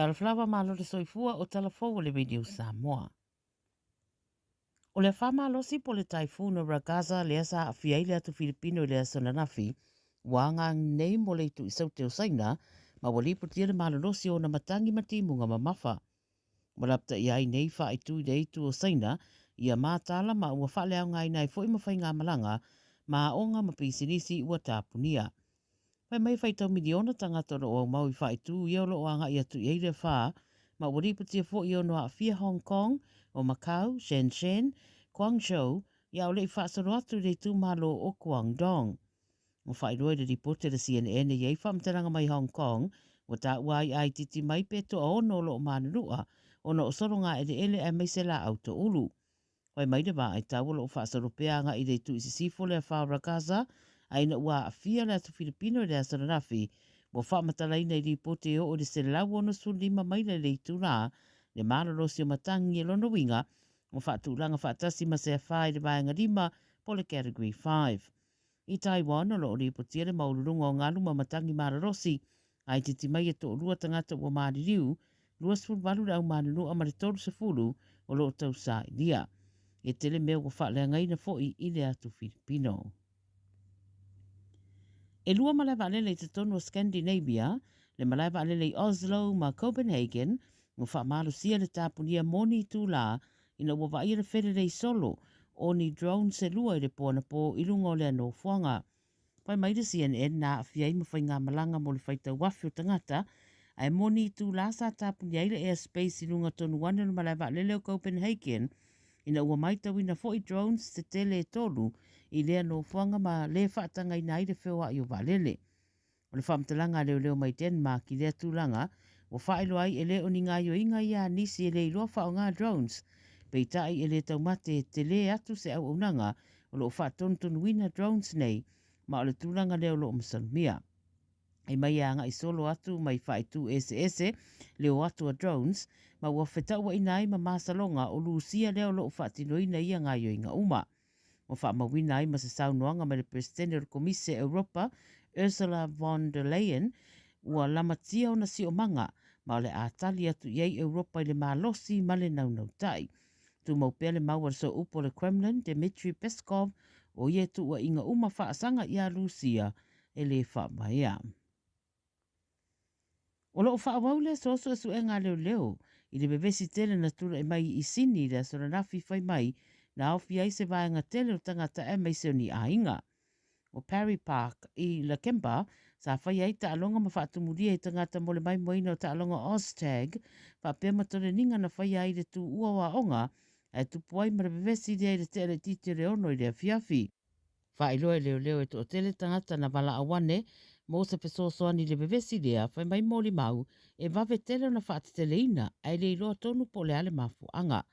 Talofa lava malo le soifua o tala fou o le Radio Samoa. O le afa malosi po o le Typhoon o Ragasa lea sa aafia ai le atu Filipino i le aso ananafi, ua agai nei mo le itu i Saute o Saina ma ua lipotia le malolosi o ona matagi ma timuga mamafa. Ua lapataia ai nei faaitu i le itu o Saina ia mataala ma ua faaleaogaina ai foi ma faigamalaga ma aoga ma pisinisi ua tapunia. Fai mai e faitau miliona tagata o lo o aumau i faaitu ia o lo o agai atu i ai le afa, ma ua lipotia foi e ono aafia Hong Kong, o Macau, Shenzhen, Guangzhou, ia a o le i faasolo atu i le itumalo o Guangdong. Ua faailoa i le lipoti a le CNN e i ai faamatalaga mai Hong Kong, ua taua ai a itiiti mai pe toaono o lo o manunua ona o sologa eleele aemaise laau toulu. Fai mai le vaai tau o lo o faasolo pea agai i le itu i sisifo le afa o Ragasa, a ina ua aafia le atu Filipino i le aso ananafi, ua faamatalaina i lipoti e oo i le 165 maila i le itulā le malolosi o matagi e lona uiga ua faatulaga faatasi ma se afa i le vaega lima po o le Category 5. I Taiwan, o lo o lipotia le maualuluga o galu ma matagi malolosi, a itiiti mai e toalua tagata ua maliliu, 28 le au manunua ma le 30 o lo o tausailia. E tele mea ua faaleagaina foi i le atu Filipino. E lua malae vaalele i totonu o Scandinavia, le malae vaalele i Oslo ma Copenhagen, ua faamalosia le tapunia mo ni itulā ina ua vaaia le felelei solo o ni drones e lua i le po anapō i luga o lea nofoaga. Fai mai le CNN na aafia ai ma faigamalaga mo le faitau afe o tagata, ae moni itulā sa tapunia ai le airspace i luga tonu ane o le malae vaalele o Copenhagen ina ua maitauina foi drones tetele e tolu i lea nofoaga ma le faatagaina ai le feoai o vaalele. O le faamatalaga a leoleo mai Denmark i lea tulaga, ua faailoa ai e le o ni gaoioiga ia a nisi e le iloa faaaoga drones, peitai e le taumate e telē atu se auaunaga o lo o faatonutonuina drones nei, ma o le tulaga lea o lo o masalomia. Fai mai e agai solo atu mai faaitu eseese le o atu a drones, ma ua fetauaina ai ma masaloga o Lusia lea o lo o faatinoina ia gaoioiga uma. Ua faamauina ai ma se saunoaga mai le Peresetene o le Komisi Europa, Ursula von der Leyen, ua lamatia ona siomaga, ma o le a tali atu i ai Europa i le malosi ma le naunautai. Tumau pea le mau a le sooupu o le Kremlin, Dmitry Peskov, o ia tuuaiga uma faasaga iā Lusia e le faavaea. O lo o faaauau le aso suesuega a leoleo i le vevesi tele na tulai mai i Sini i le aso ananafi fai mai na aofia ai se vaega tele o tagata aemaise o ni aiga. O Parry Park i Lakemba sa faia ai taaloga ma faatumulia i tagata mo le maimoaina o taaloga Oztag faapea ma toleniga na faia ai le tuua o aoga ae tupu ai ma le vevesi lea i le tea laitiiti o le ono i le afiafi. Faailoa e leoleo e toatele tagata na valaau ane mo se fesoasoani i le vevesi lea, fai mai molimau, e vave tele ona faateteleina ae le iloa tonu po o le a le mafuaaga.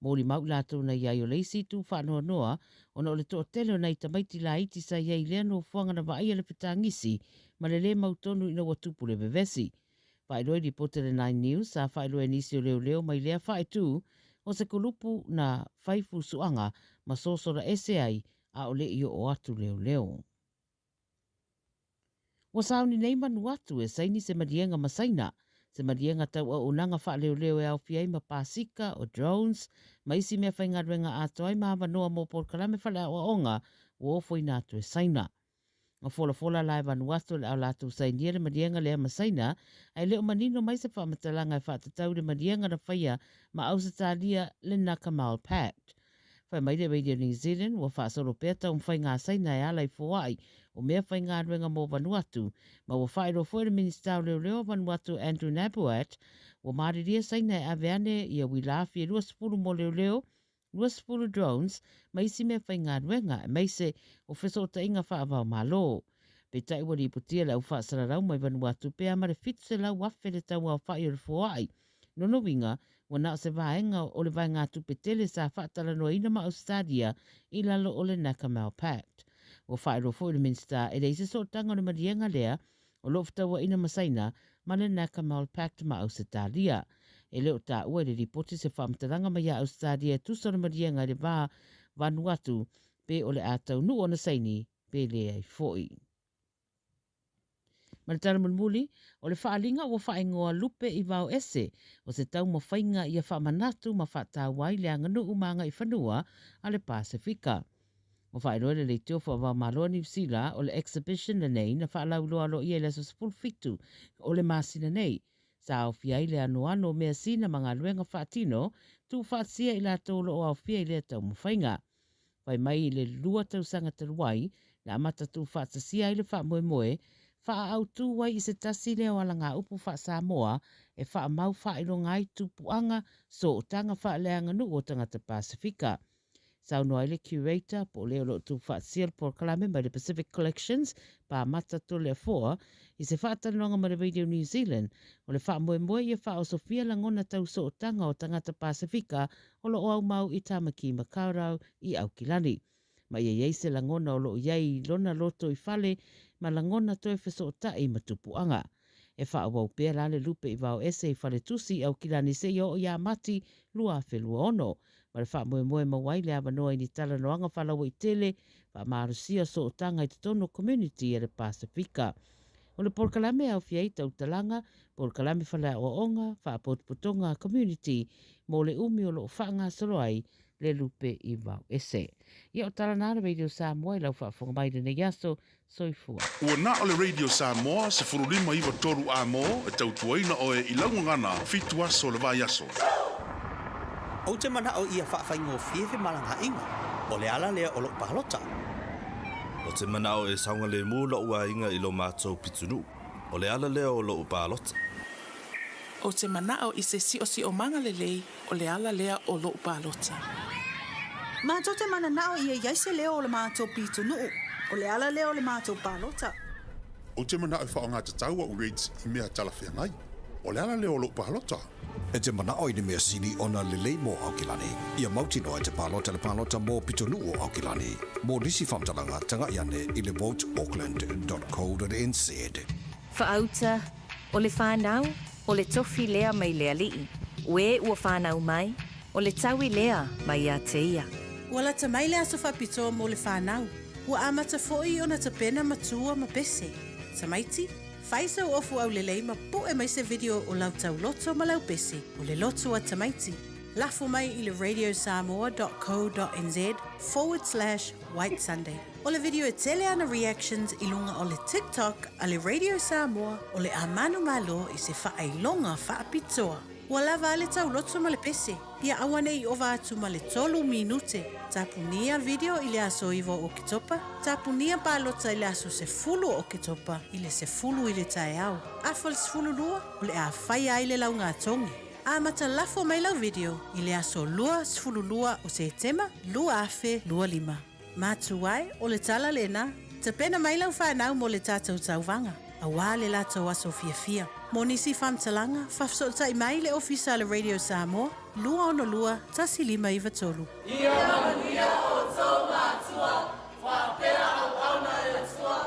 Molimau i latou na i ai o le isi itu faanoanoa ona o le toatele o nai tamaiti laiti sa i ai i lea nofoaga na vaaia le fetagisi ma le le mautonu ina ua tupu le vevesi. Faailoa i lipoti a le Nine News, sa faailoa e nisi o leoleo mai lea faaitu o se kulupu na fai fusuaga ma sosola ese ai a o le i oo atu leoleo. Ua sauni nei Vanuatu e saini se maliega ma Saina, se maliega tau auaunaga faaleoleo e aofia ai ma pasika, o drones, ma isi mea faigaluega atoa ai ma avanoa mo polokalame faleaoaoga ua ofoina atu e Saina. Ua folafola la e Vanuatu o le a latou sainia le maliega lea ma Saina, ae le o manino mai se faamatalaga e faatatau i le maliega na faia ma Ausetalia le Nakamal Pact. Fai mai le Radio New Zealand ua faasolo pea taumafaiga a Saina e ala i foai o mea faigaluega mo Vanuatu, ma ua faailoa foi e le Minisita o Leoleo o Vanuatu Andrew Nabouat ua malilie Saina e ave ane ia uila afi e 20 mo leoleo 20 drones ma isi mea faigaluega aemaise o fesootaiga faava-o-Malo. Peitai ua lipotia le au faasalalau mai Vanuatu pe a ma le 700,000 le tau aofai o le foai. Lona uiga, ua na o se vaega o le vaegatupe tele sa faatalanoaina ma Ausetalia i lalo o le Nakamal Pact. Ua faailoa foi le Minisita e leai se sootaga o le maliega lea o lo o fetauaina ma Saina ma le Nakamal Pact ma Ausetalia. E le o taua i le lipoti se faamatalaga mai ia Ausetalia e tusa o le maliega i le va Vanuatu pe o le a taunuu ona saini pe leai foi. Ma le tala mulimuli, o le faaaliga ua faaigoa Lupe i Vao Ese, o se taumafaiga ia faamanatu ma faataua ai le aganuu ma agaifanua a le Pasefika. Ua faailoa e le Leitio Faavaomalo a Niu Sila o le exhibition lenei na faalauiloa aloaia i le aso 17 o le masina nei. Sa aofia ai le anoano o measina ma galuega faatino tuufaatasia i latou o lo o aofia i lea taumafaiga. Fai mai i le 2 tausaga talu ai, na amata tuufaatasia ai le faamoemoe, faaautu ai i se tasi lea o alagaupu faa-Samoa e faamau faailoga ai tupuaga sootaga faaleaganuu o tagata Pasefika. Saunoa ai le curator, po o le o lo o tuufaatasia le polokalame mai le Pacific Collections, Pamata Toleafoa, i se faatalanoaga ma le Radio New Zealand, o le faamoemoe ia faaosofia lagona tau sootaga o tagata Pasefika o lo o aumau i Tāmaki Makaurau i Aukilani. Ma ia i ai se lagona o lo o i ai i lona loto i fale ma lagona toe fesootai ma tupuaga. E faaauau pea la le lupe i vao ese i faletusi i Aukilani seia oo iā Mati 2026. Ma le faamoemoe maua ai le avanoa i ni talanoaga faalauaitele faamalosia sootaga i totonu o komuniti a le Pasefika. O le polokalame e aofia ai tautalaga, polokalame faleaoaoga, faapotopotoga a komuniti mo le umi o lo o faagasolo ai le lupe i vao ese. Ia o tala na le Radio Samoa i lau faafofoga mai i lenei aso. Soifua. Ua na o le Radio Samoa 15 9 3 A mo e tautuaina oe i lau gagana fitu aso o le vaiaso. Ou te manao ia faafaigofie femalagaaiga, o le ala lea o lou palota. Ou te manao e saogalemu lou aiga i lo matou pitonuu, o le ala lea o lou palota. Ou te manao i se siosiomaga lelei, o le ala lea o lou palota. Matou te mananao ia i ai se leo o le matou pitonuu, o le ala lea o le matou palota. Ou te manao e faaaogatatau a'u rates i mea talafeagai. O le ala lea o lou palota. E te manao i ni mea sili ona lelei mo Aukilani. Ia mautinoa e te palota le palota mo pitonuu o Aukilani. Mo nisi faamatalaga, tagai ane i le voteauckland.co.nz. Faauta, O le fanau, o le tofi lea mai le Alii, o e ua fanau mai, o le taui lea mai ia te ia. Ua lata mai le aso faapitoa mo le fanau. Ua amata foi ona tapena matua ma pese. Tamaiti, fai sau ofu aulelei ma pue mai se video o lau tauloto ma lau pese, o le loto a tamaiti. Lafo mai i le radiosamoa dot co dot nz forward slash white sunday. O le video e tele ana reactions i luga o le TikTok a le Radio Samoa o le a manumalo i se faailoga faapitoa. Ua lava a le tauloto ma le pese, ia aua ne i ova atu ma le 3 minute. Tapunia video i le aso 9 o Oketopa, tapunia palota i le aso 10 o Oketopa i le 10 i le taeao. Afa le 12, o le a faia ai le laugatogi. Amata lafo mai lau video i le aso 22 o Setema 2025. Matua e, o le tala lena. Tapena mai lau fanau mo le tatou tauvaga, auā le latou aso fiafia. Mo nisi faamatalaga, faafesootai mai le Ofisa a le Radio Samoa, 262 1593. Ia manuia outou matua, faapea auauna a le Atua,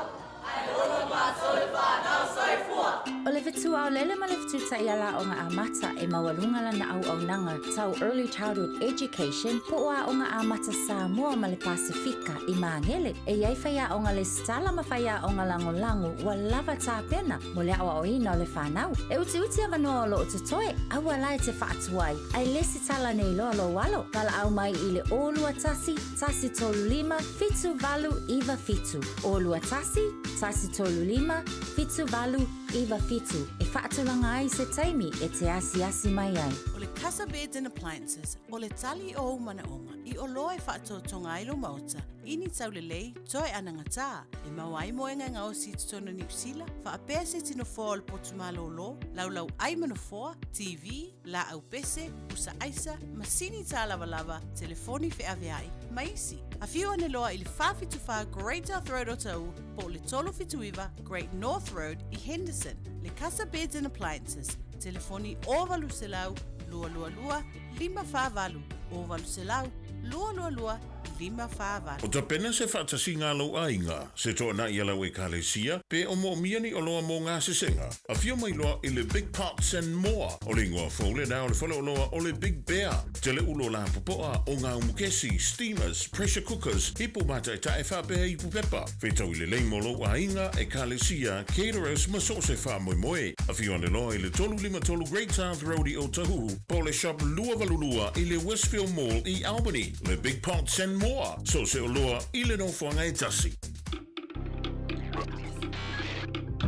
ae ola matou le fanau. Soifua! O le fetuaolele ma le fetu-taiala aoga amata e maualuga lana auaunaga tau Early Childhood Education po o Aoga Amata Samoa ma le Pasefika i Magele. E i ai faiaoga lesitala ma faiaoga lagolago ua lava tapena mo le aoaoina o le fanau. E utiuti avanoa o lo o totoe, aua la e te faatuai, ae lesitala nei loa lou alo. Valaau mai i le 021 135 7897, 021 135 7897 e faatulaga ai se taimi e te asiasi mai ai. O le Casa Beds and Appliances, o le tali o ou manaoga i oloa e faatotoga ai lou maota i ni taulelei toe anagatā e maua ai moega e gaosi i totonu o Niu Sila, faapea se tino foa o le potu malōlō, laulau ai ma nofoa, TV, laau pese, pusa aisa, masini tālavalava, telefoni feaveai, ma isi. Afio ane loa i le 474 Great South Road o Taʻu po o le 379 Great North Road i Henderson. Le Casa Beds and Appliances, telefoni 0800 222 548, 0800 222 5 4 8. O tapena se faatasiga a lou aiga, se toanai a lau Ekalesia, pe o moomia ni oloa mo gasesega. Afio mai loa i le Big Pots and More. O le igoa fou lena o le faleoloa o le Big Bear. Tele ulo lapopoa o ngā umukesi, steamers, pressure cookers, ipu mātaetae faapea ipu pepa. Fetaui lelei mo lou aiga, Ekalesia, caterers ma so o se faamoemoe. Afio ane loa i le 353 Great South Road i Otahuhu, po o le Shop 282 i le Westfield Mall i Albany. Le Big Pots and More, so o se oloa i le nofoaga e tasi.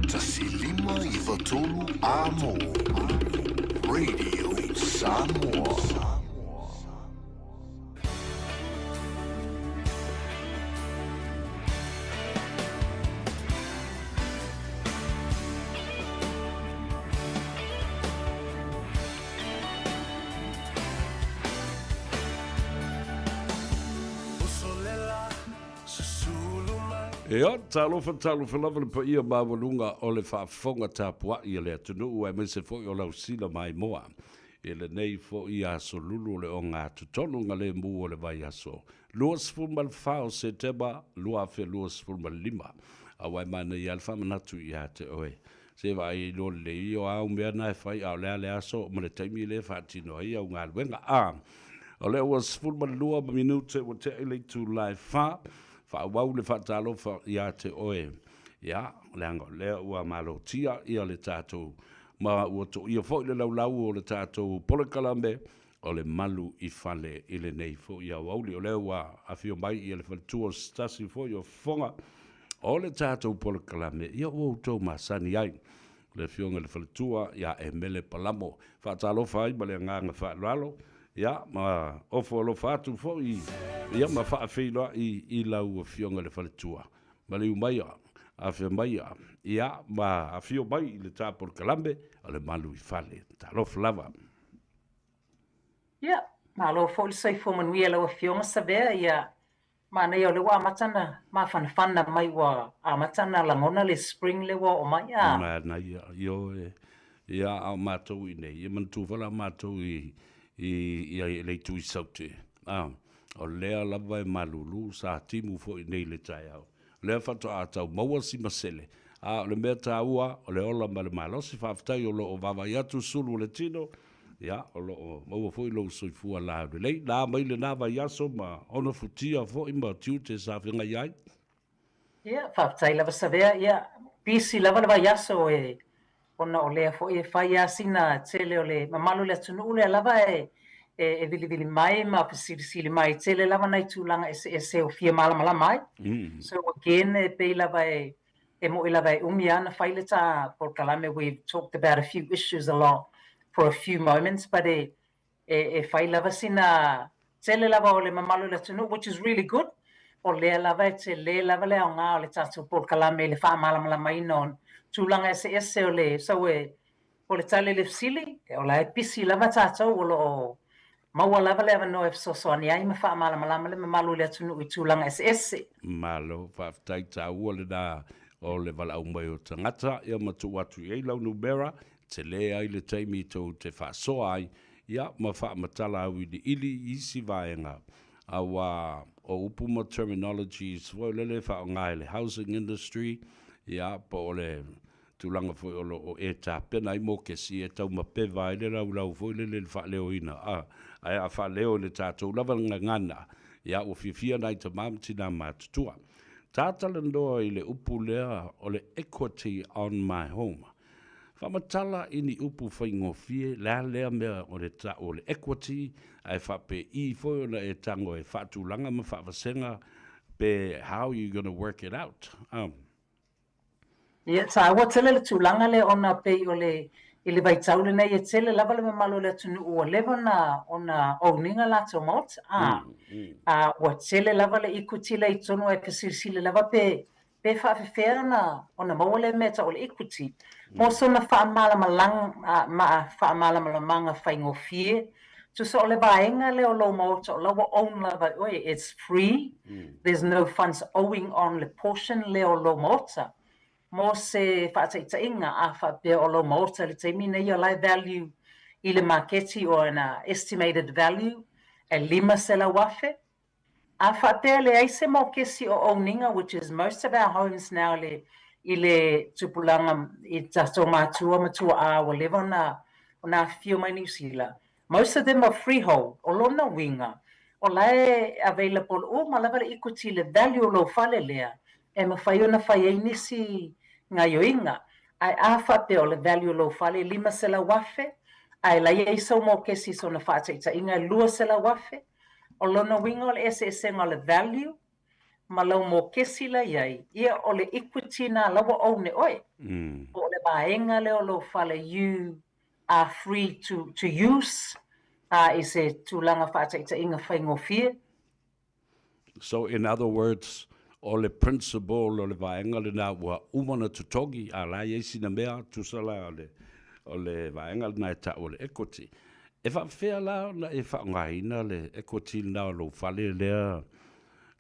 1593 Amo Radio Samoa. Ia, talofa, talofa lava le paia maualuga o le faafofoga tapuai a le atunuu aemaise foi o lau sila maimoa i lenei foi aso lulu o le ogatotonu galemu o le vaiaso 24 o Setema 2025. Aua e manaia lava le faamanatu ia te oe. Se vaai ai loa lelei o au mea na e fai a o le a le aso ma le taimi lea e faatino ai au galuega. A o lea ua 12 ma minute ua tea i le itula e fa, faaauau le faatalofa ia te oe. Ia, leaga o lea ua malotia ia le tatou ma ua toia foi le laulau o le tatou polokalame o le malu i fale i lenei foi aoauli. O lea ua afio mai ia le faletua o se tasi foi o fofoga o le tatou polokalame, ia ua outou masani ai le afioga i le faletua ia Emele Palamo. Faatalofa ai ma le agaga faaaloalo, ia ma ofo alofa atu foi ia ma faafeiloai i lau afioga i le faletua. Maliu maia, afea maia, ia ma afio mai i le ta polokalame o le malu i fale. Talofa lava. Ia, malo foi le soifua manuia i lau Afioga Savea, ia, manaia o lea ua amata ona mafanafana mai ua amata ona lagona le spring lea ua oo mai a. Manaia, ioe, ia, a o matou i inei, ia manatua foi la matou i, i, i le itu i Saute, a, o lea lava e malulu, sa timu foi i inei i le taeao. O lea faatoa tau maua si masele, a o le mea taua, o le ola ma le malosi. Faafetai o lo o vaavaai atu sulu o le tino, ia, o lo o maua foi lou soifua laulelei. Na mai lena vaiaso ma ona futia foi ma tiute sa feagai ai. Ia, faafetai lava Savea. Ia, busy lava le vaiaso e ona o lea foi e fai lava sina tele o le mamalu o le atunuu lea lava e e vilivili mai ma fesilisili mai, tele lava nai tulaga eseese o fia malamalama ai. So again, e pei lava e e mo'i lava e umi lava ona fai le ta polokalame, we've talked about a few issues a lot for a few moments, but e e fai lava sina tele lava o le mamalu o le atunuu, which is really good, o lea lava e tele lava le aoga o le tatou polokalame i le faamalamalamaina o tulaga eseese o le, so e, o le tali i le fesili, o la e pisi lava tatou, o lo o maua lava le avanoa e fesoasoani ai ma faamalamalama le mamalu o le atunuu i tulaga eseese. Malo, faafetai taua lena o le valaau mai o tagata, ia ma tuu atu i ai lau numera Tele ai le taimi tou te faasoa ai, ia, ma faamatala auiliili i isi vaega, auā o upu ma terminologies foi lele e faaaoga e le housing industry, ia, po o le tulaga foi o lo o e tapena ai mokesi e taumapeva ai le laulau foi lele i le faaleoina, a, ae a faaleo i le tatou lava gagana, ia, ua fiafia nai tama ma tinā matutua. Tatalanoa i le upu lea o le equity on my home. Faamatala i ni upu faigofie, le a lea mea o le tau o le equity, ae faapei foi ona e tago e faatulaga ma faavasega pe how you gonna work it out? Um. Ia, taua tele le tulaga lea ona pei o le i le vaitau lenei e tele lava le mamalu o le atunuu ua leva ona ona owning a latou maota, a, a ua tele lava le equity lea i totonu ae fesilisili lava pe Pe faafefea ona ona maua lea mea tau o le equity? Mo sona faamalamalamaga faigofie, tusa o le vaega lea o lou maota o la ua own lava e oe, it's free, there's no funds owing on le portion lea o lou maota. Mo se faataitaiga, a faapea o lou maota i le taimi nei o la e value i le maketi or an estimated value e $500,000, A faapea e leai se mokesi o owning-a which is most of our homes now le i le tupulaga i tatou matua ma tuaa ua leva ona ona afifio mai Niu Sila, most of them are freehold. O lona uiga, o la e available uma lava le equity le value o lou fale lea e mafai ona fai ai nisi gaioiga. Ae a faapea o le value o lou fale e 500,000 ae la e i ai sou mokesi i sona faataitaiga e 200,000, O lona uiga o le eseesega o le value ma lau mokesi la i ai, ia o le equity na la ua own e oe. Po o le vaega lea o lou fale you are free to to use a i se tulaga faataitaiga faigofie. So in other words, o le principle o le vaega lena ua uma ona totogi, a la e i ai sina mea, tusa la o le, o le vaega lena e tau o le equity. E faapefea la ona e faaaogaina le equity lena o lou fale lea,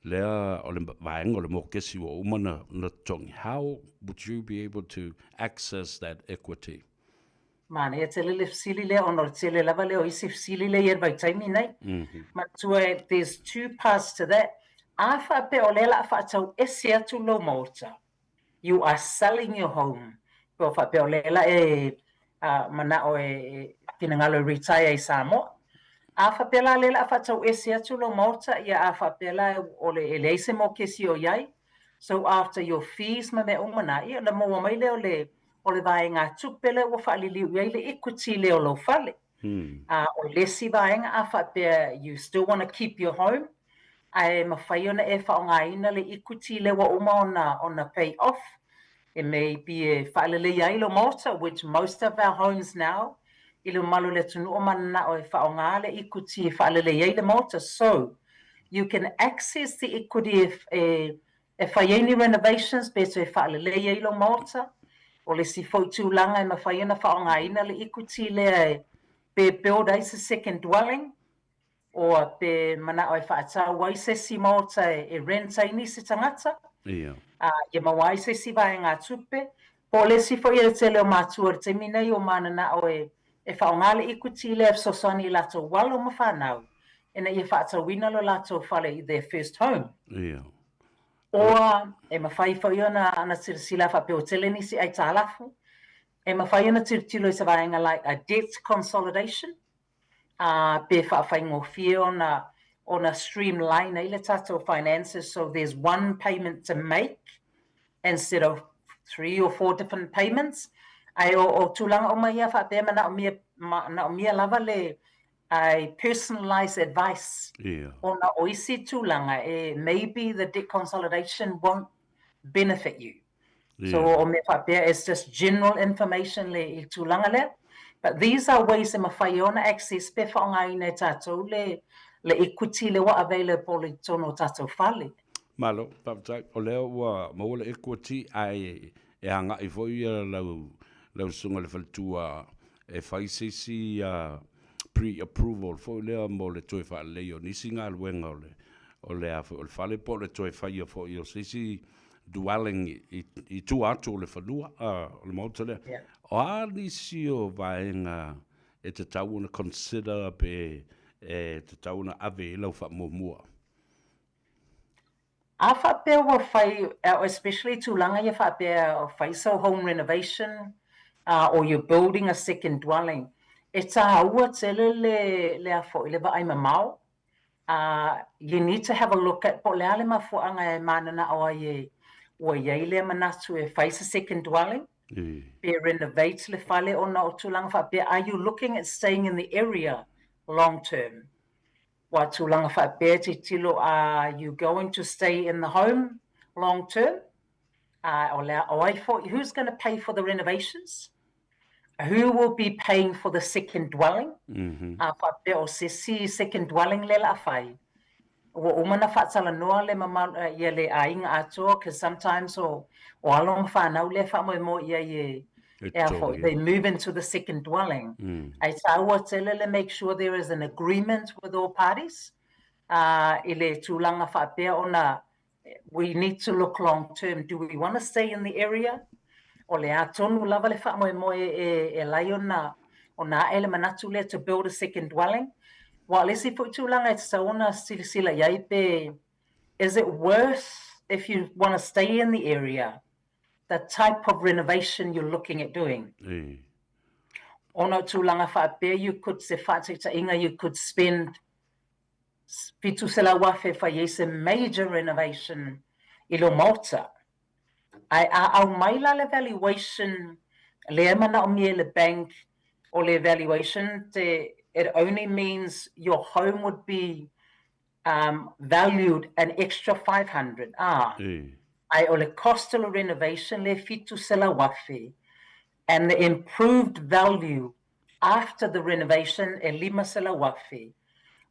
lea o le vaega o le mokesi ua uma ona, ona totogi? How would you be able to access that equity? Manaia tele le fesili lea ona o le tele lava lea o isi fesili lea i ai le vaitaimi nei. Manatua there's two parts to that. A faapea o lea la a faatau ese atu lou maota, you are selling your home, pe o faapea o lea la e manao e finagalo e retire i Samoa. A faapea la lea la a faatau ese atu lou maota, ia a faapea la o le e leai se mokesi o i ai, so after your fees ma mea uma na, ia ona maua mai lea o le o le vaegatupe lea ua faaliliu i ai le equity lea o lou fale. A o le isi vaega a faapea you still want to keep your home, ae mafai ona e faaaogaina le equity lea ua uma ona ona pay off, e may be e faaleleia ai lou maota, which most of our homes now i le mamalu o le atunuu o mananao e faaaoga le equity e faaleleia ai le maota. So, you can access the equity e e E fai ai ni renovations pe toe faalelei ai lou maota. O le isi foi tulaga e mafai ona faaaogaina le equity lea e pe build ai se second dwelling or pe manao e faatau ai se isi maota e rent ai nisi tagata, ā, ia maua ai se isi vaegatupe. Po o le isi foi e le tele o matua i le taimi nei o mananao e e faaaoga le equity lea e fesoasoani i latou alo ma fanau ina ia faatauina lo latou fale i their first home. Ia. Or e mafai foi ona ana silasila faapea ua tele nisi aitalafu, e mafai ona tilotilo i se vaega like a debt consolidation, ā, pe faafaigofie ona ona streamline ai le tatou finances so there's one payment to make instead of three or four different payments. Ae o o tulaga uma ia faapea e manaomia manaomia lava le ai personalised advice Ia. ona o isi tulaga e maybe the debt consolidation won't benefit you. So o mea faapea it's just general information le i le tulaga lea. But these are ways e mafai ai ona access pe faaaogaina e tatou le le equity lea ua available i totonu o tatou fale. Malo, faafetai. O lea ua maua le equity ae e agai foi lau lau susuga i le faletua e fai se isi pre-approval foi lea mo le toe faalelei o nisi galuega o le o le a foi o le fale po o le toe faia foi o se isi dwelling i, i tua atu o le fanua, o le maota lea. Yeah. O a nisi o vaega e tatau ona consider pe e tatau ona ave i lau faamuamua? A faapea ua fai, especially tulaga ia faapea o fai sau home renovation or you're building a second dwelling, e tāua tele le, le a foi, le vaai mamao you need to have a look at po o le a le mafuaaga e mananao ai e ua i ai lea manatu e fai se second dwelling, pe renovate le fale ona o tulaga faapea, are you looking at staying in the area long term? Ua tulaga faapea e tilotilo, are you going to stay in the home long term? O le a, o ai foi, who's going to pay for the renovations? Who will be paying for the second dwelling? A faapea o se isi second dwelling lea la a fai, ua uma ona faatalanoa le mamalu, ia le aiga atoa, cause sometimes o, o alo ma fanau lea e faamoemoe i ai e, e a foi, they move into the second dwelling. Ae taua tele le make sure there is an agreement with all parties, a, i le tulaga faapea ona We need to look long term, do we want to stay in the area? O le a tonu lava le faamoemoe e, e lai ona, ona ae le manatu lea to build a second dwelling. Ua o le isi foi tulaga e tatau ona silasila i ai pe Is it worth, if you want to stay in the area, the type of renovation you're looking at doing? Ona o tulaga faapea, you could, se faataitaiga, you could spend $700,000 e fai ai se major renovation i lou maota. Ae a aumai la le valuation lea e manaomia e le bank, o le valuation te, it only means your home would be um, valued an extra 500, ah. Ae o le cost o le renovation le $700,000 and the improved value after the renovation e $500,000.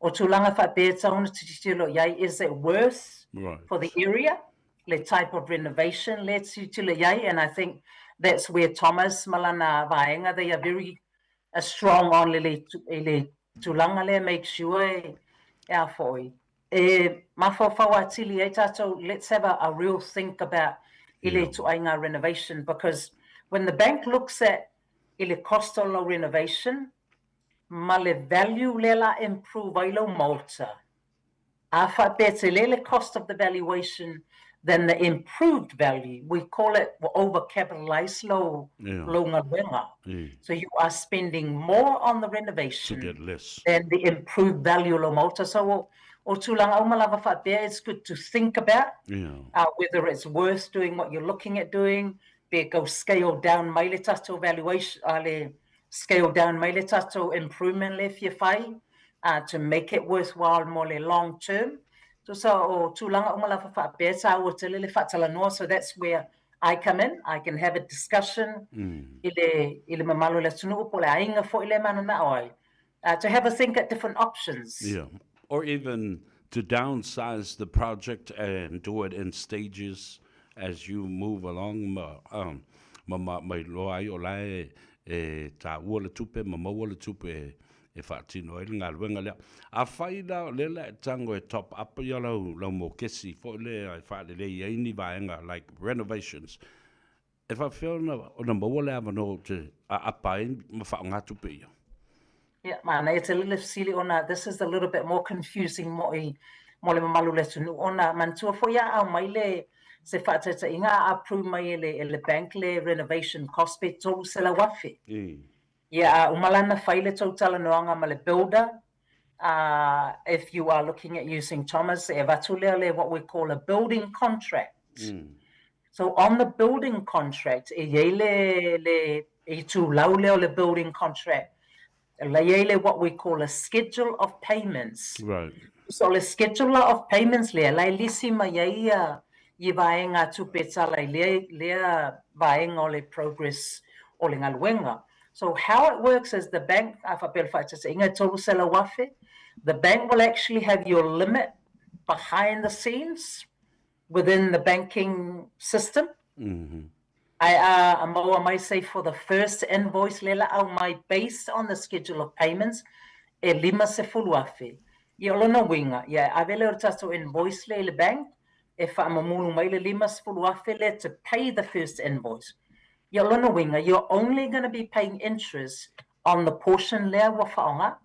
O tulaga faapea e tatau ona tilotilo i ai, is it worth for the area, le type of renovation lea e tilotilo i ai, and I think that's where Thomas ma lana vaega, they are very strong on le, i le tulaga lea, make sure e, e a foi, e mafaufau atili ai tātou, let's have a real think about i le ituaiga renovation, because when the bank looks at i le cost o lau renovation ma le value lea la improve ai lau maota, a faapea tele le cost of the valuation than the improved value, we call it ua over-capitalise lou lou galuega. So you are spending more on the renovation To get less. than the improved value o lou maota. So o, o tulaga uma lava faapea, it's good to think about whether it's worth doing what you're looking at doing, pe go scale down mai le tatou valuation, a le scale down mai le tatou improvement le fia fai, to make it worthwhile mo le long term. Tusa o tulaga uma lava faapea, e tāua tele le faatalanoa, so that's where I come in, I can have a discussion i le, i le mamalu o le atunuu po o le aiga foi lea e mananao ai, to have a think at different options. Yeah, or even to downsize the project and do it in stages as you move along ma, um, ma, ma, ma iloa ai o la e, e tāua le tupe ma maua le tupe e, e faatino ai le galuega lea. Afai la o lea la e tago e top up ia lau, lau mokesi foi lea e faalelei ai ni vaega like renovations, e faapefea ona, ona maua le avanoa ou te aapa ai ma faaaoga tupe ia? Ia, manaia tele le fesili ona this is a little bit more confusing mo i, mo le mamalu o le atunuu ona manatua foi a aumai le se faataitaiga a approve mai e le, e le bank le renovation cost pe $300,000. Ia, a uma la ona fai le tou talanoaga ma le builder, a if you are looking at using Thomas, e avatu lea le what we call a building contract. So on the building contract, e i ai le, le itulau lea o le building contract, la i ai le what we call a schedule of payments. So le schedule of payments lea, la e lisi mai ai ia i vaega tupe tala i lea, lea vaega o le progress o le galuega. So how it works is the bank, a faapea le faataitaiga e $300,000, the bank will actually have your limit behind the scenes within the banking system. Ae a, a maua mai say for the first invoice lea la aumai based on the schedule of payments e $50,000. Ia o lona uiga, ia e ave lea o le tatou invoice lea i le bank e faamamulu mai le $50,000 lea to pay the first invoice. Ia o lona uiga, you're only gonna be paying interest on the portion lea ua faaaoga.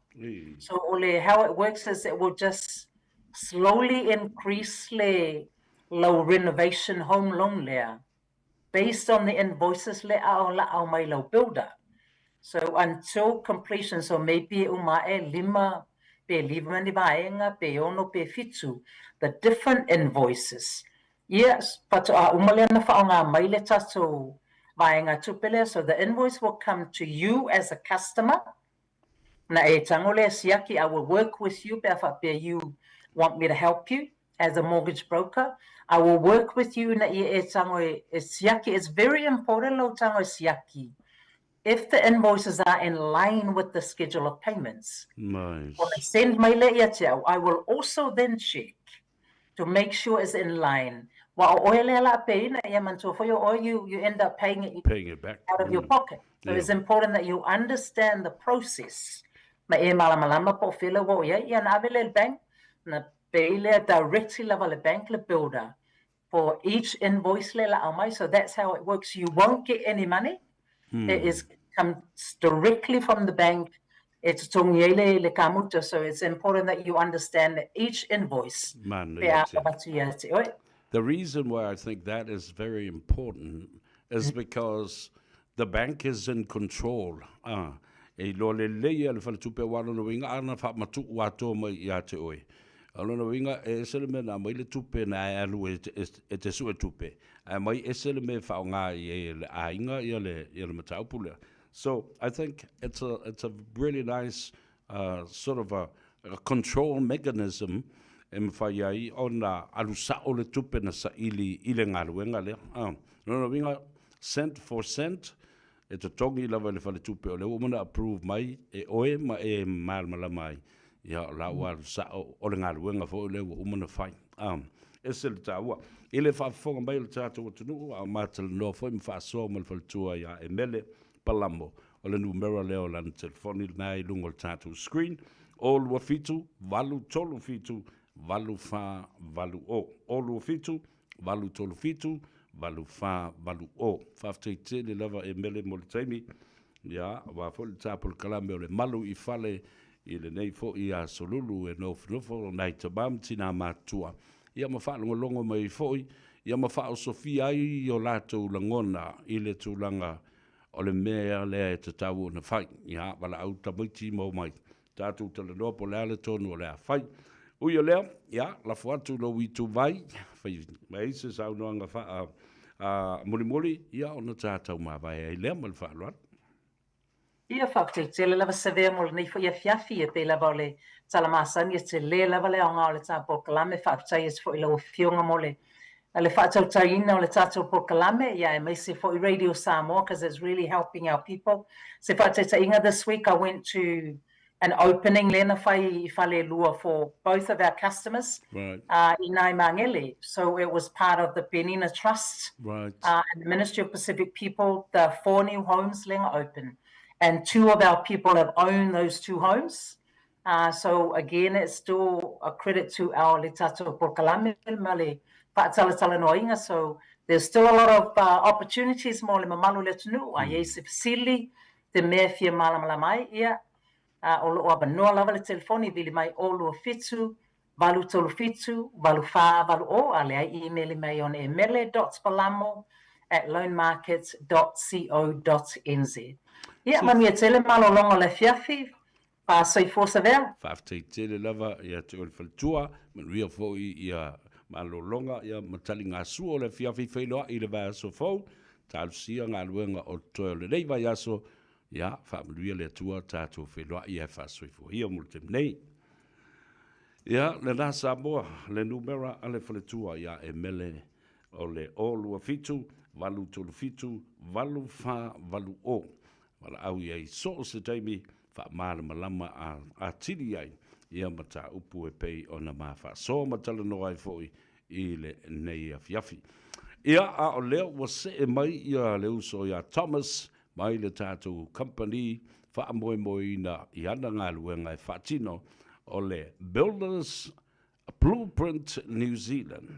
So o le how it works is it will just slowly increase le lau renovation home loan lea based on the invoices lea a o la aumai lau builder. So until completion, so maybe e uma ae lima pe lima ni vaega, pe ono pe fitu, the different invoices. Ia, faatoa uma lea ona faaaoga mai le tatou vaega tupe lea, so the invoice will come to you as a customer, na e tago lea siaki, I will work with you pe a faapea you want me to help you as a mortgage broker, I will work with you ina ia e tago e, e siaki. It's very important lou tago e siaki if the invoices are in line with the schedule of payments. Nice. Ona send mai lea ia te au, I will also then check to make sure it's in line. Wa o oe lea la pay ina ia manatua foi o oe, you, you end up paying it Paying it back. out of your pocket. So it's important that you understand the process. Ma e malamalama po o fela ua o i ai, ia na ave lea i le bank, na pay lea directly lava le bank le builder for each invoice lea la aumai. So that's how it works. You won't get any money. It is comes directly from the bank. e totogi ai le, le kamuta. So it's important that you understand that each invoice pe a avatu ia te oe. The reason why I think that is very important is because the bank is in control. Ah, e iloa lelei e le faletupe aua lona uiga ana faamatuu atoa mai ia te oe. O lona uiga e ese le mea na aumai le tupe na e alu e, e, e te sue tupe, ae aumai ese le mea e faaaoga i ai e le aiga ia le, ia le mataupu lea. So I think it's a, it's a really nice uh, sort of a, a control mechanism e mawhai ai ona alu sao le tupe na saili i le galuega lea. Ah, lona uiga, cent for cent, e totogi lava i le faletupe o lea ua uma ona approve mai e oe ma e malamalama ai, ia o la ua alu sao o le galuega foi lea ua uma ona fai. Ah, ese le taua. I le faafofoga mai o le tatou atunuu, a o matalanoa foi ma faasoa ma le faletua ia Emele Palamo, o le numera lea o lana telefoni lena i luga o le tatou screen, 0 2 7 8 3 7 8 4 8 0. 0 2 7 8 3 7 8 4 8 0. Faafetai tele lava e Mele mo le taimi, ia, aua foi le ta polokalame o le malu i fale i lenei foi aso lulu e nofonofo nai tama ma tinā matutua, ia ma faalogologo mai ai foi, ia ma faaosofia ai o latou lagona i le tulaga O le mea lea e tatau ona fai. Ia, valaau tamaiti ma omai. Tatou talanoa po o le a le tonu o le a fai. Ui o lea, ia, lafo atu lou ituvai, fai mai se saunoaga faa a, mulimuli, ia, ona tatou mavae ai lea ma le faaaloalo. Ia, faafetai tele lava Savea mo lenei foi afiafi, e pei lava o le tala masani e tele lava le aoga o le ta polokalame, faafetai atu foi i lau Afioga mo le le faatautaiina o le tatou polokalame, ia aemaise foi Radio Samoa because it's really helping our people. Se faataitaiga, this week I went to an opening lea na fai i Falelua for both of our customers right. i nai Magele. So it was part of the Penina Trust right. and the Ministry of Pacific People, the four new homes lea na open. And two of our people have owned those two homes. So again, it's still a credit to our le tatou polokalame ma le faatalatalanoaina. So there's still a lot of opportunities mo le mamalu o le atunuu. A i ai se fesili, te mea e fia malamalama ai, ia, o lo o avanoa lava le telefoni, vili mai 027 837 8480, a leai imeli mai ona e mele dot palamo at loanmarket dot co dot nz. Ia, manuia tele malologa o le afiafi. Soifua Savea. Faafetai tele lava ia te oe le faletua, manuia foi ia malologa ia ma taligasua o le afiafi feiloai i le vaiaso fou, talosia galuega o totoe o lenei vaiaso, ia faamanuia le Atua tatou feiloai ae faasoifua ia mo le taimi nei. Ia, lena Samoa, le numera a le faletua ia e mele o le 027 837 8480. Valaau i ai so o se taimi faamalamalama atili ai ia mataupu e pei ona ma faasoa ma talanoa ai foi i lenei afiafi. Ia, a o lea ua see mai ia le uso ia Thomas mai le tatou company faamoemoeina i ana galuega e faatino o le Builders Blueprint New Zealand.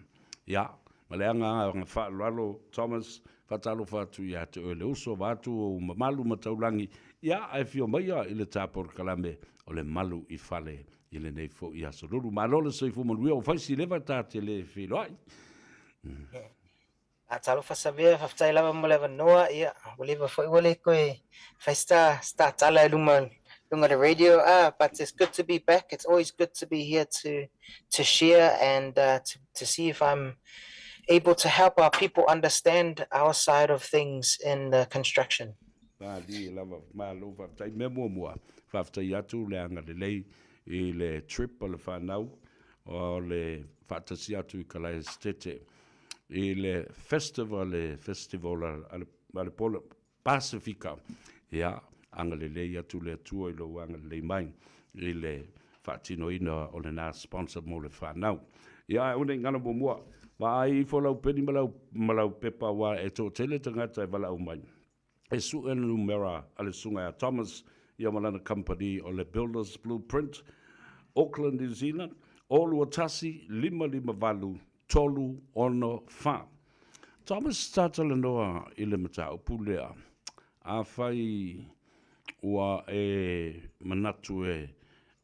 Ia, ma le agaga faaaloalo Thomas, faatalofa atu ia te oe le uso, vaeatu ou mamalu ma taulagi, ia, ae afio maia i le ta polokalame o le Malu i Fale i lenei foi aso lulu. Malo le soifua manuia, ua fai si leva ta te le feiloai. A talofa Savea, faafetai lava mo le avanoa, ia, ua leva foi ua le toe fai se ta tala i luma luga o le radio, ah, but it's good to be back, it's always good to be here to to share and uh, to, to see if I'm able to help our people understand our side of things in the construction. Malie lava, malo faafetai. Mea muamua, faafetai atu le agalelei i le trip a le whanau o le faatasi atu i Kalaesetete i le festival, le festival a le, a le Pola Pasifika. Ia, agalelei atu le Atua i lou agalelei mai i le faatinoina o lena sponsor mo le whanau. Ia, ae one ngana muamua, vaai ifo lau peni ma lau, ma lau pepa wa e toatele tagata e valaau mai. E sue le numera a le susuga ia Thomas ia ma lana kamupani o le Builders Blueprint, Auckland, New Zealand, 0 2 1 5 5 8 3 6 4. Thomas, ta talanoa i le mataupu lea, afai Ua e manatu e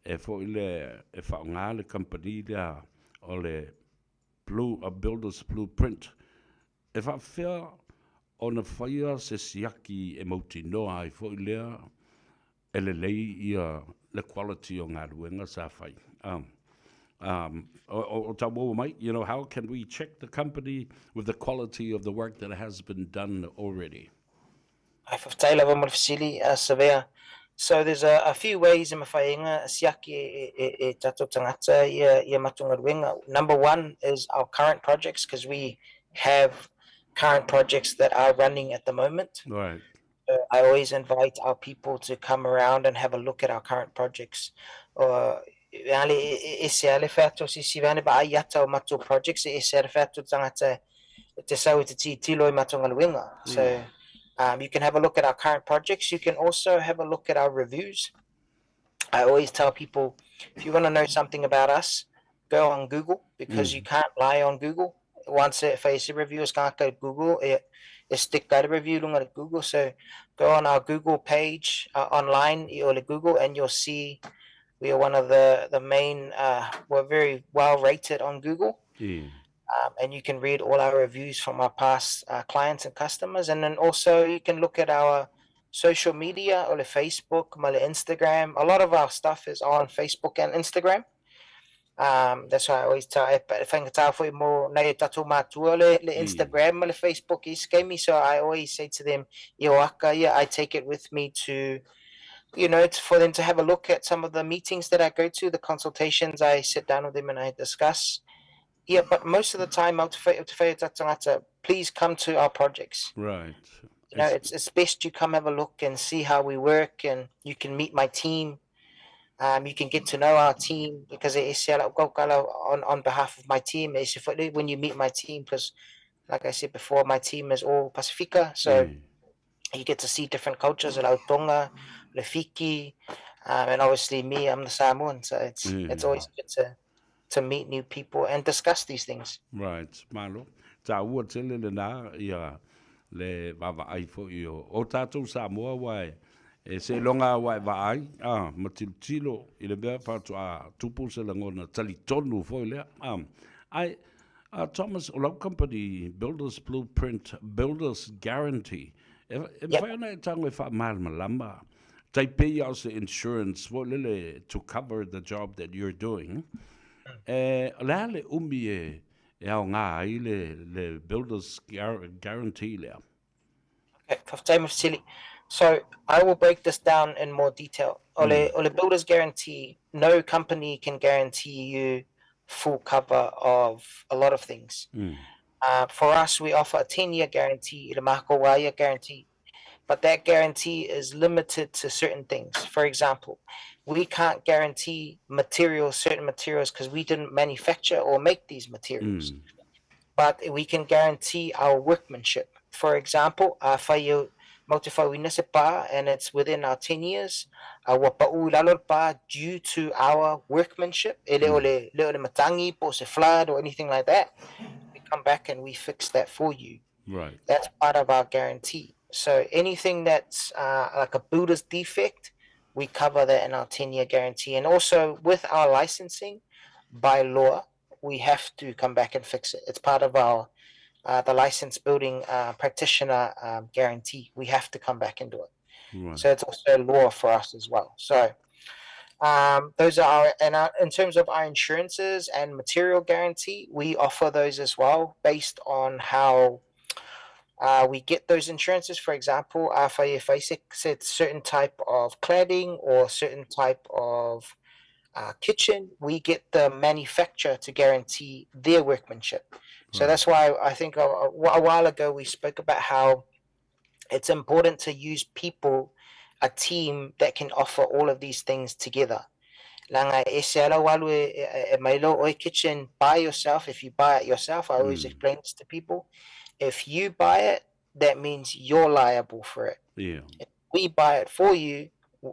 e foi lea e faaaoga le kamupani lea o le Blue, a Builder's Blueprint, e faapefea ona faia se siaki e mautinoa ai foi lea e lelei ia le quality o galuega sa fai. Um, um, o, o tau maua mai, you know, how can we check the company with the quality of the work that has been done already? Ai faafetai lava mo le fesili, a Savea. So there's a, a few ways e mawhai enga siaki e, e, e, e tātou tangata ia, ia matou galuega. Number one is our current projects because we have current projects that are running at the moment. Right. So I always invite our people to come around and have a look at our current projects. Uh, ale e ese ale wheato si si vane ba ai ata o matou projects e ese ale wheato tangata te sau i te titilo i matou galuega. So you can have a look at our current projects. You can also have a look at our reviews. I always tell people if you want to know something about us, go on Google because you can't lie on Google. Once it face review is go Google, it it stick got a review lunga Google. So go on our Google page online i ole Google and you'll see we are one of the the main we're very well rated on Google. And you can read all our reviews from our past clients and customers. And then also you can look at our social media, or Facebook, ma le Instagram. A lot of our stuff is on Facebook and Instagram. That's why I always tell e whaingatā foi mo nei e tātou mātua le, le Instagram ma le Facebook i skemi. So I always say to them, i o aka ia, I take it with me to, you know, it's for them to have a look at some of the meetings that I go to, the consultations I sit down with them and I discuss. Yeah, but most of the time, au te whai, au te whai o tātou please come to our projects. Right. You know, it's, it's best you come have a look and see how we work and you can meet my team. You can get to know our team because e ese ala ukaukala on behalf of my team. E ese foi when you meet my team, because like I said before, my team is all Pasifika. So you get to see different cultures, le au Tonga, le Fiki, and obviously me, I'm the Samoan. So it's, it's always good to meet new people and discuss these things. Right, malo. Tāua tele le nā, ia le vaavaai foi o, o tātou Samoa aua e, e seiloga lava ua e vaai, a, ma tilotilo i le mea faatoa tupu se lagona talitonu foi lea. A, ae, a Thomas, o lau company Builders Blueprint, Builders Guarantee, e, e mafai ona e tago e faamalamalama, tai pei lava o se insurance foi lele to cover the job that you're doing, e, o le a le umi e, e aoga ai le, le Builders Guarantee lea? Okay, faafetai mo fesili. So I will break this down in more detail. O le, o le Builders Guarantee, no company can guarantee you full cover of a lot of things. For us, we offer a 10-year guarantee, i le mākou wā ia guarantee. But that guarantee is limited to certain things. For example, we can't guarantee materials, certain materials, because we didn't manufacture or make these materials. But we can guarantee our workmanship. For example, afai e mau te whauina se pā and it's within our 10 years, ua pa'u i lalo le pā due to our workmanship, e le o le, le o le matangi po o se flood or anything like that, we come back and we fix that for you. Right. That's part of our guarantee. So anything that's like a builder's defect, we cover that in our 10-year guarantee. And also with our licensing, by law, we have to come back and fix it. It's part of our the licensed building practitioner guarantee. We have to come back and do it. Right. So it's also law for us as well. So those are our, and our, in terms of our insurances and material guarantee, we offer those as well based on how we get those insurances. For example, if I said certain type of cladding or certain type of kitchen, we get the manufacturer to guarantee their workmanship. So that's why I think a while ago we spoke about how it's important to use people, a team that can offer all of these things together. Langa e se ala walu e, e, e mai lo oi kitchen by yourself. If you buy it yourself, I always explain this to people. If you buy it, that means you're liable for it. If we buy it for you,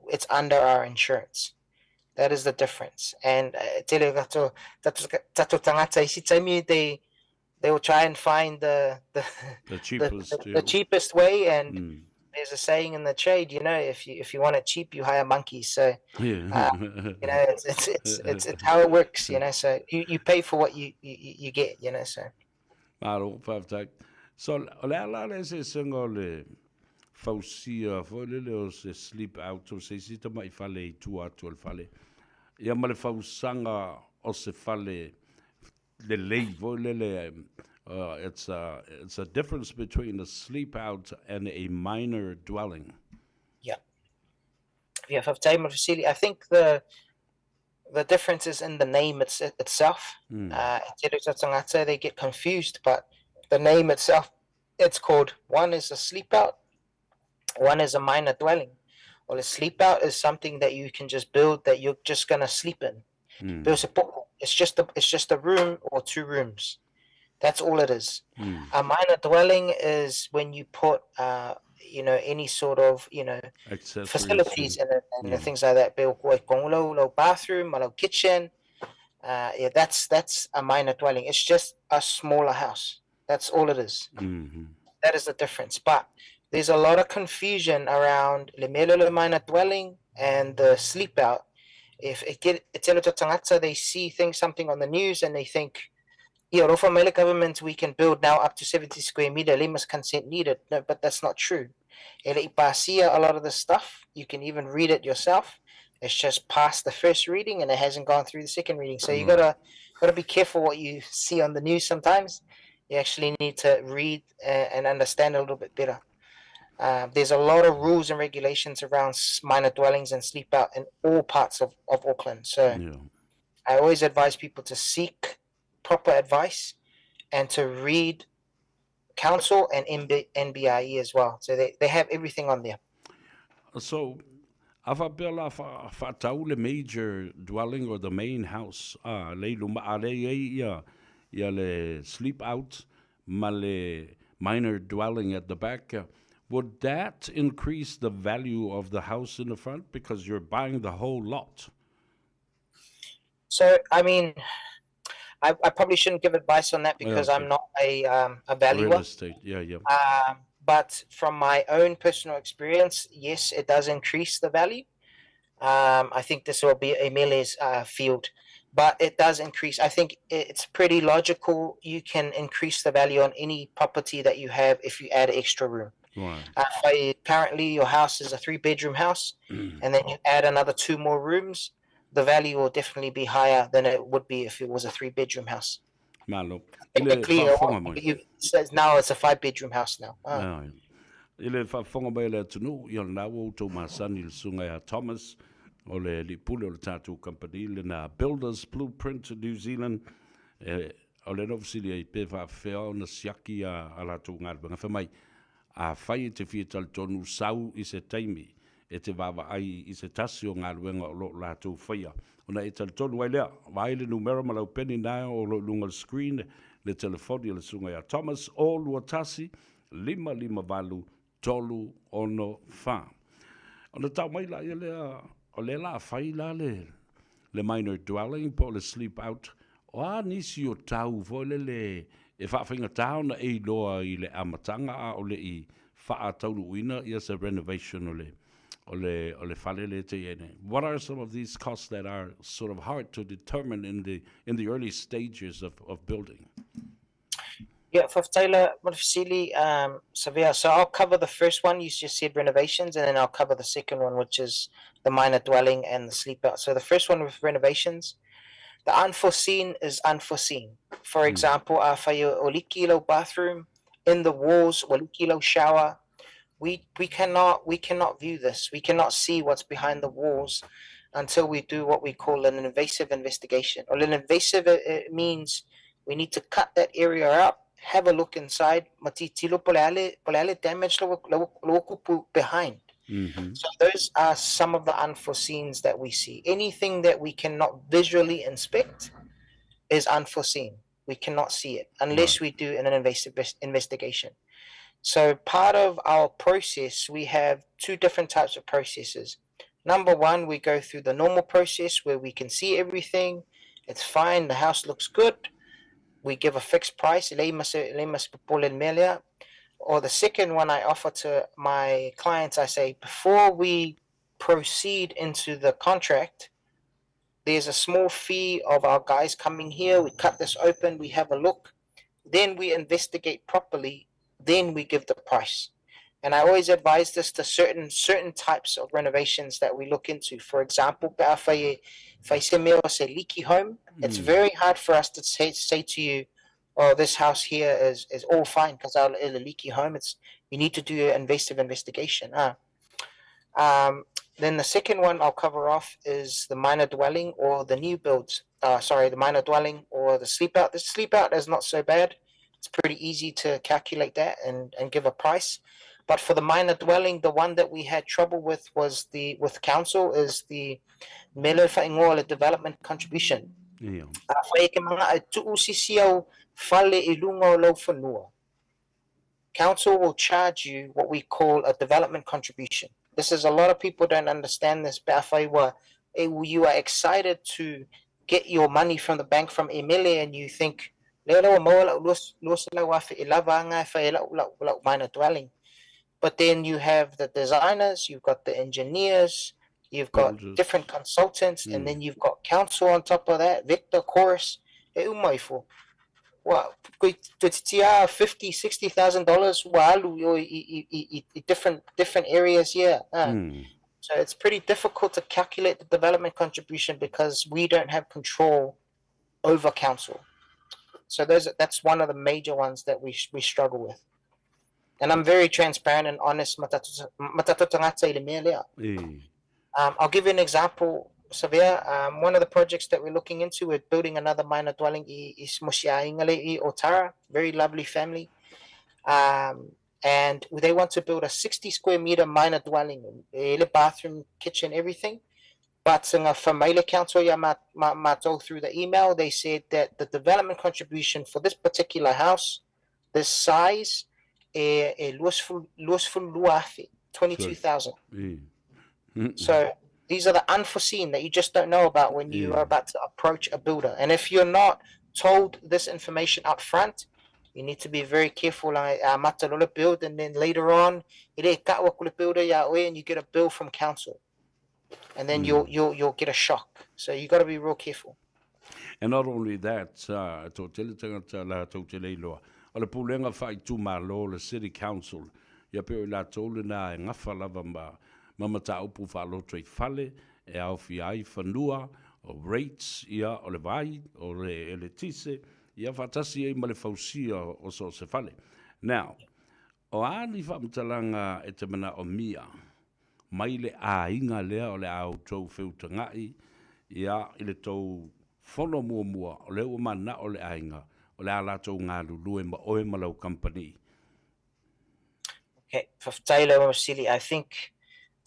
it's under our insurance. That is the difference. And tele tato, tato, tato tangata isi taimi, they will try and find The cheapest, the cheapest way, and There's a saying in the trade, you know, if you if you want it cheap, you hire monkeys. So, you know, it's it's it's it's, it's how it works, you know. So you, you pay for what you, you, you get, you know. So. Malo, faafetai. So, o le a la le eseesega o le fausia foi lele o se sleep out o se isi tama'i fale i tua atu o le fale, ia ma le fausaga o se fale lelei foi lele, it's a, it's a difference between a sleep out and a minor dwelling. Yeah. Yeah, faafetai mo le fesili. I think the the difference is in the name it's, itself. Uh, they get confused, but the name itself, it's called one is a sleep out, one is a minor dwelling. Well, a sleep out is something that you can just build that you're just gonna sleep in. It's just a, it's just a room or two rooms. That's all it is. A minor dwelling is when you put uh, you know any sort of you know facilities and, and yeah. things like that. Bathroom, a kitchen. Uh, yeah, that's that's a minor dwelling. It's just a smaller house. That's all it is. That is the difference. But there's a lot of confusion around le mea lea o le minor dwelling and the sleep out. If it get e tele o tagata, they see things something on the news and they think, yeah, from the government we can build now up to 70 square meter, limas consent needed. No, but that's not true. E le'i pasia a lot of the stuff. You can even read it yourself. It's just past the first reading and it hasn't gone through the second reading. So you gotta gotta be careful what you see on the news sometimes. You actually need to read and understand a little bit better. There's a lot of rules and regulations around minor dwellings and sleep out in all parts of, of Auckland. So yeah. I always advise people to seek proper advice and to read council and MB, NBIE as well. So they, they have everything on there. So, a faapea la faatau le major dwelling or the main house a le i luma a le i ai ia ia le sleep out ma le minor dwelling at the back, would that increase the value of the house in the front because you're buying the whole lot? So, I mean, I, I probably shouldn't give advice on that because I'm not a a valuer. Real estate, yeah, yeah. But from my own personal experience, yes, it does increase the value. I think this will be a Mele's field, but it does increase. I think it's pretty logical. You can increase the value on any property that you have if you add extra room. Right. Uh, currently, your house is a three bedroom house, and then you add another two more rooms, the value will definitely be higher than it would be if it was a three bedroom house. Malo. Technically, you, says now it's a five bedroom house now. Ah. I le faafofoga mai a le atunuu, ia lena ua outou masani i le susuga ia Thomas, o le alii pule o le tatou kamupani lena Builders Blueprint New Zealand, e, o lea na ou fesili ai pe faapefea ona siaki a, a latou galuega. Fai mai, afai e te fia talitonu sau i se taimi e te vaavaai i se tasi o galuega o lo o latou faia. Ona e talitonu ai lea, vaai le numera ma lau peni na o lo o i luga o le screen, le telefoni a le susuga ia Thomas, 0 2 1 5 5 8 3 6 4. Ona tau mai laia lea, o lea la fai la le, le minor dwelling po o le sleep out, o a nisi o tau foi lele e faafaigata ona e iloa i le amataga a o le'i faataunuuina ia se renovation o le o le o le fale lea te i ai nei. What are some of these costs that are sort of hard to determine in the in the early stages of, of building? Yeah, faafetai la mo le fesili, Savea. So I'll cover the first one. You just said renovations, and then I'll cover the second one, which is the minor dwelling and the sleep out. So the first one with renovations, the unforeseen is unforeseen. For example, afai o liki lau bathroom, in the walls, o liki lau shower, we we cannot we cannot view this. We cannot see what's behind the walls until we do what we call an invasive investigation. Or an invasive it, it means we need to cut that area out, have a look inside, matitilo po le ale po le ale damage lo lo lo kupu behind. So those are some of the unforeseens that we see. Anything that we cannot visually inspect is unforeseen. We cannot see it unless we do an invasive investigation. So part of our process, we have two different types of processes. Number one, we go through the normal process where we can see everything. It's fine. The house looks good. We give a fixed price. E leai ma se, leai ma se popole i le mea lea. Or the second one I offer to my clients, I say, before we proceed into the contract, there's a small fee of our guys coming here. We cut this open, we have a look, then we investigate properly, then we give the price. And I always advise this to certain certain types of renovations that we look into. For example, leaky home, it's very hard for us to say, say to you, oh, this house here is, is all fine because our leaky home. It's you need to do an invasive investigation. Ah. Then the second one I'll cover off is the minor dwelling or the new builds. Sorry, the minor dwelling or the sleep out. The sleep out is not so bad. It's pretty easy to calculate that and, and give a price. But for the minor dwelling, the one that we had trouble with was the with council is the Mele Whaingoa development contribution. Yeah. Council will charge you what we call a development contribution. This is a lot of people don't understand this. Eh, you are excited to get your money from the bank from Emele and you think, minor dwelling. But then you have the designers, you've got the engineers, you've got different consultants, and then you've got council on top of that, Victor, Chorus, e umaifo. Wa, koe te titia 50, 60,000 dollars wa alu i, i, i, i different different areas here. So it's pretty difficult to calculate the development contribution because we don't have control over council. So those that's one of the major ones that we we struggle with. And I'm very transparent and honest. I'll give you an example, Savea. One of the projects that we're looking into, we're building another minor dwelling i i Otara, very lovely family. And they want to build a 60 square meter minor dwelling, a bathroom, kitchen, everything. But from Maile Council ya ma, ma, through the email, they said that the development contribution for this particular house, this size, e, e 22,000. So these are the unforeseen that you just don't know about when you are about to approach a builder. And if you're not told this information up front, you need to be very careful. Like, build, and then later on, builder and you get a bill from council. And then you'll you'll you'll get a shock. So you got to be real careful. And not only that, to tele tangata la tau te leiloa. O le pulenga whaitumalo, le city council, ia pe o i latou lena e gafa lava ma ma mataupu faaloto i fale, e aofia ai fanua, o rates, ia, o le vai, o le eletise, ia faatasi ai ma le fausia o so o se fale. Now, o a ni faamatalaga e te manaomia mai le aiga lea o le a outou feutaga'i, ia, i le tou fono muamua, o lea ua mana'o le aiga, o le a latou galulue ma oe ma lau kamupani. Okay, faafetai lau Masili. I think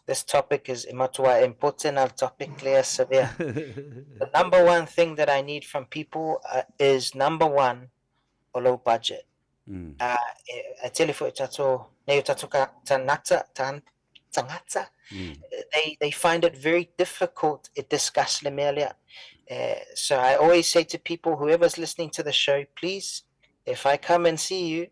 this topic is e matua important al topic lea Savea. The number one thing that I need from people is number one, o low budget. E tele foi tatou, nei o tatou ka tangata, tan, tangata, they find it very difficult to discuss le mea lea. So I always say to people, whoever's listening to the show, please, if I come and see you,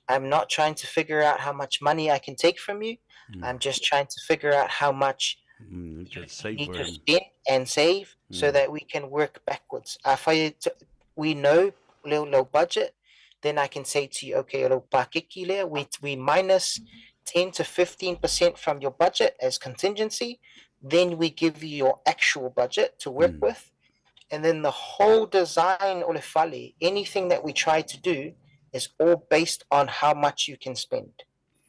I'm not trying to figure out how much money I can take from you. I'm just trying to figure out how much You can save need for to him. spend and save so that we can work backwards. If I, we know little low budget, then I can say to you, okay, little pakiki le, we minus 10 to 15% from your budget as contingency. Then we give you your actual budget to work with. And then the whole design o le fale, anything that we try to do is all based on how much you can spend.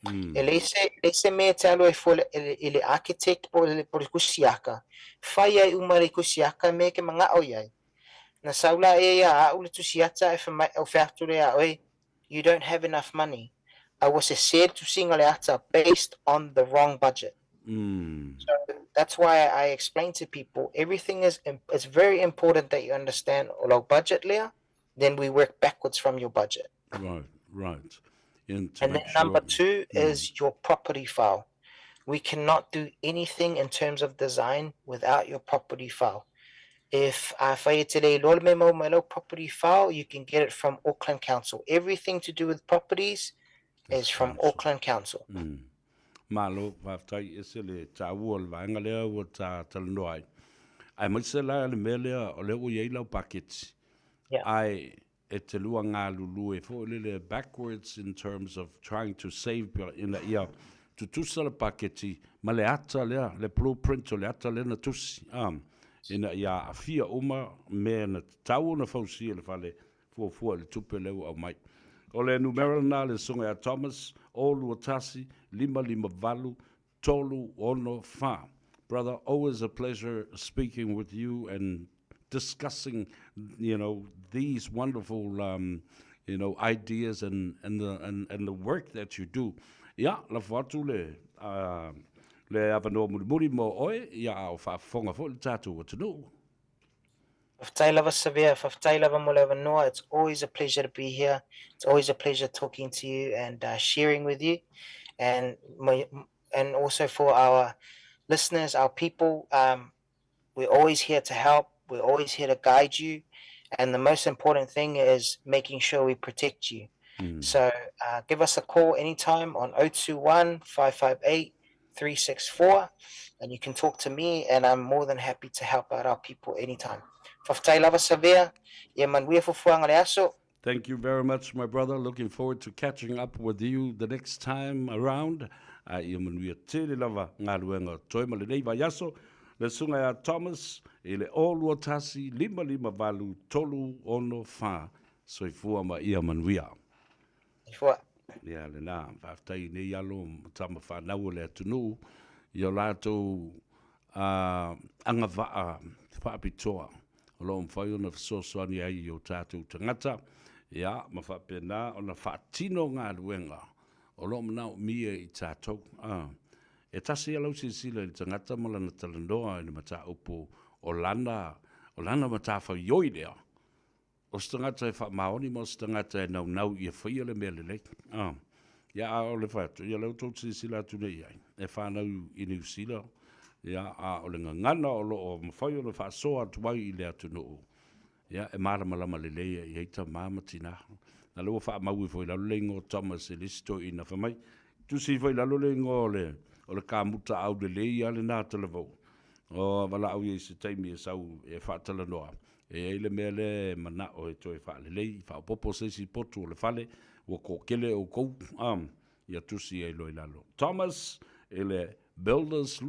E le se, le se mea te alo e fo le, e le architect po le, po le kusiaka. Whai ai uma le kusiaka me ke manga o iai. Na saula e ia a ule tusiata e whamai, o wheatu le a oe, you don't have enough money. I was a said to single ata based on the wrong budget. So that's why I explain to people everything is it's very important that you understand low budget lea, then we work backwards from your budget. Right. And to And then make number sure. two is your property file. We cannot do anything in terms of design without your property file. If I today memo property file, you can get it from Auckland Council. Everything to do with properties, is from Auckland Council. Mm. Malo, faafetai ese le taua o le vaega lea ua ta talanoa ai. Aemaise la le mea lea o lea ua i ai lau paketi. Yeah. Ae e te lua galulue foi lele backwards in terms of trying to save ina ia tutusa le paketi ma le ata lea, le blueprint o le ata lea na tusi, ina ia aafia uma mea na tatau ona fausia i le fale fuafua i le tupe lea ua aumai. O le numera lena le Susuga ia Thomas, 0 2 1 5 5 8 3 6 4. Brother, always a pleasure speaking with you and discussing these wonderful ideas and the work that you do. Ia, lafo atu le avanoa mulimuli mo oe, ia a o faafofoga foi le tatou atunuu. Faafetai lava Savea, faafetai lava mo le avanoa. It's always a pleasure to be here. It's always a pleasure talking to you and sharing with you. And also for our listeners, our people, we're always here to help. We're always here to guide you. And the most important thing is making sure we protect you. So give us a call anytime on 021 558 364 and you can talk to me and I'm more than happy to help out our people anytime. Faafetai lava Savea, ia manuia fuafuaga le aso. Thank you very much, my brother. Looking forward to catching up with you the next time around. A ia manuia tele lava galuega toe ma lenei vaiaso. Le susuga ia Thomas i le 0 2 1 5 8 3 6 4. Soifua ma ia manuia. Soifua. Ia lena, faafetai nei alo ma tama fanau o le atunuu i o latou agavaa faapitoa o lo o mafai ona fesoasoani ai i o tatou tagata, ia ma faapena ona faatino galuega o lo o manaomia i tatou. E tasi ia lau silasila i le tagata ma lana talanoa i le mataupu o lana matafaioi lea. O se tagata e faamaoni ma o se tagata e naunau ia faia le mea lelei. Ia a o le fai atu, ia lea ua tou silasila atu nei ai, e fanau i Niu Sila, ia a o le gagana o lo o mafai ona faasoa atu ai i le atunuu, ia e malamalama lelei e i ai tamā ma tinā. Na lea ua faamau ifo i lalo le igoa o Thomas e le isi toeaina fai mai, tusi ifo i lalo le igoa o le kamuta aulelei a lena talavou. O valaau i se taimi e sau e faatalanoa. E ai le mea lea e manao e toe faalelei, faaopoopo se isi potu o le fale, ua toatele outou, ia tusi ai loa i lalo. Thomas i le Builders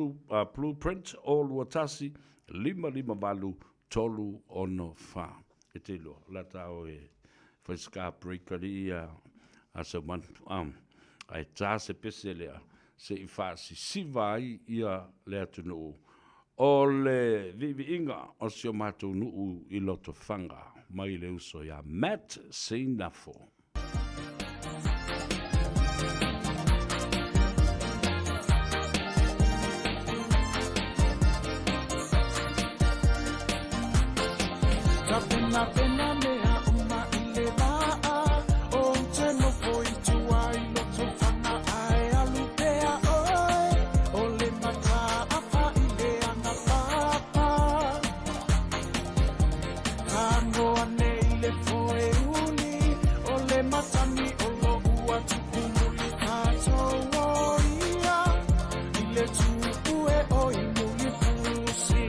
Blueprint 0 2 1 5 8 3 6 4. E te iloa, o le a ta o e fai se ka break alii a Saumanu. Ae ta se pese lea, se i faasisiva ai ia le atunuu. O le viiviiga o si o matou nuu i Lotofaga mai le uso ia Matt Seinafo. Tapenapena mea uma i le vaa Ou te nofo i tua i Lotofaga ae alu pea oe O le mataafa i le agapapa Tagoa nei le foe uli O le matagi o lou atu kumuli Tatou o ia i le tupu e o i mulifusi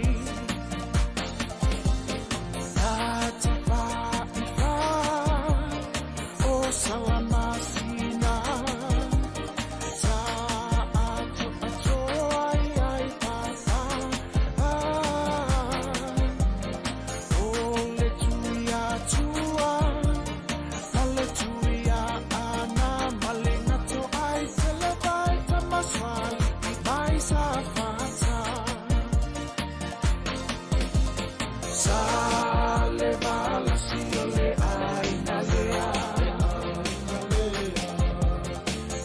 Tatafa'ifa o Salamasina Sa'ato'atoa ai ai papa O le Tuiatua ma le Tuiaana ma le Gato'ai televai Tamasoali'i mai Safata Sa le valasi o le ʻāina lea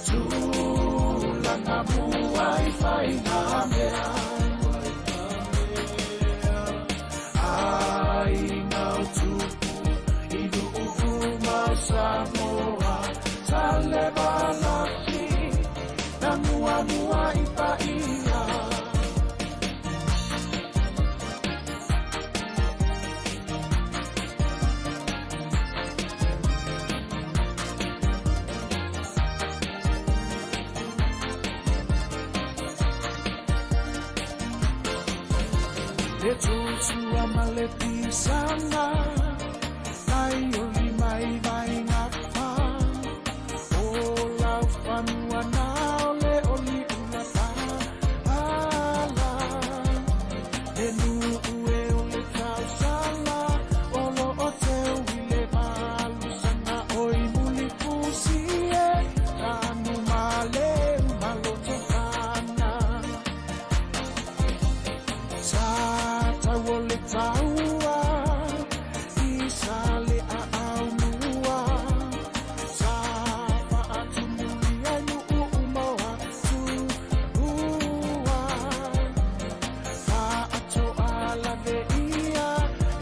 Tulaga mua i faiga mea ʻĀina o Tupu i Nuʻu ma o Samoa Sa le valasi na muamua i paia. Le tutua ma le pisaga Nai o lima i vaega fa O laufanua na o le oliula paala Le nuu e o le tausala O loo teu i le valusaga Oi mulifusi e Tanu ma le uma lotofana Sa tau o le taua I sa le aau mua Sa faatumuli ai nuu uma o Atua Faatoa lave ia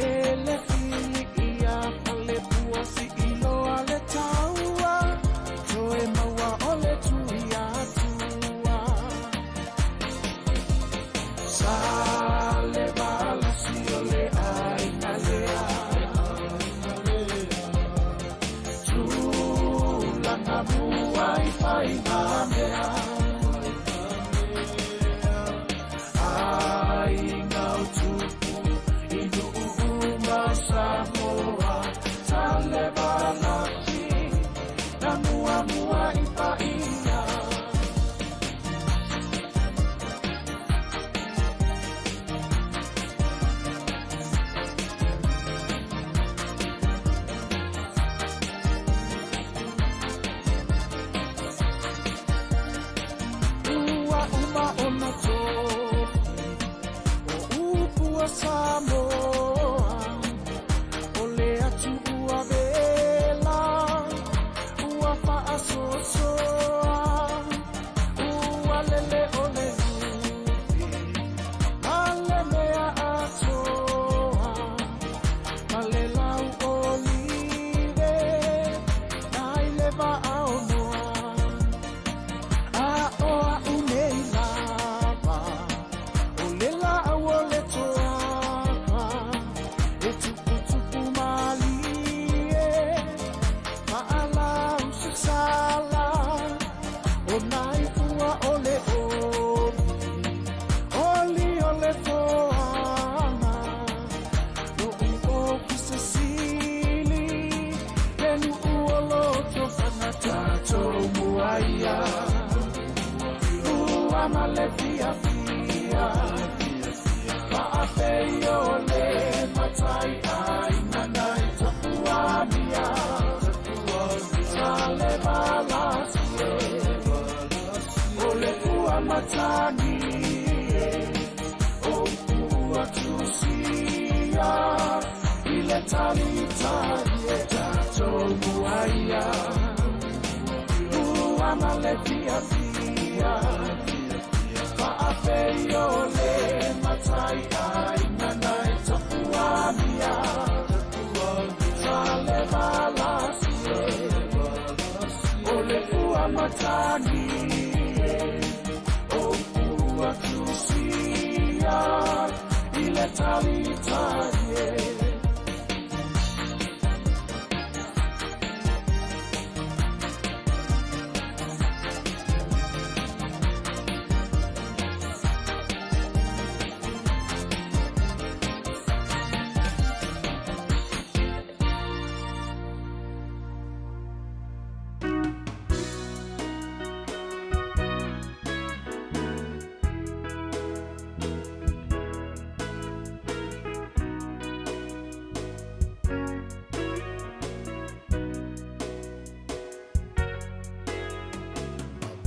e le fili ia Falepua siiloa le taua Toe maua o le tui Atua Sa le valasi o le aiga lea Tulaga mua i faiga mea Aiga o tupu i nuu uma o Samoa Sa le valasi na muamua i paia. Ua uma ona tofi o upu a Samoa O le atu ua vela ua faasoasoa Ua lele o le lupe ma le mea atoa Ma le lau olive nai le vaaonoa A o au nei lava o le laau o le toafa E tuputupu malie maalau sasala O nai fua o le oli oli o le foaga Lou ofisa sili le nuu o lotofaga Tatou muaia ua ma le fiafia Faafei o le matai aiga nai tapuania Sa le valasi e o le fua matagi e O ua tusia i le talitali e tatou muaia Ua ma le fiafia Faafei o le matai aiga nai tapuania Sa le valasi e o le fua matagi e O ua tusia i le talitali e.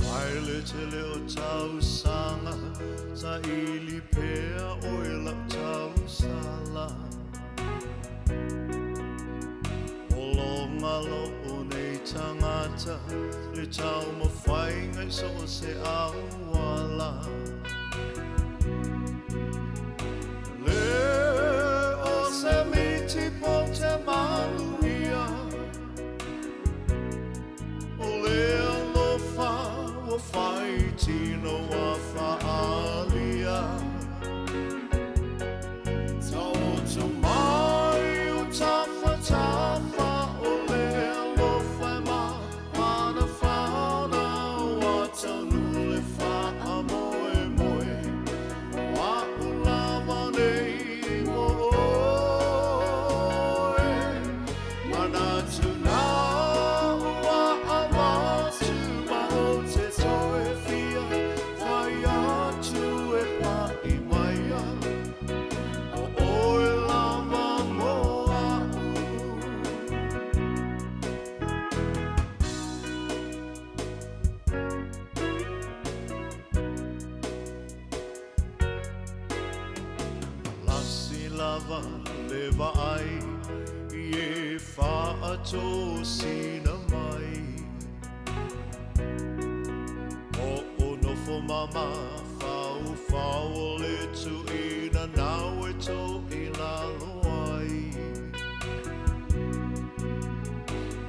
Mai le tele o tausaga sa ili pea oe lau tausala O loga loo nei tagata le taumafaiga i so o se auala Le o se miti po te manuia O le alofa ua faitino ua faaalia Taoto mai o tafatafa o le alofa e mafanafana ua taunuu le faamoemoe. lava le vaai i e faatosina mai. Hoʻonofo ma mafaufau o le tuʻina nau e toʻilalo ai.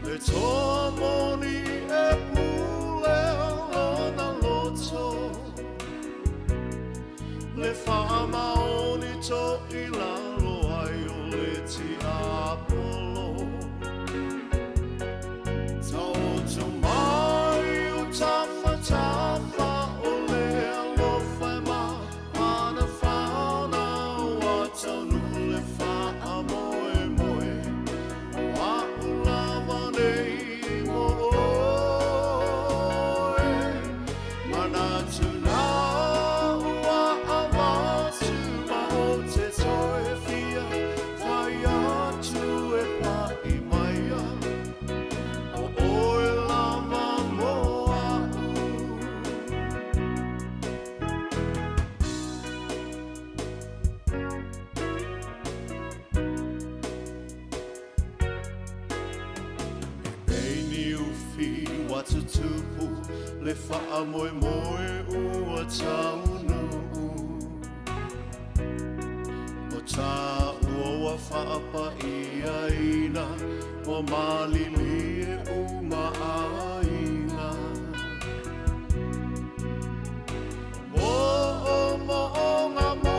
Le toa moni e pule lona loto, Le faamaoni toʻilalo ai o le tiapolo. Taoto mai o tafatafa o le alofa e mafanafana ua taunuu le faamoemoe o aʻu lava nei mo oe. Manatu nā ua avatu ma o te toe fia fai atu e paʻi maia o ʻoe lava mo aʻu. He pei niufi ua tutupu le faamoemoe ua taunuu. O tāua ua faapaiaina ua malilie uma aiga. Moomooga mo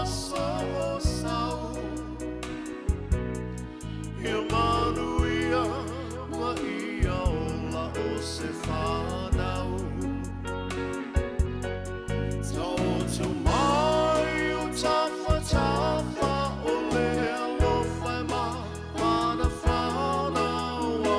aso o sau, ia manuia ma ia ola o se fanau. Taoto mai o tafatafa o le alofa e mafanafana ua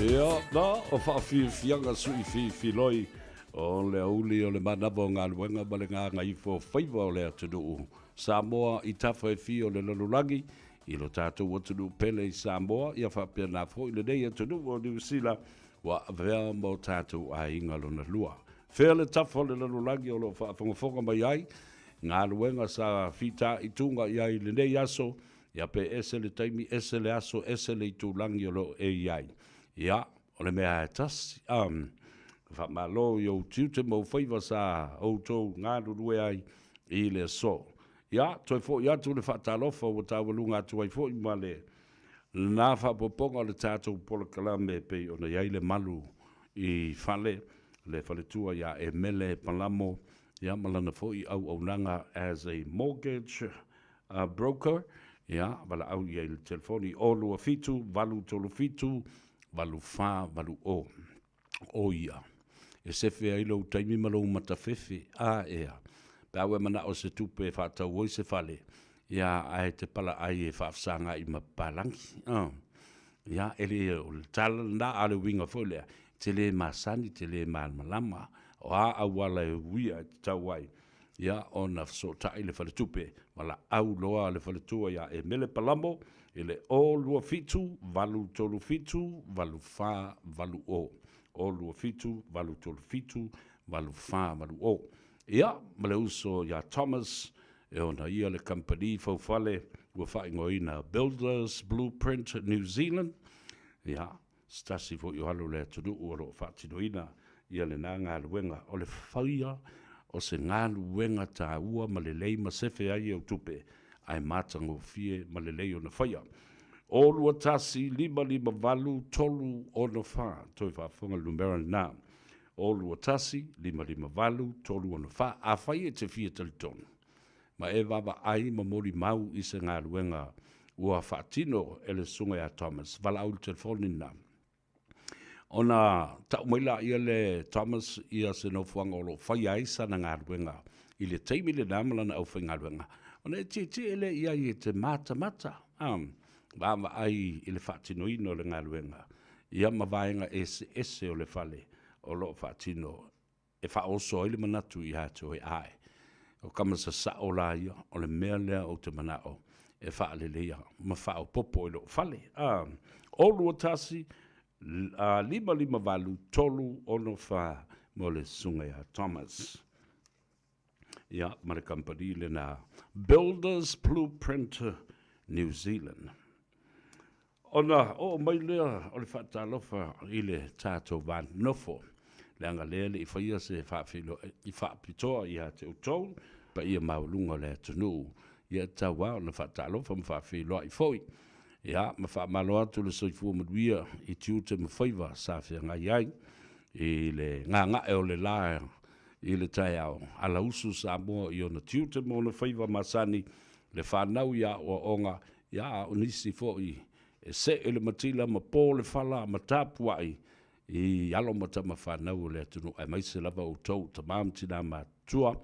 Ia, na, o faafiafiaga suifiifiloi o le aoauli o le manava o galuega ma le gagaifo faiva o le atunuu Samoa i tafa e fia o le lalolagi, i lo tatou atunuu pele i Samoa, ia faapena foi lenei atunuu o Niu Sila ua avea ma o tatou aiga lona lua. Fea le tafa o le lalolagi o lo o faafogafoga mai ai, galuega sa fitaituga i ai i lenei aso, ia pe ese le taimi, ese le aso, ese le itulagi o lo o e i ai. Ia, o le mea lava e tasi, um, faamalo i ou tiute ma ou faiva sa outou galulue ai i le aso. Ia, toe foi atu le faatalofa ua taualuga atu ai foi ma le na faaopoopoga o le tatou polokalame e pei ona i ai le malu i fale, le faletua ia Emele Palamo, ia ma lana foi auaunaga as a mortgage broker, ia, valaau i ai i le telefoni 027 837 8480. O ia, e sefe ai lou taimi ma lou matafefe, a ea, pe a ua e manao se tupe e faatau ai se fale, ia, ae te palaai e faafesagai ma papalagi. A, ia, e le o le tala lena, a o le uiga foi lea, e te le masani, e te le malamalama, o a auala e uia e tatau ai, ia, ona fesootai le faletupe, valaau loa le faletua ia Emele Palamo i le 027 837 8480. 027 837 8480. Ia, ma le uso ia Thomas, e ona ia le kamupani faufale ua faaigoaina Builders Blueprint New Zealand, ia, Se tasi foi o alo o le atunuu o lo o faatinoina ia lena galuega, o le faia o se galuega taua ma lelei ma sefe ai au tupe, ae matagofie ma lelei ona faia. 0 2 1 5 5 8 3 6 4, toe faafofoga le numera lena, 0 2 1 5 5 8 3 6 4. Afai e te fia talitonu ma e vaavaai ma molimau i se galuega ua faatino e le Susuga ia Thomas, valaau i le telefoni lena. Ona tau mai laia le Thomas ia se nofoaga o lo o faia ai sana galuega i le taimi lena ma lana aufaigaluega, ona e tietie lea i ai e te matamata, a, vaavaai i le faatinoina o le galuega, ia ma vaega eseese o le fale o lo o faatino e faaoso ai le manatu ia te oe, Ae, o tama sasao la ia, o le mea lea ou te manao e faaleleia ma faaopoopo i lou fale. A, 0 2 1 5 5 8 3 6 4 mo le Susuga ia Thomas. Ia, ma le kamupani lena Builders Blueprint New Zealand. Ona oo mai lea o le faatalofa i le tatou va nofo, leaga lea e le i faia se faafeiloai faapitoa ia te outou, paia maualuga o le atunuu, ia e tatau lava ona faatalofa ma faafeiloai foi, ia ma faamalo atu le soifua manuia i tiute ma faiva sa feagai ai i le gaga'e o le la i le taeao, alausu Samoa i ona tiute ma ona faiva masani, le fanau i aoaoga Ia, a o nisi foi e see le matila ma po le fala ma tapuai i alo ma tama fanau o le atunuu, aemaise lava outou tama ma tina matutua,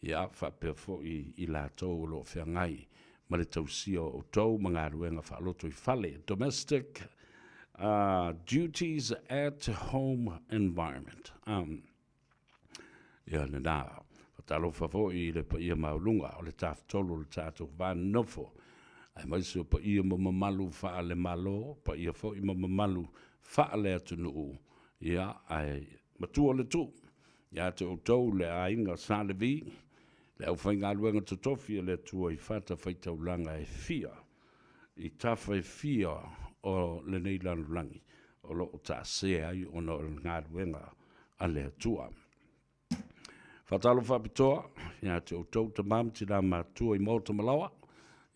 ia, faapea foi i latou o lo o feagai ma le tausia o outou ma galuega faalotoifale, domestic duties at home environment. Ia lena. Faatalofa foi i le paia maualuga o le Tafatolu o le tatou va nonofo, aemaise o paia ma mamalu faale-Malo, paia foi ma mamalu faale-atunuu, ia, ae matua le tuu ia te outou le aiga Sa Levi, le aufaigaluega totofi a le Atua i fatafaitaulaga e fia, i tafa e fia o lenei lalolagi o lo o taasē ai ona o le galuega a le Atua. Faatalofa faapitoa ia te outou tama ma tina matutua i maota ma laoa,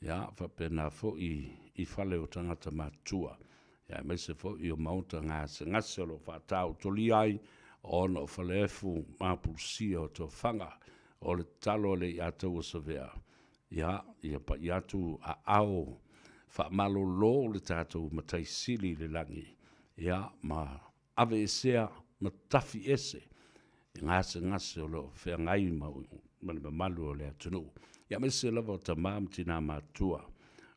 ia faapena foi i fale o tagata matutua, ia aemaise foi o maota gasegase o lo o faataotolia ai ona o falaefu ma apulusia o tofaga. O le tatalo a le Iataua Savea, ia, ia pai atu aao faamalolo le tatou Matai Sili i le lagi, ia, ma aveesea ma tafi ese i gasegase o lo o feagai ma le mamalu o le atunuu, aemaise lava o tama ma tina matutua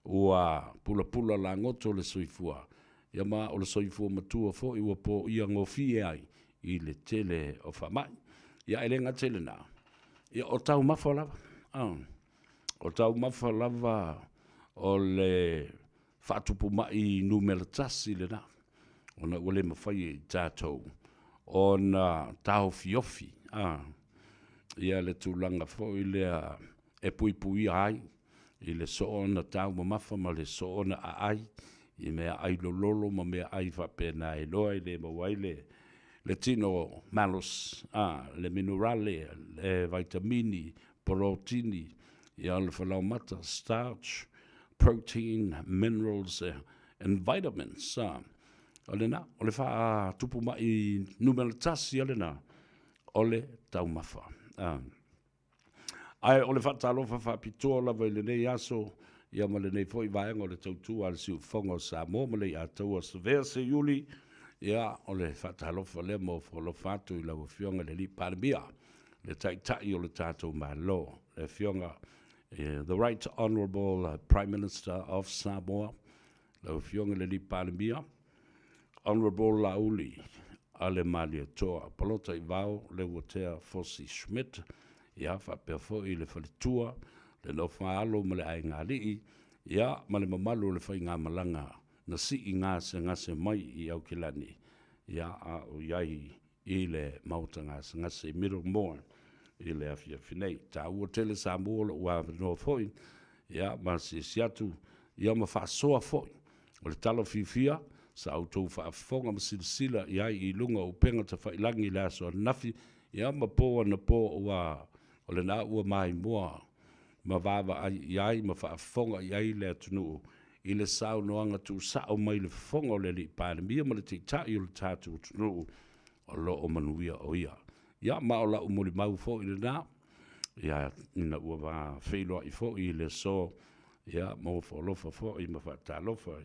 ua pulapula lagoto le soifua. Ia ma o le soifua matua foi ua poia gofie ai i le tele o faamai. Ia e le gata i lena, ia o taumafa lava, o taumafa lava o le faatupu mai numera tasi lena, ona ua le mafai e i tatou ona taofiofi ia le tulaga foi lea e puipuia ai i le soona taumamafa ma le soona aai i meaai lololo ma meaai faapena e iloa e le maua ai le tino malosi, le minerale, le vaitamini, polotini, ia le falaoamata, starch, protein, minerals and vitamins. O lena, o le faatupu mai numera tasi a lena, o le taumafa. Ae o le faatalofa faapitoa lava i lenei aso, ia ma lenei foi vaega o le tautua a le Siufofoga o Samoa ma le Iataua Savea Seiuli, ia o le faatalofa lea ma ofo alofa atu i lau Afioga i le Alii Palemia, le Taitai o le tatou Malo, le Afioga The Right Honourable Prime Minister of Samoa, lau Afioga i le Alii Palemia, Honourable Laauli Alemalietoa, Palota i Vao, Leuatea Fosi Schmidt, ia faapea foi le faletua, le nofoaalo ma le aigaalii, ia ma le mamalu o le faigamalaga na sii gasegase mai i Aukilani, ia a o i ai i le Maota Gasegase i Middlemore i le afiafi nei. Taua tele Samoa o lou avanoa foi, ia ma asiasi atu, ia ma faasoa foi. O le tala fiafia, sa outou faafofoga ma silasila i ai i luga o upega tafailagi i le aso ananafi, ia ma po anapo aua o lena ua maimoa ma vaavaai i ai ma faafofoga i ai le atunuu i le saunoaga tuusao mai le fofoga o le Alii Palemia ma le Taitai o le tatou atunuu o lo o manuia o ia. Ia, ma o lau molimau foi lena, ia, ina ua feiloai foi i le aso, ia, ma ofo alofa foi ma faatalofa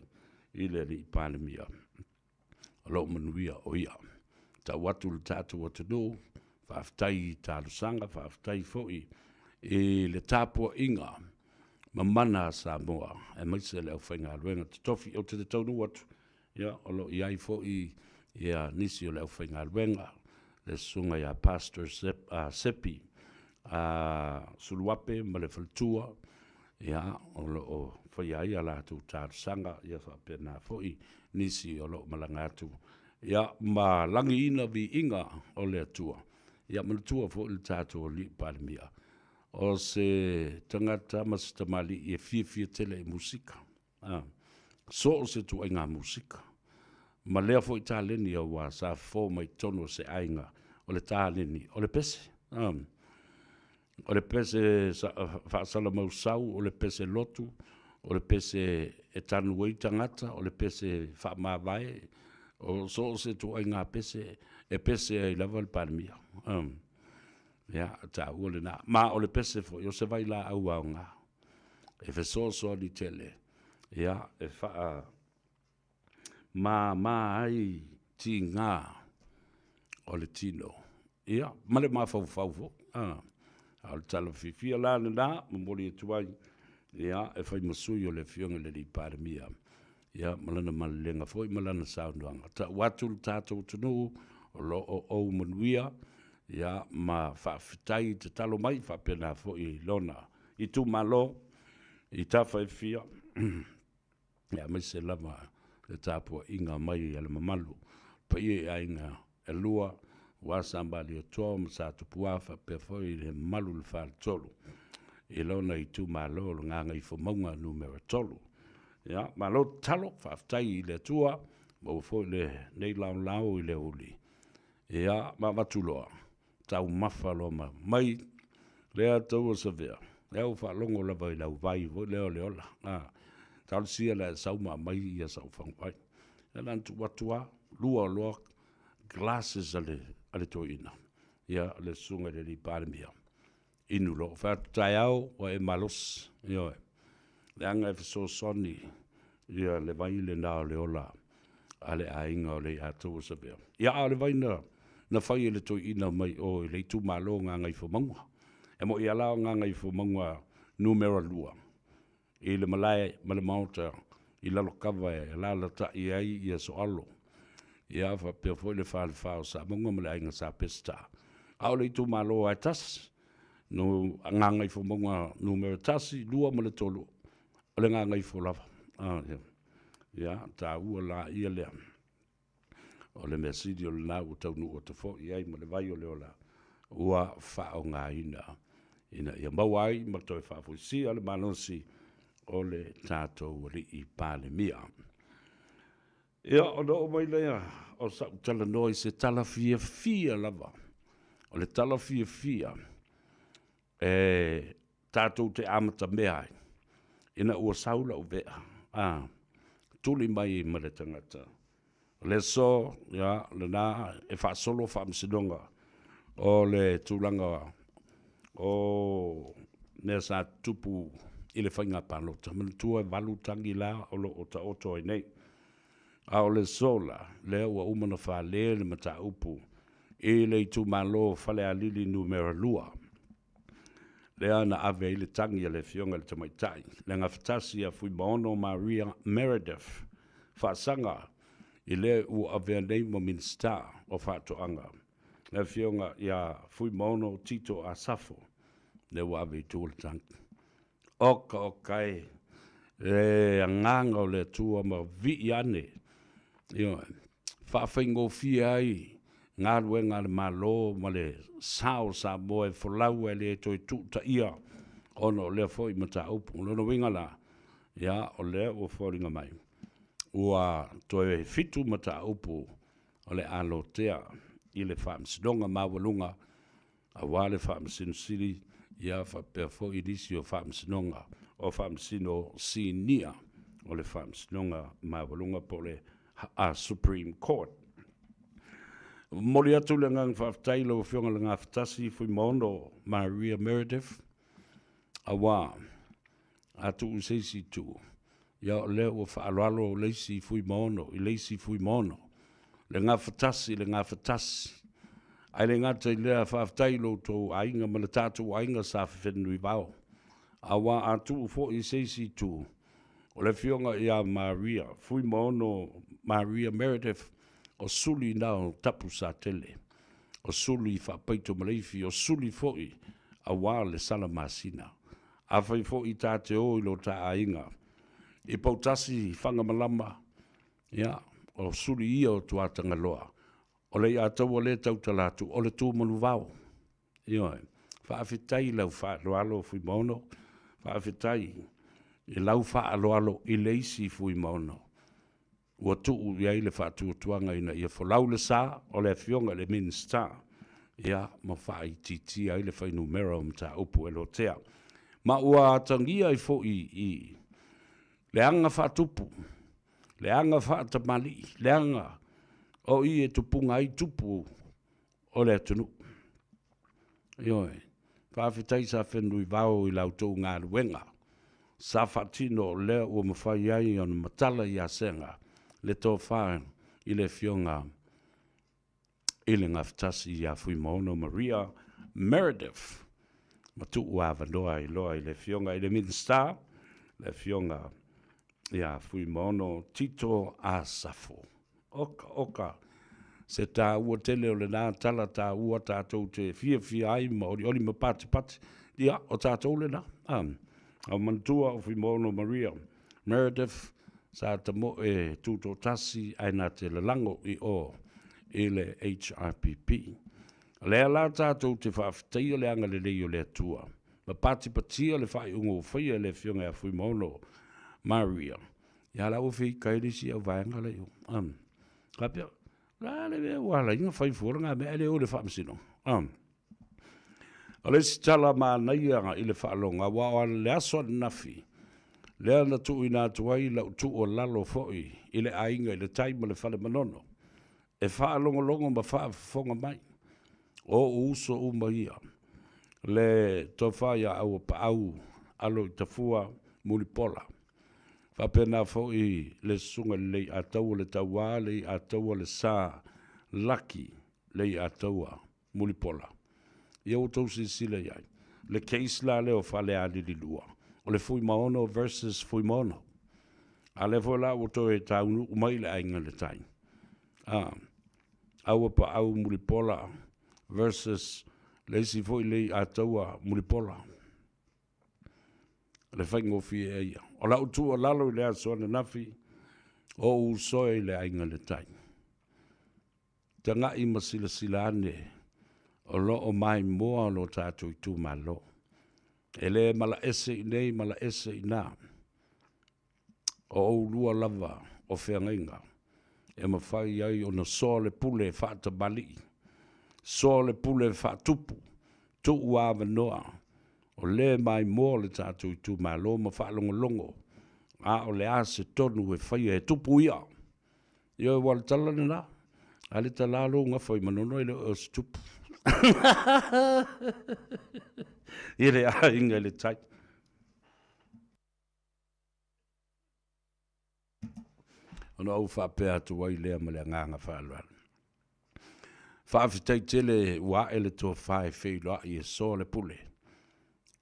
i le Alii Palemia. O lo o manuia o ia. Tau atu le tatou atunuu, faafetai i talosaga, faafetai foi i le tapuaiga mamana a Samoa, aemaise le aufaigaluega totofi. Ou te taunuu atu, ia, o lo o i ai foi ia nisi o le aufaigaluega, le susuga ia Pastor Sepi Suluape ma le faletua, ia, o lo o faia ai a latou talosaga, ia faapena foi nisi o lo o malaga atu, ia, ma lagiina viiga o le Atua. Ia manatua foi le tatou Alii Palemia, o se tagata ma se tamalii e fiafia tele i musika, a, so o se ituaiga musika. Ma lea foi taleni aua sa fofo mai totonu o se aiga o le taleni o le pese. A, o le pese faasalamausau, o le pese lotu, o le pese e tanu ai tagata, o le pese faamavae, o so o se ituaiga pese e pese ai lava le Palemia. Ia, taua lena. Ma o le pese foi, o se vailaau aoga e fesoasoani tele, ia, e faa mama ai tiga o le tino, ia, ma le mafaufau foi. A o le tala fiafia la lena, momoli atu ai, ia, e fai ma sui o le Afioga i le Alii Palemia, ia, ma lana malelega foi ma lana saunoaga. Tau atu le tatou atunuu, o lo o ou manuia, ia, ma faafetai i tatalo mai, faapena foi i lona itumalo i tafa e fia. Aemaise lava le tapuaiga mai a le mamalu paia i aiga e lua, aua Sa Malietoa ma Sa Tupua faapea foi le mamalu i le faletolu i lona itumalo o le Gagaifomauga numera 3. Ia, malo tatalo, faafetai i le Atua, maua foi lenei laolao i le aoauli. Ia, ma avatu loa taumafa loa ma mai lea taua savea, lea ua faalogo lava i lau vai foi lea o le ola. A, talosia le sau ma aumai ia sau faguvai. Ia na ona tuu atu lava, lua loa glasses a le toeaina, ia le susuga i le alii Palemia, inu loa. Fai atu, taeao ua e malosi, ioe, leaga e fesoasoani ia le vai lena o le ola a le aiga o le Iataua Savea. Ia, a o le vai na, na fai e le toeaina mai o i le itumalo o Gagaifomauga. E moi lava la o Gagaifomauga numera 2 i le malae ma le maota i Lalokava e alaalatai ai ia Soalo, ia faapea foi le Falefa o Samoga ma le Aiga Sa Peseta. A o le itumalo lava e tasi, no Gagaifomauga numera 1, 2 ma le 3, o le Gagaifo lava. Ia, taua laia lea. O le mea sili o lena ua taunuu atu foi i ai ma le vai o le ola ua faaaogaina ina ia maua ai ma toe faafoisia le malosi o le tatou Alii Palemia. Ia, ona oo mai lea o sa'u talanoa i se tala fiafia lava. O le tala fiafia e tatou te amatamea ai, ina ua sau lau vea, a, tuli mai ma le tagata. O le aso, ia, lena e faasolo faamasinoga o le tulaga o mea sa tutupu i le faiga palota. Manatua e valu tagi la o lo o taoto ai nei. A o le aso la, lea ua uma ona fale le mataupu i le itumalo o Falealili Numera 2. Lea na ave ai le tagi a le Afioga i le Tamaitai, le Gafatasi ia Fuimaono Maria Meredith Faasaga i le ua avea nei ma Minisita o Faatoaga, le Afioga ia Fuimaono Tito Asafo, lea ua ave i tua le tagi. Oka oka e, le agaga o le Atua ma vii ane, ioe, faafaigofie ai galuega a le Malo ma le sa o Samoa e folau ae le toe tuutaia ona o lea foi mataupu. O lona uiga la, ia, o lea ua foliga mai ua toe fitu mataupu o le a lotea i le Faamasinoga Maualuga aua le Faamasino Sili, ia faapea foi nisi o Faamasinoga o Faamasino Sinia o le Faamasinoga Maualuga po o le Supreme Court. Momoli atu le agaga faafetai i lau Afioga i le Gafatasi Fuimaono Maria Meredith, aua a tuu i se isi itu, ia o lea ua faaaloalo le isi Fuimaono i le isi Fuimaono, le Gafatasi i le Gafatasi. Ae le gata i lea, faafetai i lo outou aiga ma le tatou aiga sa Fefenunuivao, aua a tuu foi i se isi itu, O le Afioga ia Maria Fuimaono Maria Meredith, o suli na o Tapusatele, o suli Faapaitomaliifi, o suli foi aua le Salamasina. Afai foi ta te o i lo ta aiga i Poutasi i Fagamalama, ia, o suli ia o Tuatagaloa, o le iataua lea tautala atu, o le Tumanuvao. Ioe. Faafetai i lau faaaloalo Fuimaono, faafetai i lau faaaloalo i le isi Fuimaono ua tuu i ai le faatuatuaga ina ia folau le sa o le Afioga i le Minisita, ia, ma faaitiitia ai le fuainumera o mataupu e lotea. Ma ua atagia ai foi i le aga faatupu, le aga faatamalii, le aga o i e tupuga ai tupu o le atunuu. Ioe, faafetai sa Fenunuivao i la outou galuega sa faatino o lea ua mafai ai ona matala ia Sega le tofa i le Afioga i le Gafatasi ia Fuimaono Maria Meredith ma tuu avanoa ai loa i le Afioga i le Minisita, le Afioga ia Fuimaono Tito Asafo. Oka, oka, se taua tele o lena tala taua tatou te fiafia ai ma olioli ma patipati, ia, o tatou lena. A, a manatua o Fuimaono Maria Meredith sa tamoe tutoatasi ae na te lalago i o i le HRPP. O lea la tatou te faafetaia le agalelei o le Atua ma patipatia le faaiuga ua faia e le Afioga ia Fuimaono Maria. Ia la ua feita ai le isi au vaega la i o. Um, faapea, la le mea ua ala ai ona fai fua lena mea ae le o i le faamasinoga. Um, o le isi tala manaia i le faalogo, aua o le aso ananafi, lea na tuuina atu ai lau tuualalo foi i le aiga i le tai ma le fale Manono, e faalogologo ma faafofoga mai. O ou uso uma ia, le tofa ia Auapaau Aloitafua Mulipola, faapena foi le Susuga i le Leiataua le Tauā Leiataua le Sa Laki Leiataua Mulipola. Ia ua outou silasila i ai, le case la lea o Falealili 2, o le Fuimaono versus Fuimaono. A lea foi la ua toe taunuu mai le Aiga i le Tai. A, a ua paau Mulipola versus le isi foi lei Ataua Mulipola. Le faigofie ai ia. O lau tuualalo i le aso ananafi, o ou uso e i le Aiga i le Tai. Tagai ma silasila ane o lo o maimoa lo tatou itumalo. E le malaese i nei malaese i na. O oulua lava o feagaiga e mafai ai ona soa le pule faatamalii, soa le pule faatupu, tuu avanoa o le maimoa le tatou itumalo ma faalogologo a o le a se tonu e faia e tupu ia. Ioe, aua o le tala lena, a le tala lou gafa i Manono e le o se tupu. I le aiga i le tai. Ona ou faapea atu ai lea ma le agaga faaaloalo. Faafetai tele ua ae le tofa e feiloai e soa le pule.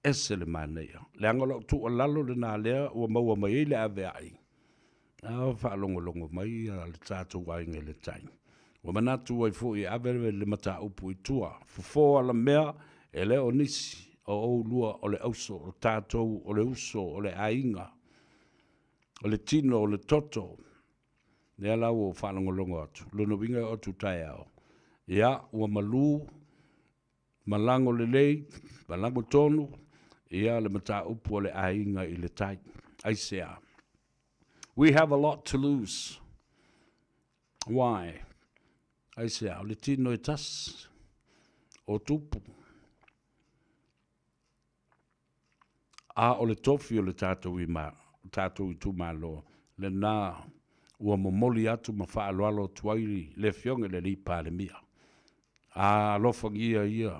Ese le manaia. Leaga o lau tuualalo lena lea ua maua mai ai le aveai. A faalogologo mai le tatou aiga i le tai. Ua manatu ai foi e ave le mataupu i tua. Fofo alamea e le o nisi o oulua o le auso, o tatou o le uso, o le aiga, o le tino, o le toto. Lea la ua ou faalogologo atu, lona uiga e oo atu taeao, ia, ua malu ma lago lelei, ma lago tonu, ia le mataupu a le Aiga i le Tai. Aisea? We have a lot to lose. Why? Aisea? O le tino e tasi, o tupu. A o le tofi o le tatou ima, tatou itumalo, lena ua momoli atu ma faaaloalo atu ai le Afioga i le Alii Palemia. A alofagia ia,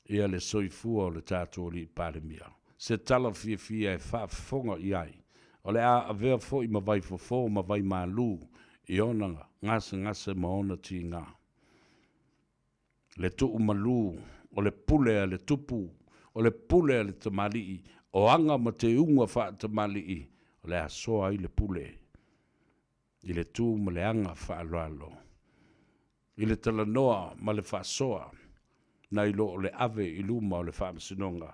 ia le soifua o le tatou Alii Palemia. Se tala fiafia e faafofoga i ai, o le a avea foi ma vaifofo ma vaimalu i ona gasegase ma ona tiga. Le tuumalu, o le pule a le tupu, o le pule a le tamalii, o aga ma teuga faatamalii, o le a soa ai le pule i le tu ma le aga faaaloalo, i le talanoa ma le faasoa, nai lo o le ave i luma o le Faamasinoga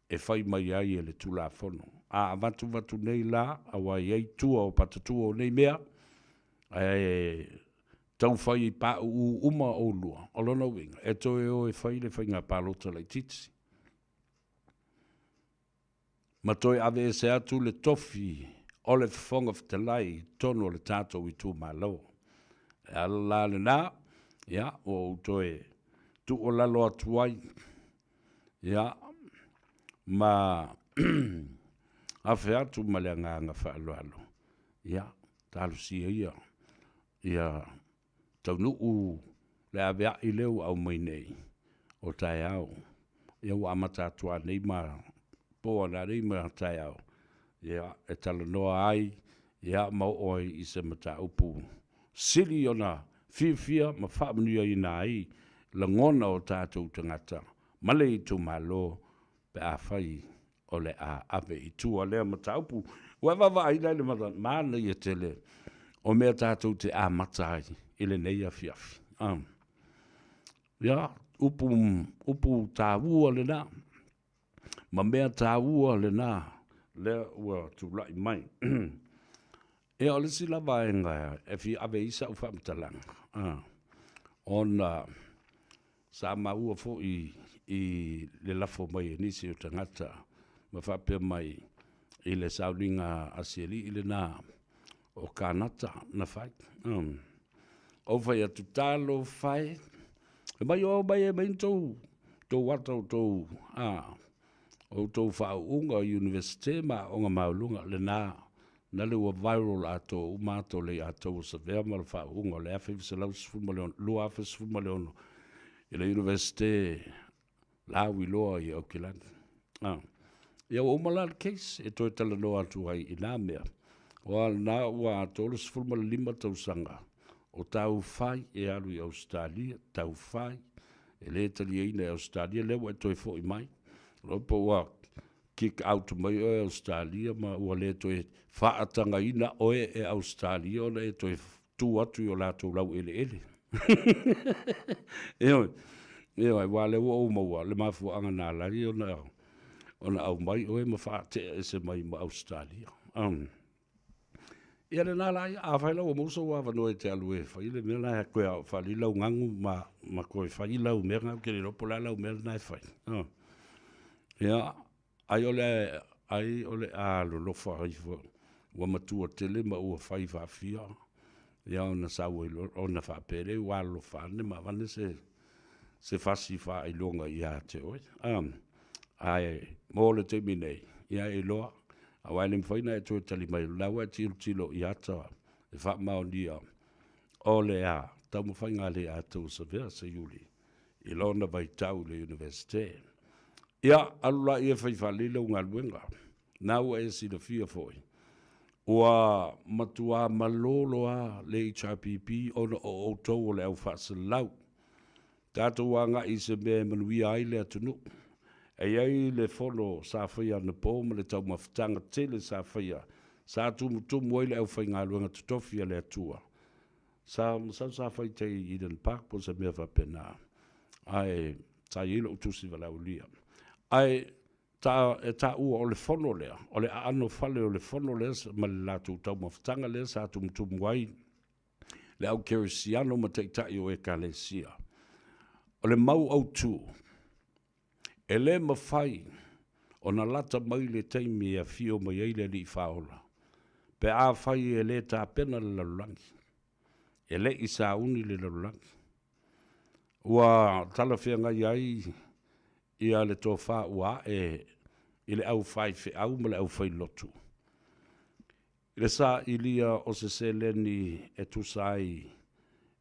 e fai mai ai e le Tulafono. A avatuvatu nei la, aua e i ai tua o patatua o nei mea, ae taufai pauu uma oulua, o lona uiga, e toe o e fai le faiga palota laitiiti, ma toe aveese atu le tofi o le Fofoga Fetalai i totonu o le tatou itumalo. E ala la lena, ia, ua ou toe tuualalo atu ai, ia, ma afe atu ma le agaga faaaloalo, ia, talosia ia, ia taunuu le aveai lea ua aumai nei o taeao. Ia ua amata atu lava nei ma po ananei ma taeao, ia, e talanoa ai, ia, ma oo ai i se mataupu sili ona fiafia ma faamanuiaina ai lagona o tatou tagata ma le itumalo pe afai o le a ave i tua lea mataupu. Ua e vaavaai la i le manaia tele o mea tatou te amata ai i lenei afiafi. Ia, upu, upu taua lena, ma mea taua lena lea ua tulai mai. Ia, o le isi la vaega e fia ave i ai sau faamatalaga, ona Sa maua foi i le lafo mai e nisi o tagata ma faapea mai i le sauniga a si alii lena o Kanata na fai. Ou fai atu, Talofa e, e mai o mai e mai ni tou, tou ata o tou, a, outou faauuga o Universite ma aoga maualuga, lena, na le ua viral atoa uma ata o le iatau o Savea ma le faauuga o le 1916, 2016 i le Universite lauiloa i Aukilani. Ah. Ia ua uma la le case e toe talanoa atu ai i nā mea. Aua lena ua 35 tausaga o taufai e alu i Ausetalia, taufai e le taliaina e Ausetalia, lea ua e toe foi mai. Loa po ua kick out mai oe e Ausetalia ma ua le toe faatagaina oe e Ausetalia ona e toe tu atu i o latou laueleele. Ioe, ioe, aua o lea ua ou maua le mafuaaga na ala ai ona ona aumai oe ma faatea ese mai ma Ausetalia. Um. Ia lena la ia, afai la ua maua sou avanoa e te alu e fai le mea la e toe faalii lau gagu ma, ma toe fai lau mea na, ou te le iloa po o le a lau mea lena e fai. Uh. Ia, ai o le, ai o le a lolofa ifo, ua matua tele ma ua fai faafia, ia ona sau ai loa, ona faapea lea ua alolofa ane ma avane se, se fasi faailoga ia te oe. Um, ae mo le taimi nei, ia e iloa, aua e le mafai ona e toe tali mai, o la ua e tilotilo i ata e faamaonia o le a taumafaiga a le Alataua Seiuli i lona vaitau i le Iunivesite. Ia, alu laia e fai faalelei lau galuega. Na ua e silafia foi, ua matuā malolo lava le HRPP ona o outou o le au faaselau. Tatou agai i se mea e manuia ai le atunuu. E i ai le fono sa faia anapo ma le taumafataga tele sa faia, sa tumutumu ai le aufaigaluega totofi a le Atua. Sa masalo sa fai i tai i Eden Park po o se mea faapena, ae sa i ai lou tusi valaaulia. Ae ta, e taua o le fono lea, o le aano fale o le fono lea ma le latou taumafataga lea sa tumutumu ai le au kerisiano ma taitai o Ekalesia. O le mau autu, e le mafai ona lata mai le taimi e afio mai ai le Alii Faaola, pe afai e le tapena le lalolagi, e le i sauni le lalolagi. Ua talafeagai ai ia le tofa ua ae i le au faifeau ma le au failotu, i le sailia o se seleni e tusa ai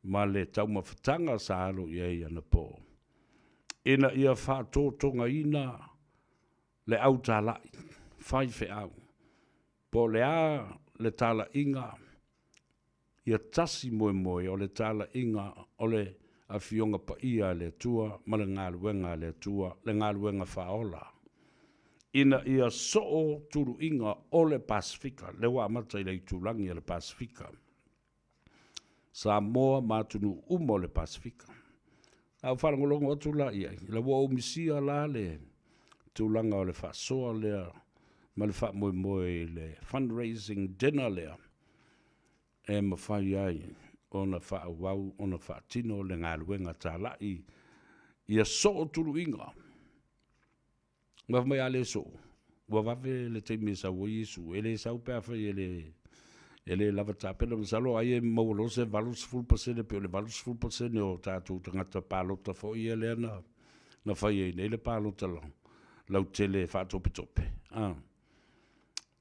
ma le taumafataga sa alo i ai anapo, ina ia faatotogaina le au talai faifeau, po o le a le talaiga Ia tasi moemoe o le talaiga o le Afioga Paia a le Atua ma le galuega a le Atua, le galuega faaola, ina ia soo tuluiga o le Pasefika, lea ua amata i le itulagi a le Pasefika, Samoa ma atunuu uma o le Pasefika. A ou faalogologo atu la i ai, ina ua ou misia la le tulaga o le faasoa lea ma le faamoemoe i le fundraising dinner lea, e mafai ai ona faaauau ona faatino le galuega talai ia soo tuluiga. Ma fai mai a le soo, ua vave le taimi e sau ai Iesu. E le sau pe afai e le e le lava tapena. Masalo ai e maua loa se 80% pe o le 80% o tatou tagata palota foi ia lea na na fai ai nei le palota lautele faatopetope. Ah.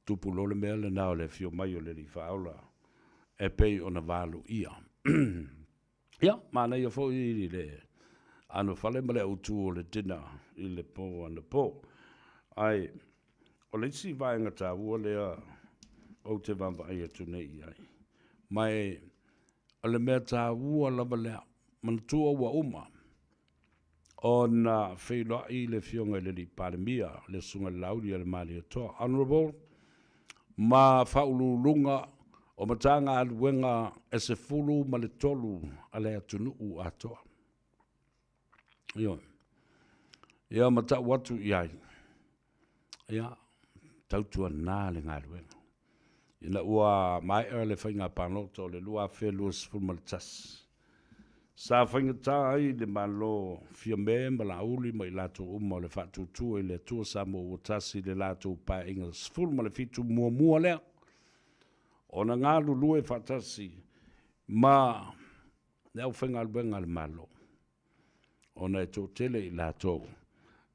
Tupu loa le mea lena o le afio mai o le Alii Faaola e pei ona valoia. Ia, manaia foi le anofale ma le autu o le dinner i le po anapo. Ae o le isi vaega taua lea ou te vaavaai atu nei i ai, ma e o le mea taua lava lea, manatua ua uma ona feiloai le Afioga i le Alii Palemia, le Susuga i le Laaulialemalietoa, Honourable, ma Faauluuluga o Matagaluega e 13 a le atunuu atoa. Ioe. Ia ma tau atu i ai, ia, tautuana le galuega. Ina ua maea le faiga palota o le 2021, sa faigata ai le Malo Fiame ma Laauli ma i latou uma o le Faatuatua i le Atua Samoa ua Tasi i le latou Paeaiga 17 muamua lea ona galulue faatasi ma le aufaigaluega a le Malo. ona e toatele i latou,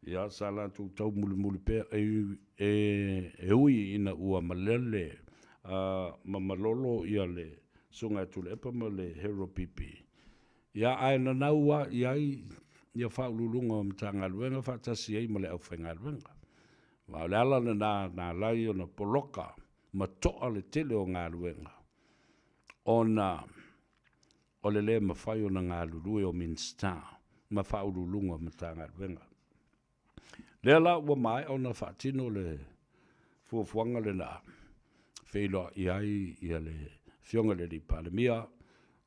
ia sa latou taumulimuli pea e, e, e ui ina ua malele ma malolo ia le Susuga ia Tuilaepa ma le Harold Pipi, ia ae nanau lava i ai ia Faauluuluga o Matagaluega faatasi ai ma le aufaigaluega. Ma o le ala lena na ala ai ona poloka ma toa le tele o galuega, ona o le le mafai ona galulue o Minisita ma Faauluuluga o Matagaluega. Lea la ua maea ona faatino le fuafuaga lena, feiloai ai ia le Afioga i le Alii Palemia,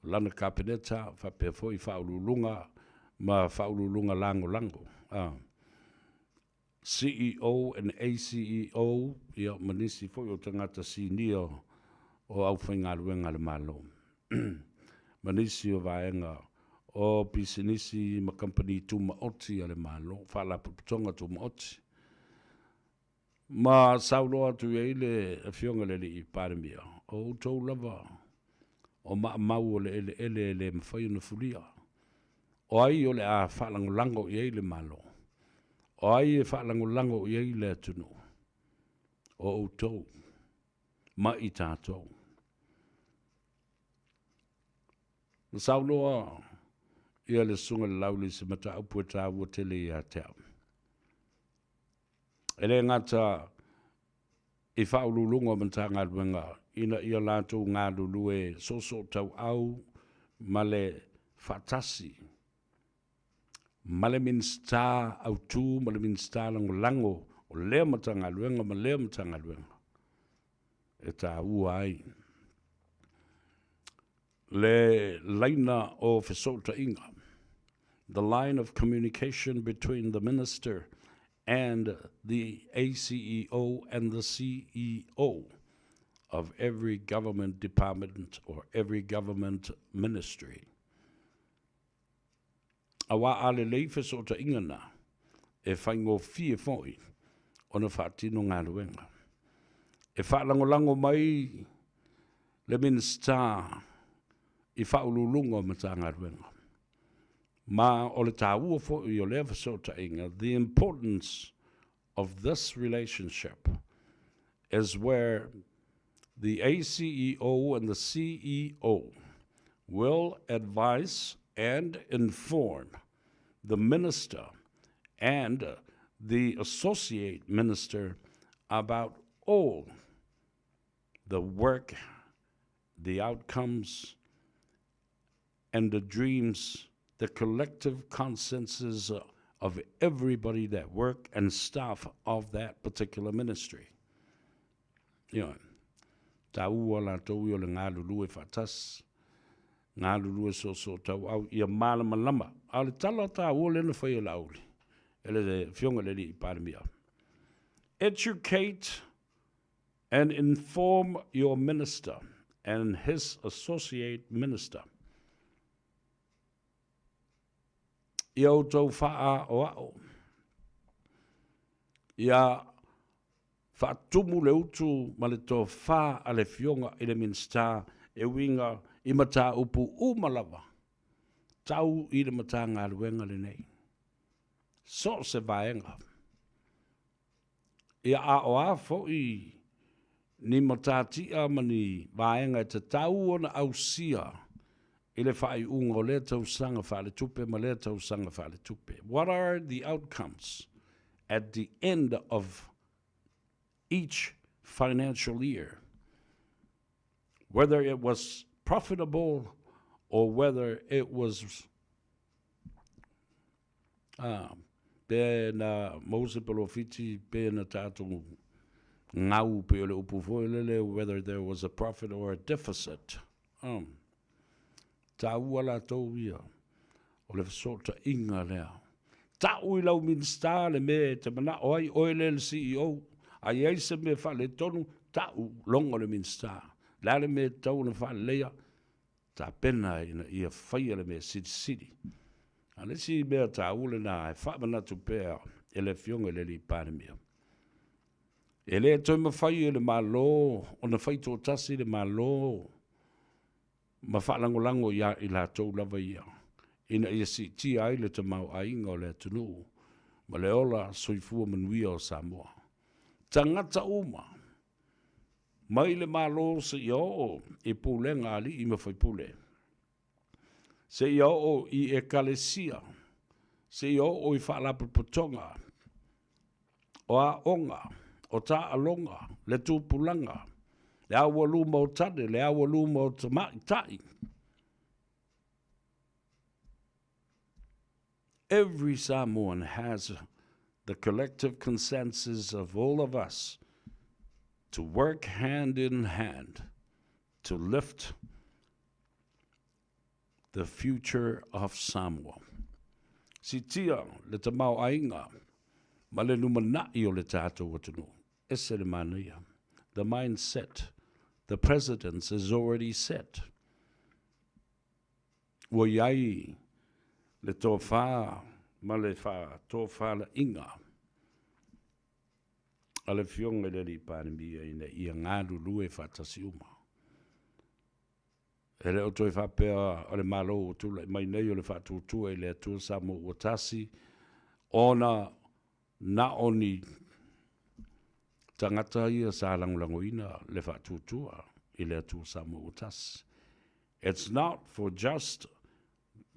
lana Kapeneta, faapea foi Faauluuluga ma Faauluuluga Lagolago, CEO and ACEO, ia ma nisi foi o tagata sinia o aufaigaluega a le Malo, ma nisi o vaega o pisinisi ma kamupani tumaoti a le Malo, Faalapotopotoga Tumaoti. Ma saunoa atu i ai le Afioga i le Alii Palemia, o outou lava o maamau o le eleele e le mafai ona fulia. O ai o le a faalagolago i ai le Malo? O ai e faalagolago i ai le atunuu? O outou ma i tatou. Na saunoa ia le Susuga i le Laauli i se mataupu e taua tele ia te au. E le gata i Faauluuluga o Matagaluega ina ia latou galulue soosootauau ma le faatasi ma le Minisita autu ma le Minisita Lagolago o lea Matagaluega ma lea Matagaluega e taua ai le laina o fesootaiga, the line of communication between the Minister and the ACEO and the CEO of every government department or every government ministry. Aua a lelei fesootaiga na, e faigofie foi ona faatino galuega. E faalagolago mai le Minisita i Faauluuluga o Matagaluega. Ma o le taua foi o lea fesootaiga, the importance of this relationship is where the ACEO and the CEO will advise and inform the minister and the associate minister about all the work, the outcomes, and the dreams, the collective consensus of everybody that work and staff of that particular ministry. Ioe. Taua latou ia o le galulue faatasi, galulue soosootauau ia malamalama. A o le tala taua lea na fai e Laauli, e le Afioga i le Alii Palemia, Educate and inform your minister and his associate minister. Ia outou faaoao, ia faatumu le utu ma le tofa a le Afioga i le Minisita e uiga i mataupu uma lava tau i le Matagaluega lenei, so o se vaega. Ia a o a foi ni matatia ma ni vaega e tatau ona ausia i le faaiuga o lea tausaga faaletupe ma lea tausaga faaletupe. What are the outcomes at the end of each financial year? Whether it was profitable or whether it was Ā, pe na Mose polofiti, pe na tātou ngau, pe o le upu foi lele, whether there was a profit or a deficit. Um, tāua lātou ia, o le fesootaiga lea. Ta'u i lau Minisita le mea e te mana'o ai, oe lea le CEO, a i ai se mea faaletonu, ta'u logo le Minisita. Le a le mea e tatau ona faaleleia, tapena ina ia faia le mea silisili. A o le isi mea taua lena e faamanatu pea e le Afioga i le Alii Palemia, e le toe mafai e le Malo ona faitoatasi le Malo ma faalagolago iā i latou lava ia, ina ia siitia ai le tamaoaiga o le atunuu ma le ola soifua manuia o Samoa. Tagata uma, mai le Malo seia oo i pulega a alii ma faipule, seia oo i ekalesia, seia oo i faalapotopotoga o aoga, o taaloga, le tupulaga, le aualuma o tane, le aualuma o tamaitai. Every Samoan has the collective consensus of all of us to work hand in hand to lift the future of Samoa. Siitia le tamaoaiga ma le lumanai o le tatou atunuu. Ese le manaia. The mindset, the precedence is already set. Ua i ai le tofa ma le faatofalaiga a le Afioga i le Alii Palemia ina ia galulue faatasi uma. E le o toe faapea o le Malo ua tulai mai nei o le faatuatua i le Atua Samoa ua tasi, ona na o ni tagata ia sa lagolagoina le faatuatua i le Atua Samoa ua tasi. It's not for just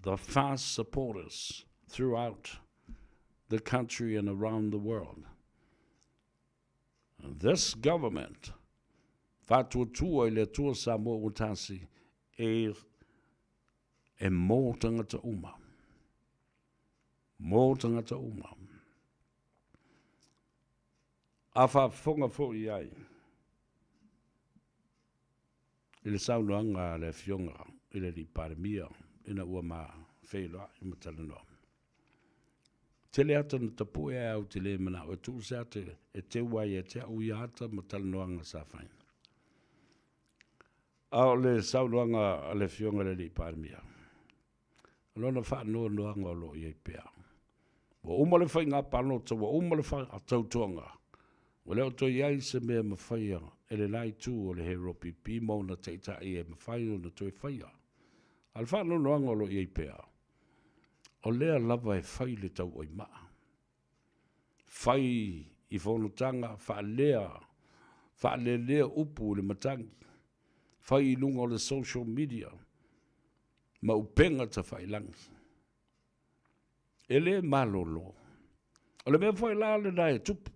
the fast supporters throughout the country and around the world. This government, faatuatua i le Atua Samoa ua tasi, e, e mō tangata uma. Mō tangata uma. A faafofoga foi i ai i le saunoaga a le Afioga i le Alii Palemia ina ua ma feiloai ma talanoa. Tele ata na tapue ae ou te le manao e tuu se ata e teu ai ia te au ia ata ma talanoaga sa fai. A o le saunoaga a le Afioga i le Alii Palemia, o lona faanoanoaga o lo o i ai pea. Ua uma le faiga palota, ua uma le faatautoga, ua le o toe i ai se mea e mafaia e le la itu o le HRPP ma ona taitai e mafai ona toe faia. A o le faanoanoaga o lo o i ai pea, o lea lava e fai le tauaimaa, fai i fonotaga faalea, faalelea upu i le matagi, fai i luga o le social media ma upega tafailagi. E le malolo. O le mea foi la lena e tupu.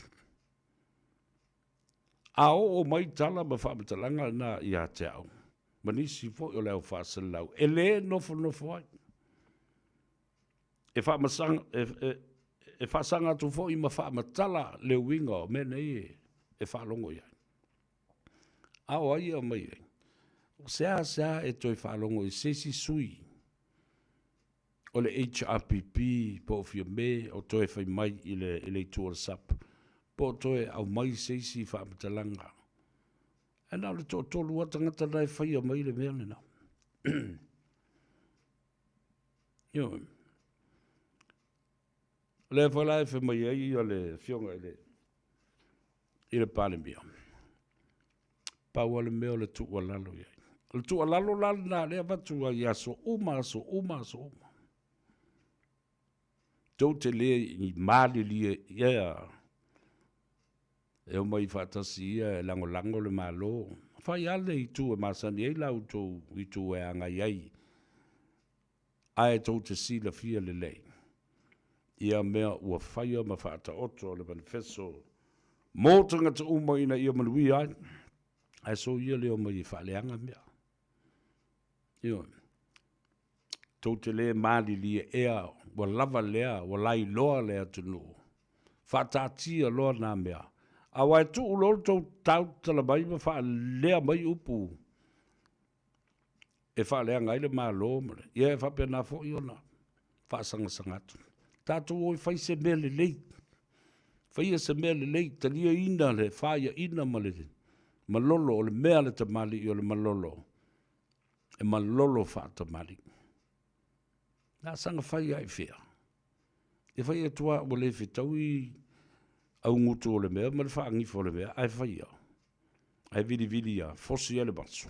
A oo mai tala ma faamatalaga na ia te au, ma nisi foi o le au faasalalau, e le nofonofo ai. E faamasaga, e, e, e faasaga atu foi ma faamatala le uiga o mea nei e, e faalogo i ai. A o ai e aumai ai? O seasea e toe faalogo i se isi sui o le HRPP po o Fiame o toe fai mai i le, i le itu o le SUP, po o toe aumai se isi faamatalaga. Ae na o le toatolu lava tagata na e faia mai le mea lena. Ioe. O lea foi la e fai mai ai ia le Afioga i le, i le Palemia, pau lava le mea o le tuualalo i ai. O le tuualalo la lena o lea e avatu ai i aso uma, aso uma, aso uma. Tou te le i malilie ea e omai faatasi ia e lagolago le Malo. Fai lava le itu e masani ai la outou itu e agai ai, ae tou te silafia lelei ia mea ua faia ma faataoto le manifeso mo tagata uma ina ia manuia ai, ae soia le omai e faaleaga mea. Ioe. Tou te le malilie ea ua lava lea, ua lailoa le atunuu. Faataatia loa nā mea. Aua e tuu loa le tou tautala mai ma faalea mai upu e faaleaga ai le Malo ma le, ia e faapena foi ona faasagasaga atu. Tatou o e fai se mea lelei. Faia se mea lelei, taliaina le faiaina ma le malolo o le mea a le tamalii o le malolo, e malolo faatamalii. Na saga fai lava i fea? E fai atu lava ua le fetaui augutu o le mea ma le faagifo o le mea, ae fai lava. Ae vilivili lava, fosi ai le maso.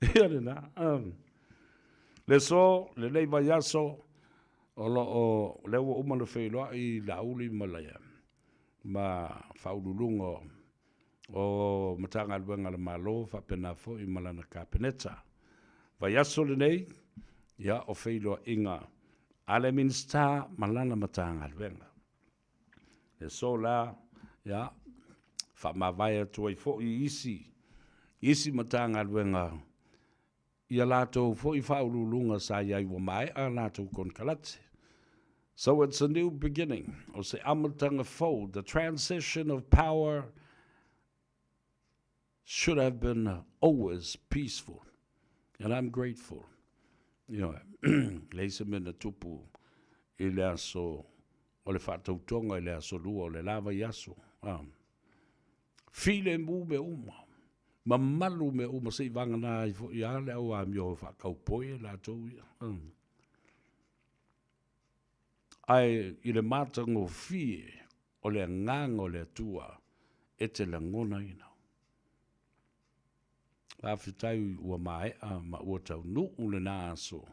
Ia lena. Le aso, lenei vaiaso, o lo o, lea ua uma ona feiloai Laauli ma le, ma Faauluuluga o Matagaluega a le Malo faapena foi ma lana Kapeneta. Vaiaso lenei, ia, o feiloaiga a le Minisita ma lana Matagaluega. Le aso la, ia, faamavae atu ai foi i isi, isi Matagaluega. I a latou foi faauluuluga sa i ai ua maea a latou konekarate. So it's a new beginning, o se amataga fou, the transition of power should have been always peaceful and I'm grateful. Ioe, leai se mea na tupu i le aso o le faatautoga i le aso lua o le la vaiaso. Ah. Filemu mea uma, mamalu mea uma se i vagana ai foi lava le au amio faakaupoi e latou ia. Ae i le matagofie o le agaga o le Atua e te lagonaina. Faafetai ua maea ma ua taunuu lena aso.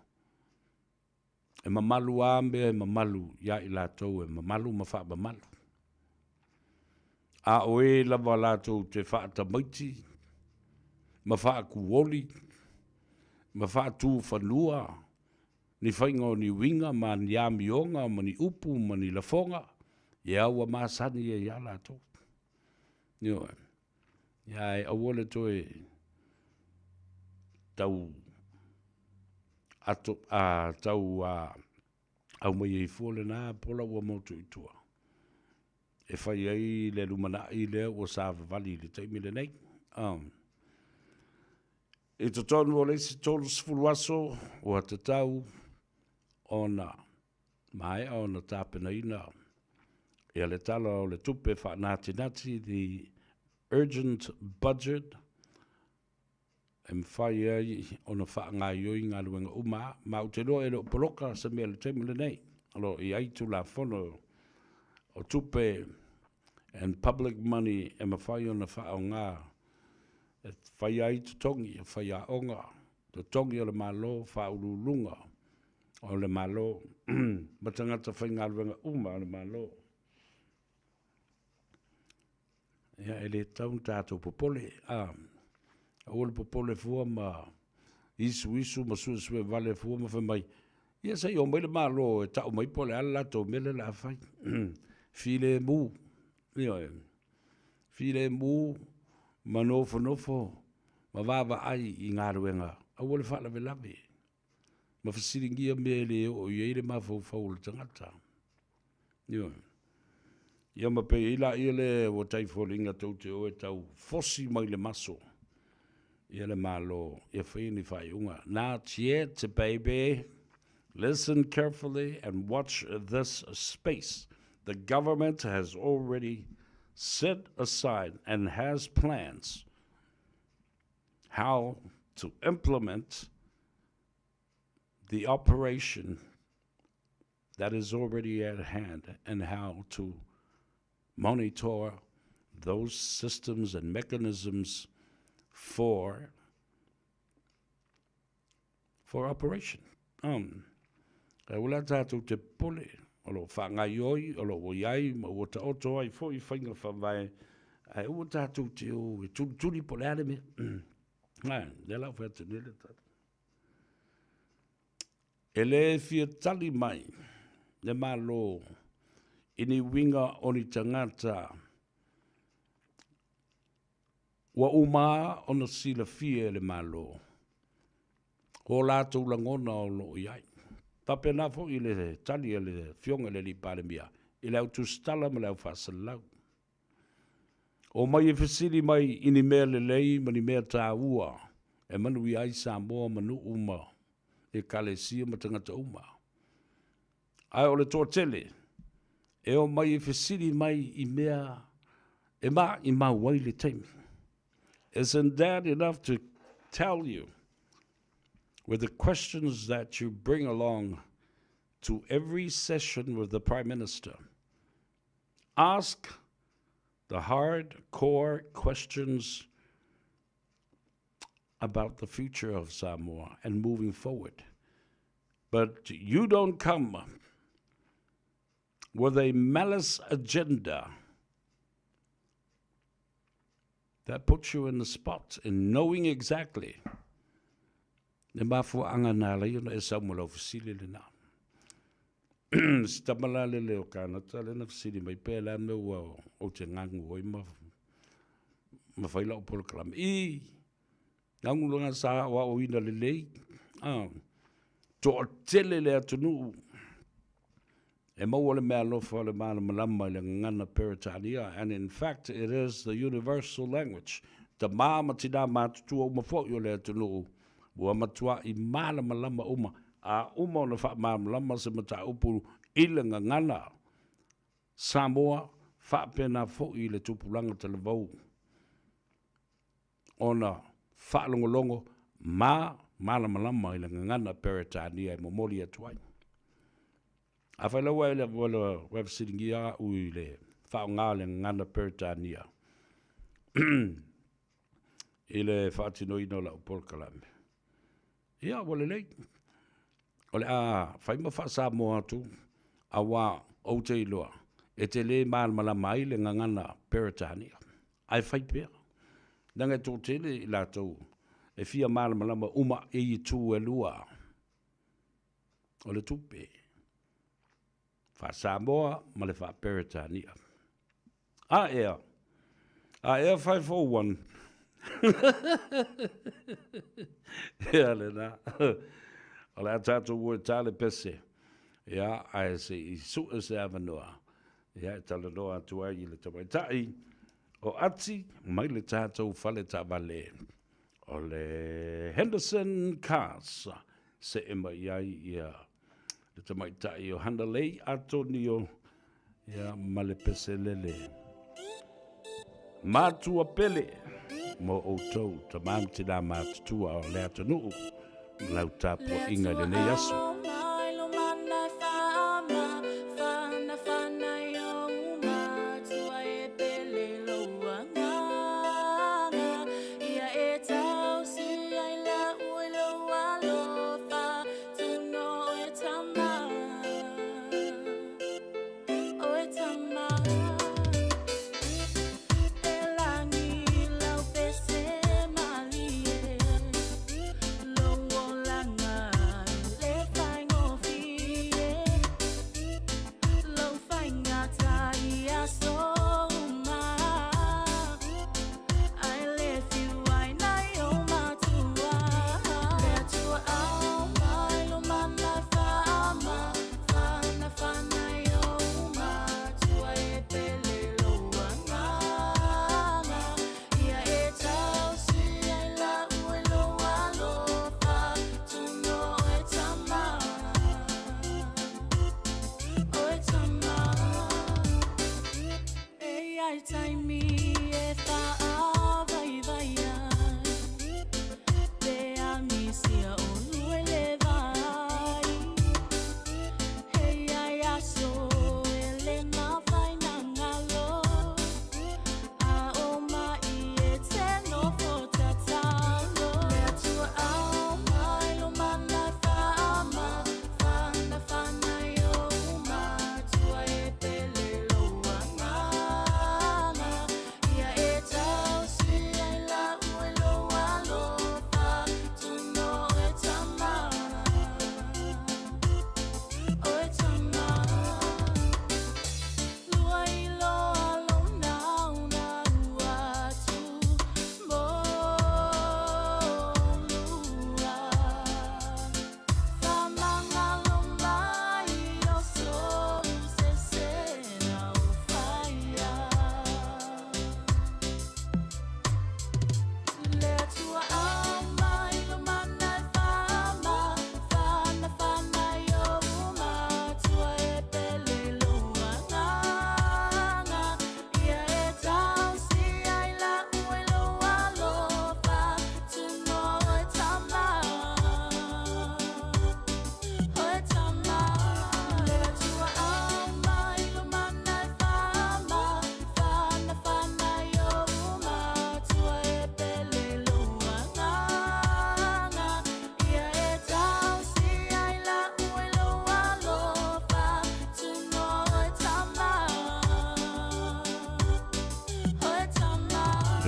E mamalu a mea e mamalu iā i latou e mamalu ma faamamalu. A o e lava latou te faatamaiti ma faakuoli ma faatufanua ni faiga o ni uiga ma ni amioga ma ni upu ma ni lafoga, ia ua masani ai lava latou. Ioe. Ia e aua le toe tau ato, a, tau a, aumai ai fua lena pola ua motu i tua. E fai ai le lumanai lea ua savavali i le taimi lenei. Um, I totonu o le isi 30 aso, ua tatau ona maea ona tapenaina ia le Tala o le Tupe Faanatinati, the Urgent Budget, e mafai ai ona faagaoioi galuega uma. Ma ou te iloa e le o poloka se mea i le taimi lenei. O lo o i ai Tulafono o Tupe and Public Money e mafai ona faaaoga e fai ai totogi o faiaoga, totogi o le Malo, faauluuluga o le Malo ma tagata faigaluega uma a le Malo. Ia, e le tatau ona tatou popole, a, aua le popole fua ma isuisu ma suesue vale fua ma fai mai, ia se i omai le Malo e tau mai po o le a le latou mea lea o le a fai. Filemu, ioe, filemu ma nofonofo ma vaavaai i galuega, aua le faalavelave ma fesiligia mea e le oo i ai le mafaufau o le tagata. Ioe. Ia ma pei ai laia le ua tai foliga tou te o e tau fosi mai le maso ia le Malo ia faia ni faaiuga. Not yet, baby. Listen carefully and watch this space. The government has already set aside and has plans how to implement the operation that is already at hand and how to monitor those systems and mechanisms for for operation. Um, e ua tātou te pole, o lo whangaioi, o lo ua iai, ma ua taoto ai foi whainga whavae, ae ua tātou te o, e tuli po le ale mea. Ai, le lau whea te nele tātou. E le fia tali mai le Malo i ni uiga o ni tagata ua uma ona silafia e le Malo o latou lagona o lo o i ai. Faapena foi le tali a le Afioga i le Alii Palemia i le au tusitala ma le au faasalalau. Omai e fesili mai i ni mea lelei ma ni mea taua e manuia ai Samoa ma nuu ma Ekalesia ma tagata uma. Ae o le toatele e omai e fesili mai i mea e maimau ai le taimi. Isn't that enough to tell you with the questions that you bring along to every session with the Prime Minister? Ask the hardcore questions about the future of Samoa and moving forward. But you don't come with a malice agenda that puts you in the spot in knowing exactly le mafuaaga na ala ai ona e sau ma lau fesili lena. Si tama la lele o Kanata lea na fesili mai pe le a mea ua ou te gagu ai ma ma fai lau polokalame. I! Gagulaga sa aoaoina lelei, a, toatele le atunuu e maua le meaalofa o le malamalama i le gagana Peretania, and in fact it is the universal language. Tamā ma tinā matutua uma foi o le atunuu ua matua'i malamalama uma, a uma ona faamalamalama se mataupu i le gagana Samoa, faapena foi i le tupulaga talavou. Ona faalogologo ma malamalama i le gagana Peretania e momoli atu ai. Afai laua e le ua fesiligia au i le faaaoga o le gagana Peretania i le faatinoina o lau polokalame, ia ua lelei. O le a fai ma faa-Samoa atu, auā ou te iloa e te lē malamalama ai le gagana Peretania, ae fai pea, leaga e toatele i latou e fia malamalama uma i itu e lua o le tupe, faa-Samoa ma le faa-Peretania. A ea, a ea 541. Ia lena. O le a tatou o e ta le pese. Ia, ae se i sue se avanoa. Ia, e talanoa atu ai i le tamaitai o Ati mai le tatou fale taavale o le Henderson Cars. See mai i ai ia le tamaitai o Hanalei Atonio ia ma le pese lele. Matua pele mo outou tamā ma tinā matutua o le atunuu ma lau tapuaiga i lenei aso.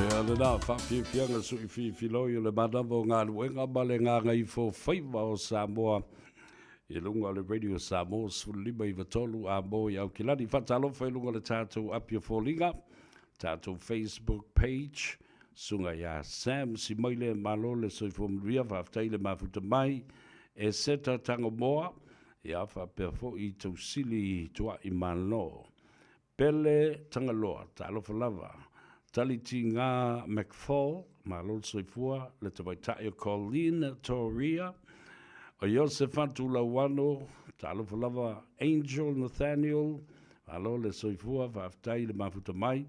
Ea lena faafiafiaga suifiifiloi o le manava o galuega ma le gagaifo faiva o Samoa i luga o le Radio Samoa 15 93 a mo i Aukilani. Faatalofa i luga o le tatou api o foliga, tatou Facebook page. Susuga ia Sam Simaile, malo le soifua manuia, faafetai le mafuta mai e Seta Tagomoa, ia faapea foi Tausili Tuai Malo. Pele Tagaloa, talofa lava. Talitiga McFall, malo le soifua, le tamaitai o Colleen Toria, o Iosefatu Lauano, talofa lava, Angel Nathaniel, malo le soifua, faafetai le mafuta mai.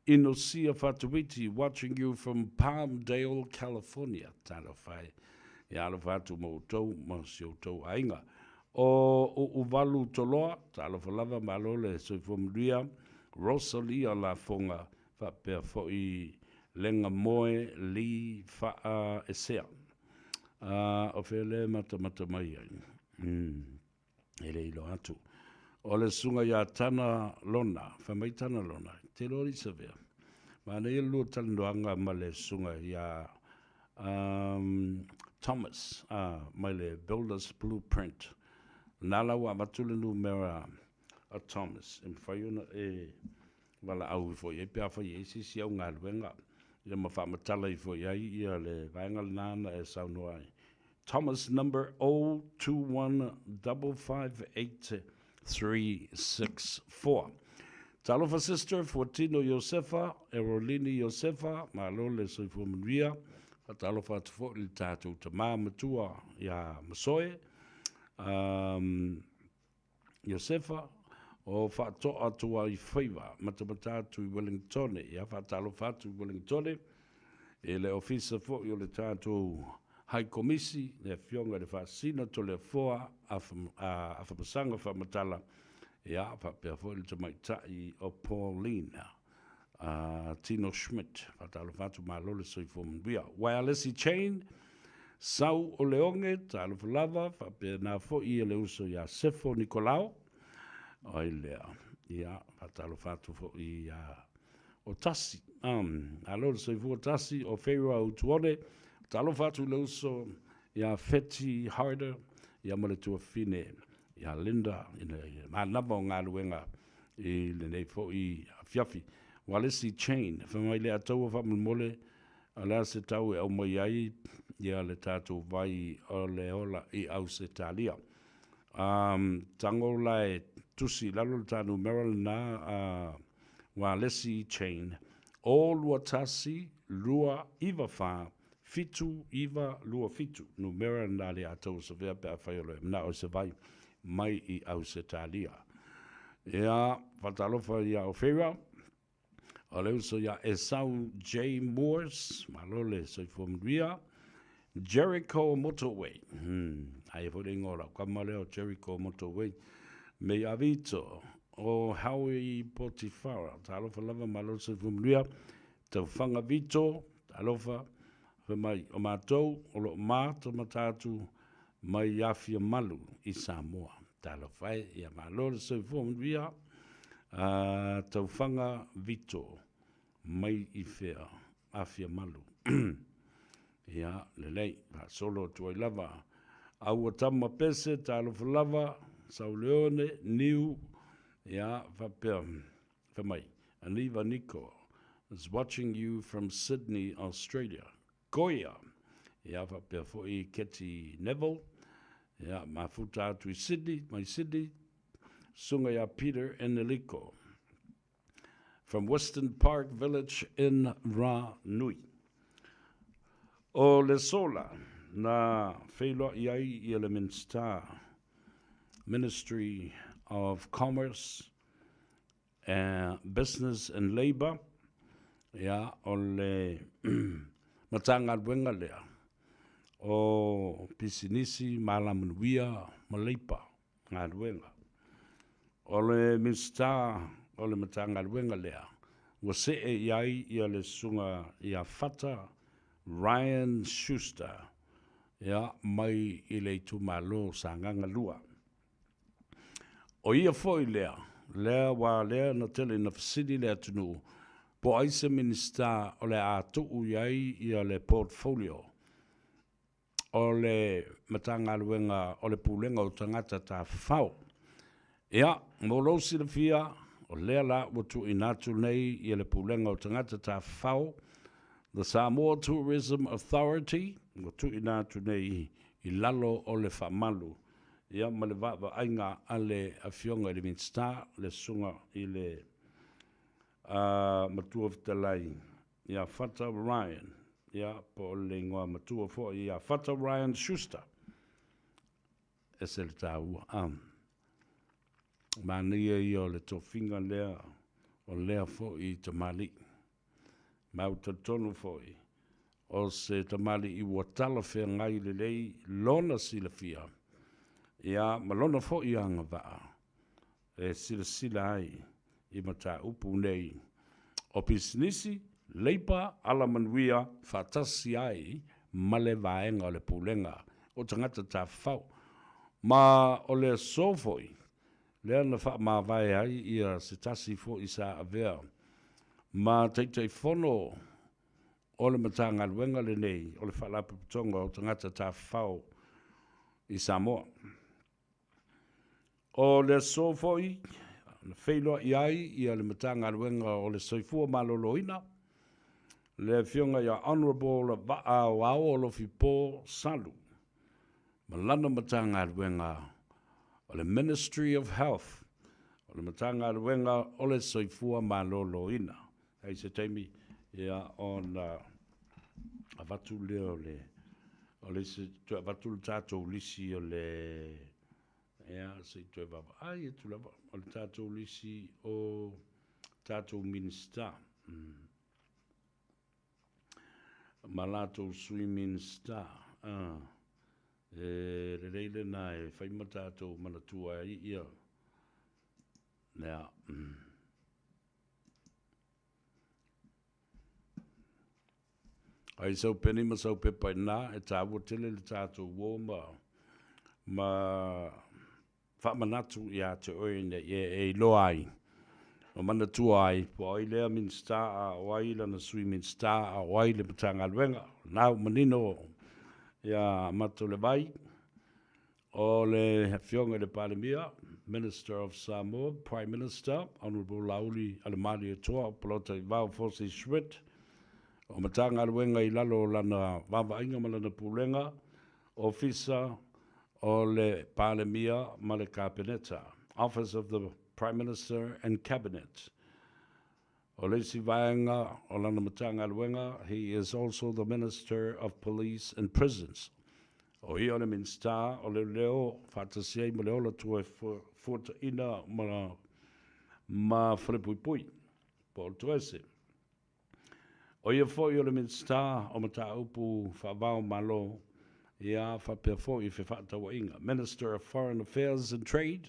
Inosia Fatuiti, watching you from Palmdale, California, talofa e. Ia alofa atu ma outou ma si outou aiga. O Uuvalu Toloa, talofa lava, malo le soifua manuia, Rosalia Lafoga, faapea foi Legamoe Lee Faaesea. O fea lea e matamata mai ai? E le iloa atu. O le susuga ia Tana Lona, fai mai Tana Lona, te iloa alii Savea. Manaia le lua talanoaga ma le susuga ia um, Thomas mai le Builders Blueprint. Na la ua avatu le numera a Thomas e mafai ona e valaau ifo i ai pe afai e i ai se isi au galuega ia ma faamatala ifo i ai ia le vaega lena na e saunoa ai. Thomas number 021 558 364. Talofa sister, Fuatino Iosefa, Erolini Iosefa, malo le soifua manuia. Faatalofa atu foi i le tatou tama matua ia Masoe. Um, Iosefa, o Faatoa Tuaifaiva, matamata atu i Wellingtone. Ia faatalofa atu i Wellingtone, i le ofisa foi o le tatou Hai Komisi, le Afioga i le Faasina Toleafoa Afamasaga Faamatala, ia faapea foi le tamaitai o Pauline Tino Schmidt. Faatalofa atu, malo le soifua manuia. Wireless Chain, Sau o Leoge, talofa lava, faapena foi le uso ia Sefo Nikolao, o ai lea, ia, faatalofa atu foi ia o Tasi, um, alo le soifua Tasi, o Feira Utuone, talofa atu le uso ia Feti Harder, ia ma le tuafine ia Linda, i le manava o galuega i lenei foi afiafi. Walesi Chain, fai mai le Ataua faamolemole, O le a se tau e aumai ai ia le tatou vai o le ola i Ausetalia? Um, tago la e tusi i lalo le ta numera lena a Walesi Chain, 0 2 1 2 9 4 7 9 2 7, numera lena le Ataua Savea pe afai o lo e manao i se vai mai i Ausetalia. Ia, faatalofa ia Ofeira. O le uso ia Esau J. Moores, malo le soifua manuia. Jericho Motorway, aia foi le ingoa o lau kama lea o Jericho Motorway. Me Avito, o Howie Potifara, talofa lava, malo le soifua manuia. Taufaga Vito, talofa, fai mai, o matou o lo o matamata atu mai Afiamalu i Samoa. Talofa e, ia malo le soifua manuia. A Taufaga Vito, mai i fea? Afiamalu. Ia, lelei, faasolo atu ai lava. Aua tama pese, talofa lava, Sauleone, Niu, ia, faapea, fai mai, Aniva Niko is watching you from Sydney, Australia. Koia! Ia faapea foi Keti Neville, ia mafuta atu i Sydney, mai Sydney, susuga ia Peter Eneliko from Western Park Village in Ranui. O le sola na feiloai ai ia le Minisita, Ministry of Commerce, Business and Labour, ia, o le Matagaluega lea o Pisinisi ma Alamanuia ma Leipa, Galuega. O le Minisita o le Matagaluega lea, ua see i ai ia le Susuga ia Fata Ryan Schuster, ia, mai i le itumalo o Sagaga 2. O ia foi lea, lea aua lea na tele ina fesili le atunuu po o ai se Minisita o le a tuu i ai ia le portfolio o le Matagaluega o le Pulega o Tagata Tafafao. Ia, mo lou silafia, o lea la ua tuuina atu nei ia le Pulega o Tagata Tafafao, The Samoa Tourism Authority, ua tuuina atu nei i lalo o le faamalu ia ma le vaavaaiga a le Afioga i le Minisita, le Susuga i le Matua Fetalai ia Fata Ryan, ia po o le igoa matua foi ia Fata Ryan Schuster. Ese le taua. A manaia ia o le tofiga lea o lea foi tamalii. Ma ua talitonu foi o se tamalii ua talafeagai lelei lona silafia, ia ma lona foi agavaa e silasila ai i mataupu nei o pisinisi, leipa, alamanuia faatasi ai ma le vaega o le Pulega o Tagata Tafafao. Ma o le aso foi lea na faamavae ai ia se tasi foi sa avea ma Taitaifono o le Matagaluega lenei o le Faalapotopotoga o Tagata Tafafao i Samoa. O le aso foi na feiloai ai ia le Matagaluega o le Soifua Maloloina, le Afioga ia Honourable Vaaoao Alofipo Salu ma lana Matagaluega o le Ministry of Health, o le Matagaluega o le Soifua Maloloina. I se taimi ia ona avatu lea o le o le isi toe avatu le tatou lisi o le ia se i toe vaavaai atu lava o le tatou lisi o tatou Minisita ma latou Sui Minisita. E lelei lena e fai ma tatou manatua ai ia lea. Ai sau peni ma sau pepa i ina, e taua tele le tatou uo ma ma faamanatu ia te oe ina ia e iloa ai ma manatua ai po o ai lea Minisita a o ai lana Sui Minisita a o ai le Matagaluega. O lena ua manino ia Matolevai. O le Afioga i le Palemia, Minister of Samoa, Prime Minister, Honourable Laauli Alemalietoa Polataivao Fosi Schmidt, o Matagaluega i lalo o lana vaavaaiga ma lana Pulega, Ofisa o le Palemia ma le Kapeneta, Office of the Prime Minister and Cabinet. O le isi vaega o lana Matagaluega, he is also the Minister of Police and Prisons. O ia o le Minisita o Leoleo faatasi ai ma le Ola Toefuataiga ma ma Falepuipui po o le Toese. O ia foi o le Minisita o Mataupu Faavao Malo ia faapea foi Fefaatauaiga, Minister of Foreign Affairs and Trade,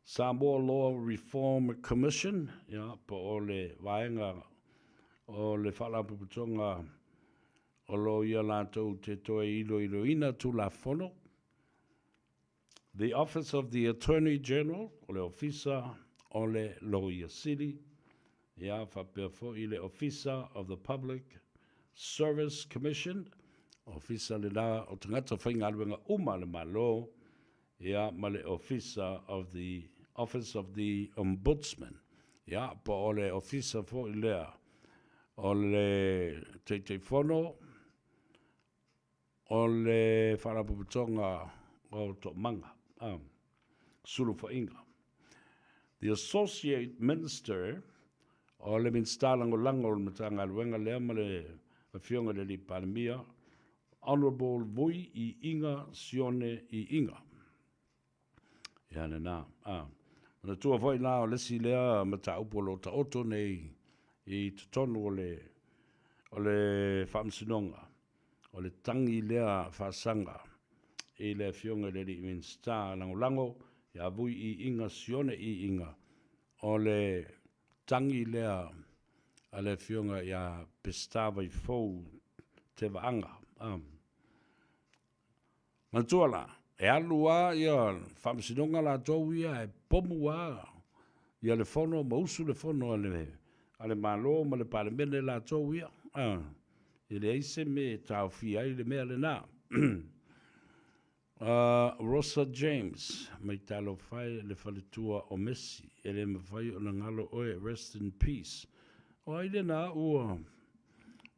Samoa Law Reform Commission, ia, po o le vaega o le Faalapotopotoga o lo o ia latou te toe iloiloina Tulafono, The Office of the Attorney General, o le Ofisa o le Loia Sili, ia, faapea foi le Ofisa of the Public Service Commission, Ofisa lena o tagata faigaluega uma a le Malo, ia, ma le Ofisa of the Office of the Ombudsman, ia, po o le Ofisa foi lea o le Taitaifono o le Faalapotopotoga o Toomaga, Sulufaiga. The Associate Minister o le Minisita Lagolago o le Matagaluega lea ma le Afioga i le Alii Palemia, Honourable Vui Iiga Sione Iiga. Ia lena. A. Manatua foi la o le isi lea mataupu o lo o taoto nei i totonu o le o le Faamasinoga, o le tagi lea faasaga i le Afioga i le Alii Minisita Lagolago ia Vui Iiga Sione Iiga, o le tagi lea a le Afioga ia Peseta Vaifou Tevaaga. Manatua la, e alu lava ia Faamasinoga latou ia e pomu lava ia le fono ma usu le fono a le a le Malo ma le Palemene latou ia. E leai se mea e taofia ai le mea lena. Rosa James, mai talofa e le faletua o Messi, e le mafai ona galo oe, rest in peace. O ai lena ua.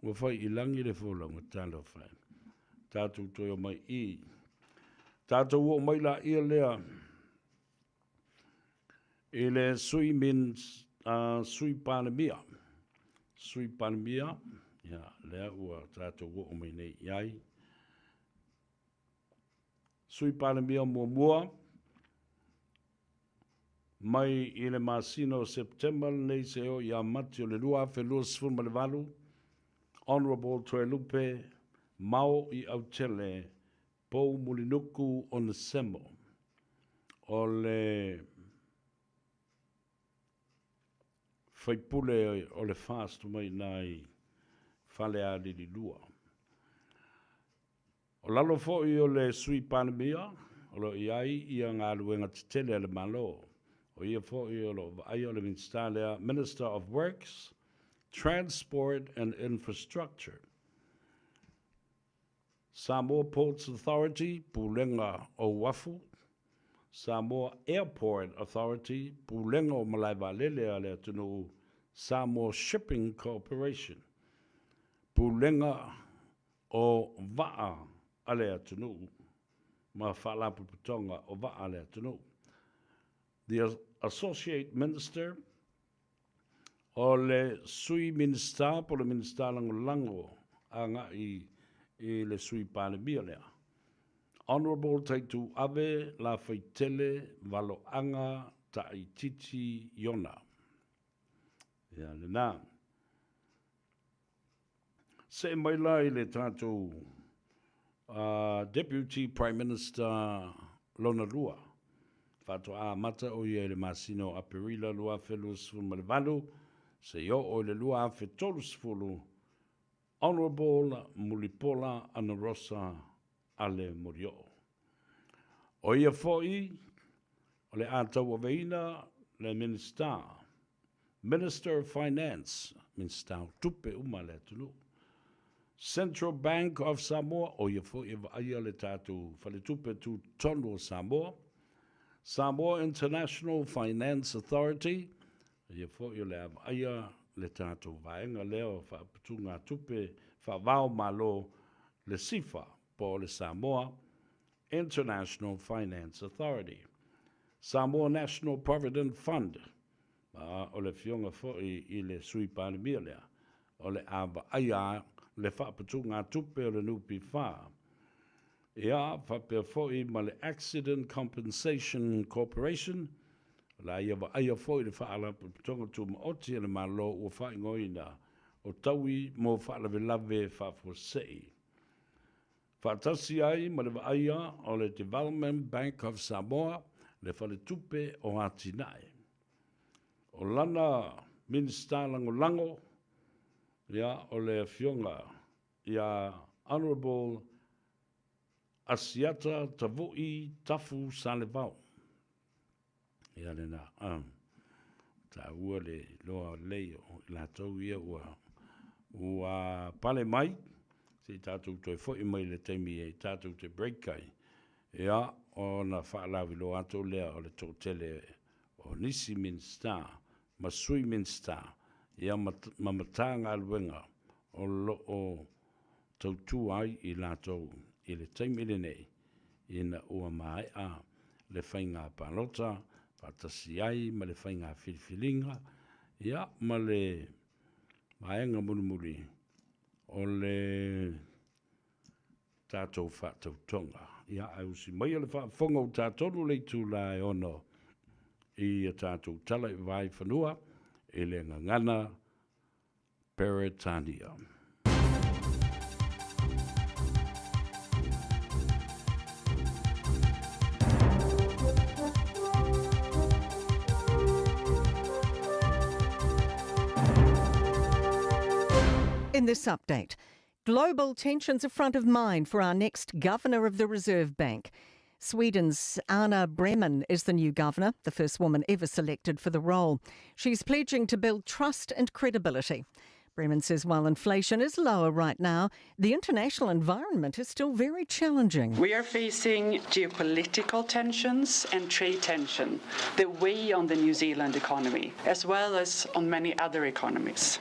Ua fai i lagi le folauga, talofa e. Tatou toe omai i. Tatou oo mai laia lea i le Sui Min, Sui Palemia. Sui Palemia, ia, lea ua tatou oo mai nei i ai. Sui Palemia muamua, mai i le masina o September lenei seia oo ia Mati o le 2028, Honourable Toelupe Mao i Autele Pou Mulinuku Onesemo o le faipule o le FAST mai ina i Falealili 2. O lalo foi o le Sui Palemia, o lo o i ai ia galuega tetele a le Malo. O ia foi o lo o vaaia o le Minisita lea, Minister of Works, Transport and Infrastructure. Samoa Ports Authority, Pulega o Uafu, Samoa Airport Authority, Pulega o Malae Vaalele a le atunuu, Samoa Shipping Corporation, Pulega o Vaa a le atunuu ma Faalapotopotoga o Vaa a le atunuu. The Associate Minister, o le Sui Minisita po o le Minisita Lagolago agai i le Sui Palemia lea. Honourable Taituave Lafaitele Valoaga Taaititi Iona. Ia lena. See mai la i le tatou Deputy Prime Minister lona lua, faatoa amata o ia i le masina o Aperila 2028 seia oo i le 2030, Honourable Mulipola Anarosa Ale Molioo. O ia foi o le a tauaveina le Minisita Minister of Finance, Minisita o Tupe uma a le atunuu. Central Bank of Samoa, o ia foi e vaaia le tatou Faletupe Tutotonu o Samoa. Samoa International Finance Authority, o ia foi o le a vaaia le tatou vaega lea o faaputugatupe faava-o-Malo, le SIFA po o le Samoa International Finance Authority. Samoa National Provident Fund, Ma o le afioga foi i le Sui Palemia lea, o le a vaaia le faaputugatupe o le NPF, ia, faapea foi ma le Accident Compensation Corporation, o le a ia vaaia foi le Faalapotopotoga Tumaoti a le Malo ua faaigoaina o Taui mo Faalavelave Faafuasei. Faatasi ai ma le vaaia o le Development Bank of Samoa, le Faletupe o Atinae. O lana Minisita Lagolago, ia, o le Afioga ia Honourable Asiata Tavui Tafu Salevao. Ia lena, taua le iloa lelei o i latou ia ua ua pale mai, se i tatou toe foi mai i le taimi e tatou te break ai, ia ona faalauiloa atu lea o le toatele o nisi Minisita ma Sui Minisita, ia ma ma Matagaluega o lo o tautua ai i latou i le taimi lenei ina ua maea le faiga palota faatasi ai ma le faiga filifiliga, ia ma le vaega mulimuli o le tatou faatautoga. Ia, ae usi maia le faafofoga ua ta 3 le itula e 6 i a tatou tala i vai fanua i le gagana Peretania. In this update, global tensions are front of mind for our next governor of the Reserve Bank. Sweden's Anna Breman is the new governor, the first woman ever selected for the role. She's pledging to build trust and credibility. Breman says while inflation is lower right now, the international environment is still very challenging. We are facing geopolitical tensions and trade tension that weigh on the New Zealand economy, as well as on many other economies.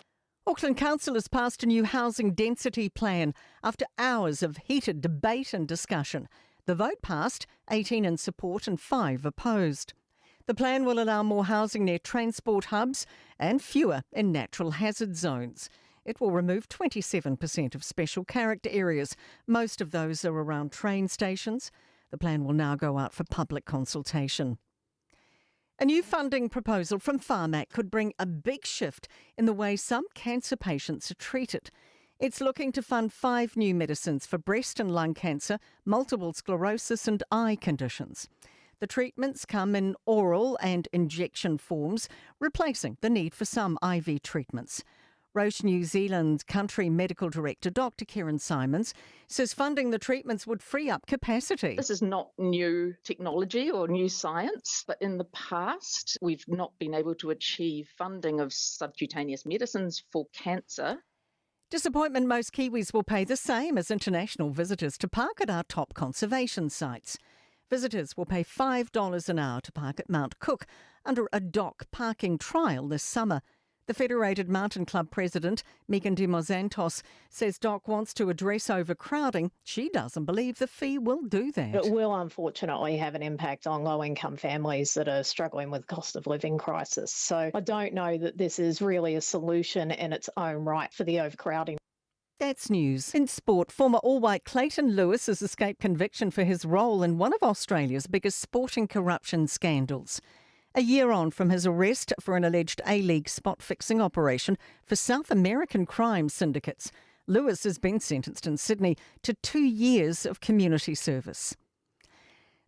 Auckland Council has passed a new housing density plan after hours of heated debate and discussion. The vote passed, 18 in support and 5 opposed. The plan will allow more housing near transport hubs and fewer in natural hazard zones. It will remove 27% of special character areas. Most of those are around train stations. The plan will now go out for public consultation. A new funding proposal from Pharmac could bring a big shift in the way some cancer patients are treated. It's looking to fund 5 new medicines for breast and lung cancer, multiple sclerosis and eye conditions. The treatments come in oral and injection forms, replacing the need for some IV treatments. Roche New Zealand Country Medical Director Dr Kieran Simons says funding the treatments would free up capacity. This is not new technology or new science, but in the past we've not been able to achieve funding of subcutaneous medicines for cancer. Disappointment, most Kiwis will pay the same as international visitors to park at our top conservation sites. Visitors will pay $5 an hour to park at Mount Cook under a dock parking trial this summer. The Federated Mountain Club president, Megan Dimozantos, says DOC wants to address overcrowding. She doesn't believe the fee will do that. It will unfortunately have an impact on low-income families that are struggling with cost of living crisis. So I don't know that this is really a solution in its own right for the overcrowding. That's news. In sport, former All-White Clayton Lewis has escaped conviction for his role in one of Australia's biggest sporting corruption scandals. A year on from his arrest for an alleged A-League spot-fixing operation for South American crime syndicates, Lewis has been sentenced in Sydney to 2 years of community service.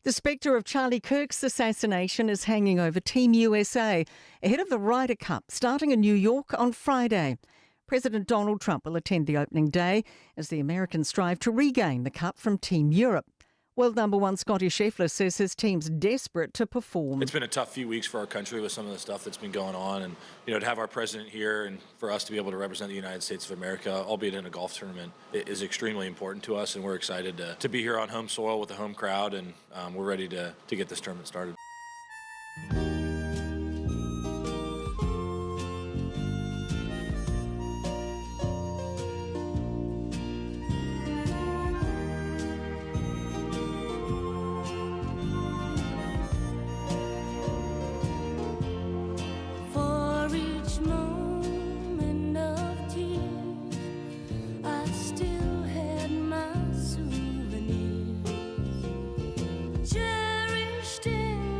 The spectre of Charlie Kirk's assassination is hanging over Team USA ahead of the Ryder Cup starting in New York on Friday. President Donald Trump will attend the opening day as the Americans strive to regain the cup from Team Europe. World number one Scottie Scheffler says his team's desperate to perform. It's been a tough few weeks for our country with some of the stuff that's been going on, and to have our president here and for us to be able to represent the United States of America, albeit in a golf tournament, is extremely important to us, and we're excited to be here on home soil with a home crowd, and we're ready to get this tournament started. Cherished in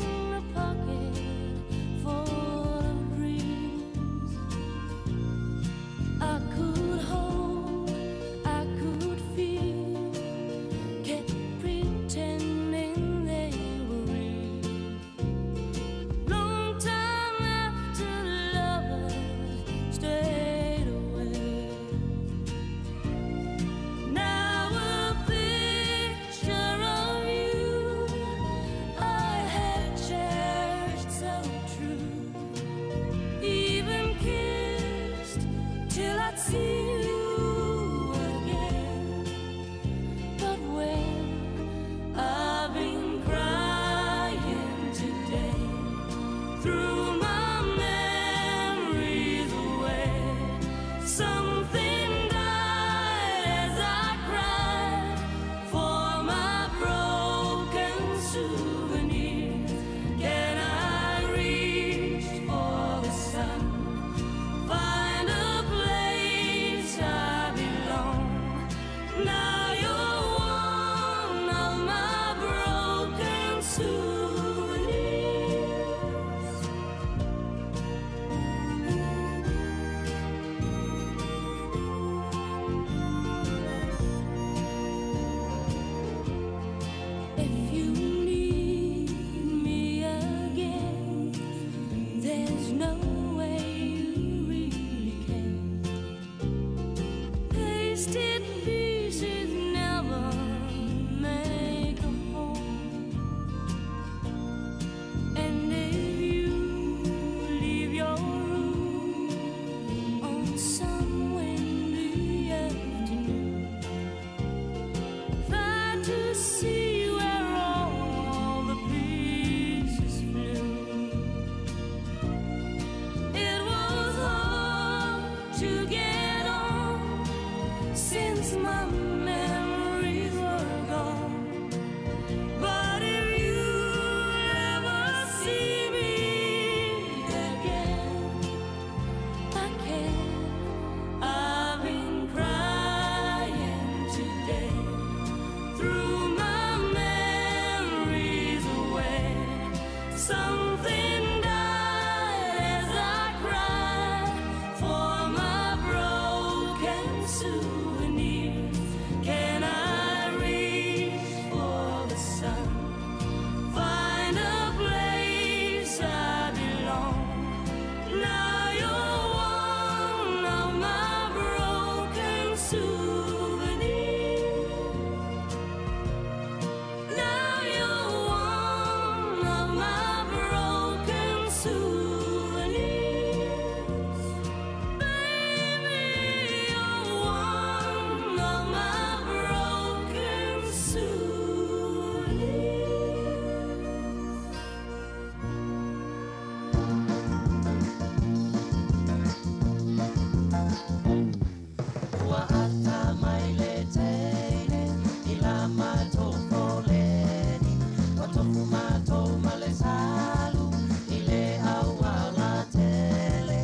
matou foleni, Ua tofu matou ma le salu i le auala tele,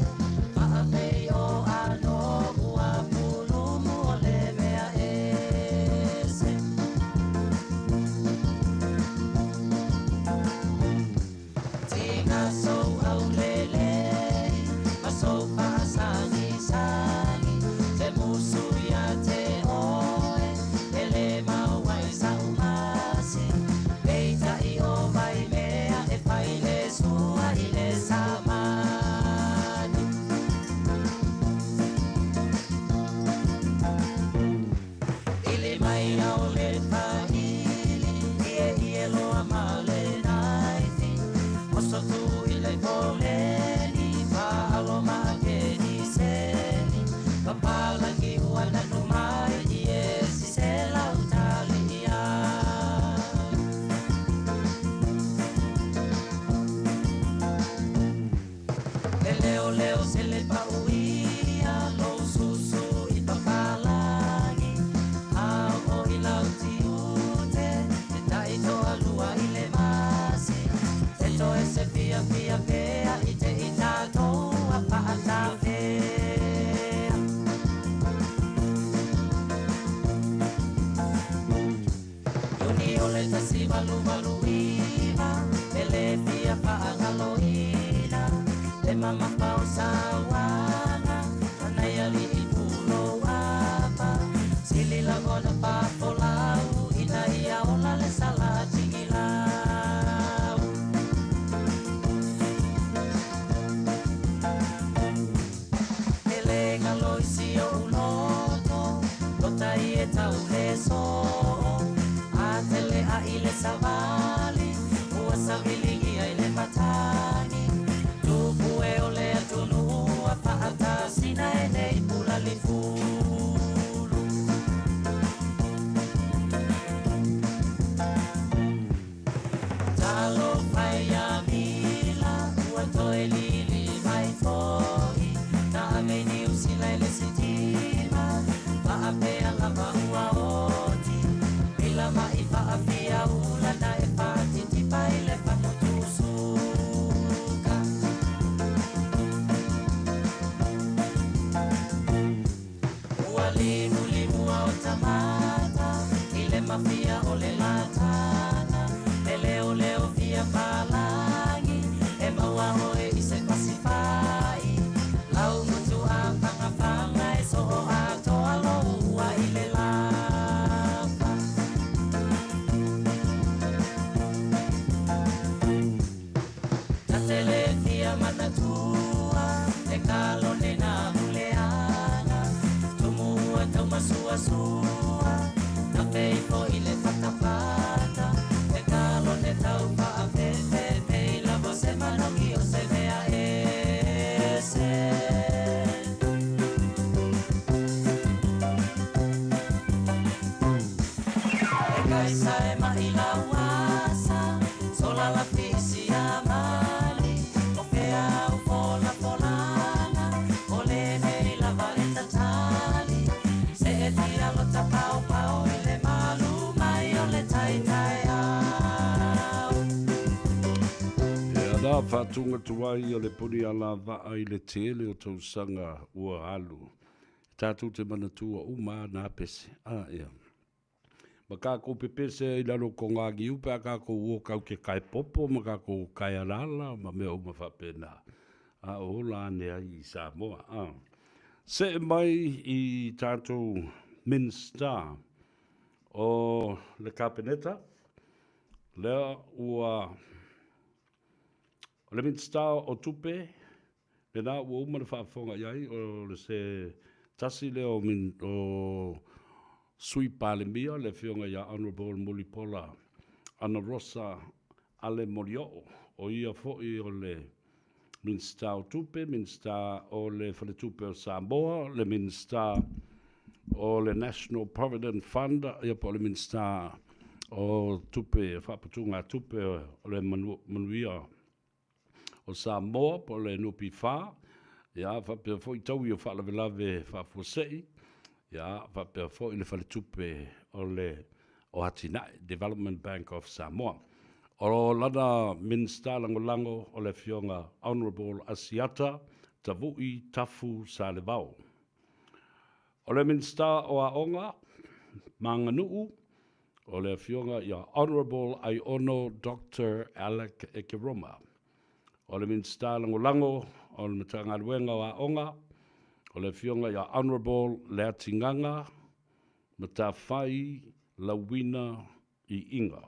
Faapei o ano ua pulumu o le mea ese. Tiga sou aulelei ma sou faasagisagi, Te musu ia te oe e le mau ai sa'u masi, Peitai o Vaimea e fai le sua i le samani. I le maila o le faili, ieie loa ma le naifi, Oso tu i le foleni, faalo ma keniseni, Papalagi ua nanu mai i e sisela utali ia. E leo leo se le pauia, lou susu i papalagi, Ao o i lau tiute, e taitoa lua i le masi, E toe se fia fia pea i te i tatou a faatafea. Iuni o le 1889, e le fia faagaloina, Le mamafa o sauaga, a nai alii pulou apa, Sili lagona faafolau, ina ia ola le sala tigilau. E le galo i si ou loto, lota i e tau le soo, A tele a i le savali, ua saviligia i le matagi, Tupu e o le atunuu, a faatasina e nei pula lifulu. Talofa e ia Mila, ua toe lili mai foi, Na ave i Niu Sila i le sitima, Faapea lava ua oti, Mila mai faafia ula na e faatitipa i le fatutusuka. Ua limulimua o tamata i le mafia o le latana, E leoleo fia palagi, e maua oe i se pasifai, Lau mutu a fagafanga e soo atoa lou ua i le lafa. Ta te le fia manatua, e kalone na huleaga, Tumu ua taumasuasua, ta feifo i le fatafata, E kalone tau faafefe, pei lava se manogi o se mea ese. E kaisa e mai lauasa, sola la fisi a mali, O fea au fola folanga, o le nei lava e tatali, Se e tia lota pao pao i le malu mai o le taitai au. Ia na faatunga tuai o le puni alavaa i le tele o tausaga ua alu. E tatou te manatua uma a na pese. A ia. Ma kākou pepese ai i lalo o Kogagiu pe a kākou o kau ke kae popo ma kākou kae alala ma mea uma faapena. A o ola ane ai i Samoa. A. Seʻe mai i tātou Minista o le Kapeneta, lea ua o le Minista o Tupe, lena ua uma le faafofoga i ai, o le se tasi lea o, min, o Sui Palemia, le Afioga ia Honourable Mulipola Anarosa Ale Molioo, o ia foi o le Minisita o Tupe, Minisita o le Faletupe o Samoa, le Minisita o le National Provident Fund, ia po o le Minisita o Tupe, Faaputugatupe o le Manuia o Samoa po o le NPF, ia faapea foi taui o faalavelave faafuasei, ia faapea foi le Faletupe o le o Atinae, Development Bank of Samoa. O lana Minisita Lagolago o le Afioga Honourable Asiata Tavu'i Tafu Salevao. O le Minisita o Aoga ma Aganuu, o le Afioga ia Honourable Aiono Doctor Alec Ekeroma. O le Minisita Lagolago o le Matagaluega o Aoga, o le Afioga ia Honourable Leatigaga Matafai Lauina Iiga.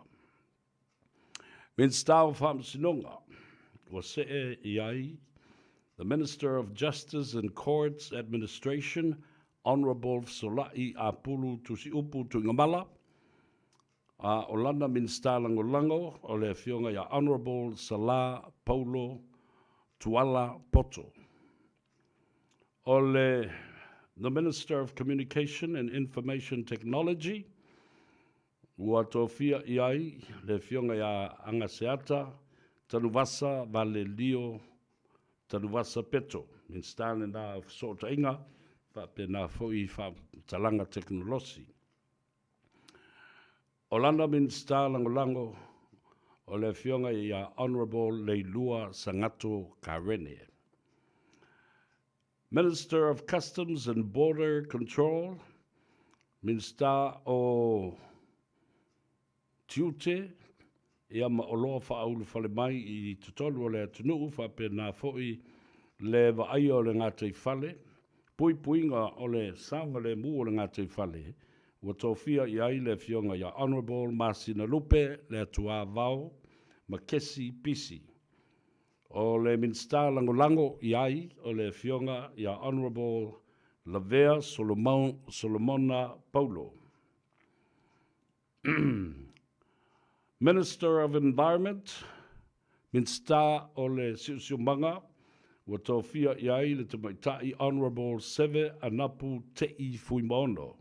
Minisita o Faamasinoga, ua see i ai The Minister of Justice and Courts Administration, Honourable Fesola'i Apulu Tusiupu Tuigamala, a o lana Minisita Lagolago o le Afioga ia Honourable Salā Paulo Tuala Poto. O le The Minister of Communication and Information Technology, ua tofia i ai le Afioga ia Agaseata Tanuvasa Valelio Tanuvasa Peto, Minisita lena o Fesootaiga faapena foi Faamatalaga Tekonolosi. O lana Minisita Lagolago o le Afioga ia Honourable Leilua Sagato Karene. Minister of Customs and Border Control, Minisita o Tiute, ia ma oloa faaulufale mai i totonu o le atunuu faapena foi le vaaia o le gataifale, puipuiga o le saogalemu o le gataifale, ua tofia i ai le Afioga ia Honourable Masina Lupe Leatuavao Makesi Pisi. O le Minisita Lagolago i ai o le Afioga ia Honourable Lavea Solomona Paulo. Minister of Environment, Minisita o le Siosiomaga, ua tofia i ai le Tamaitai Honourable Seve Anapu Te'i Fuimaono.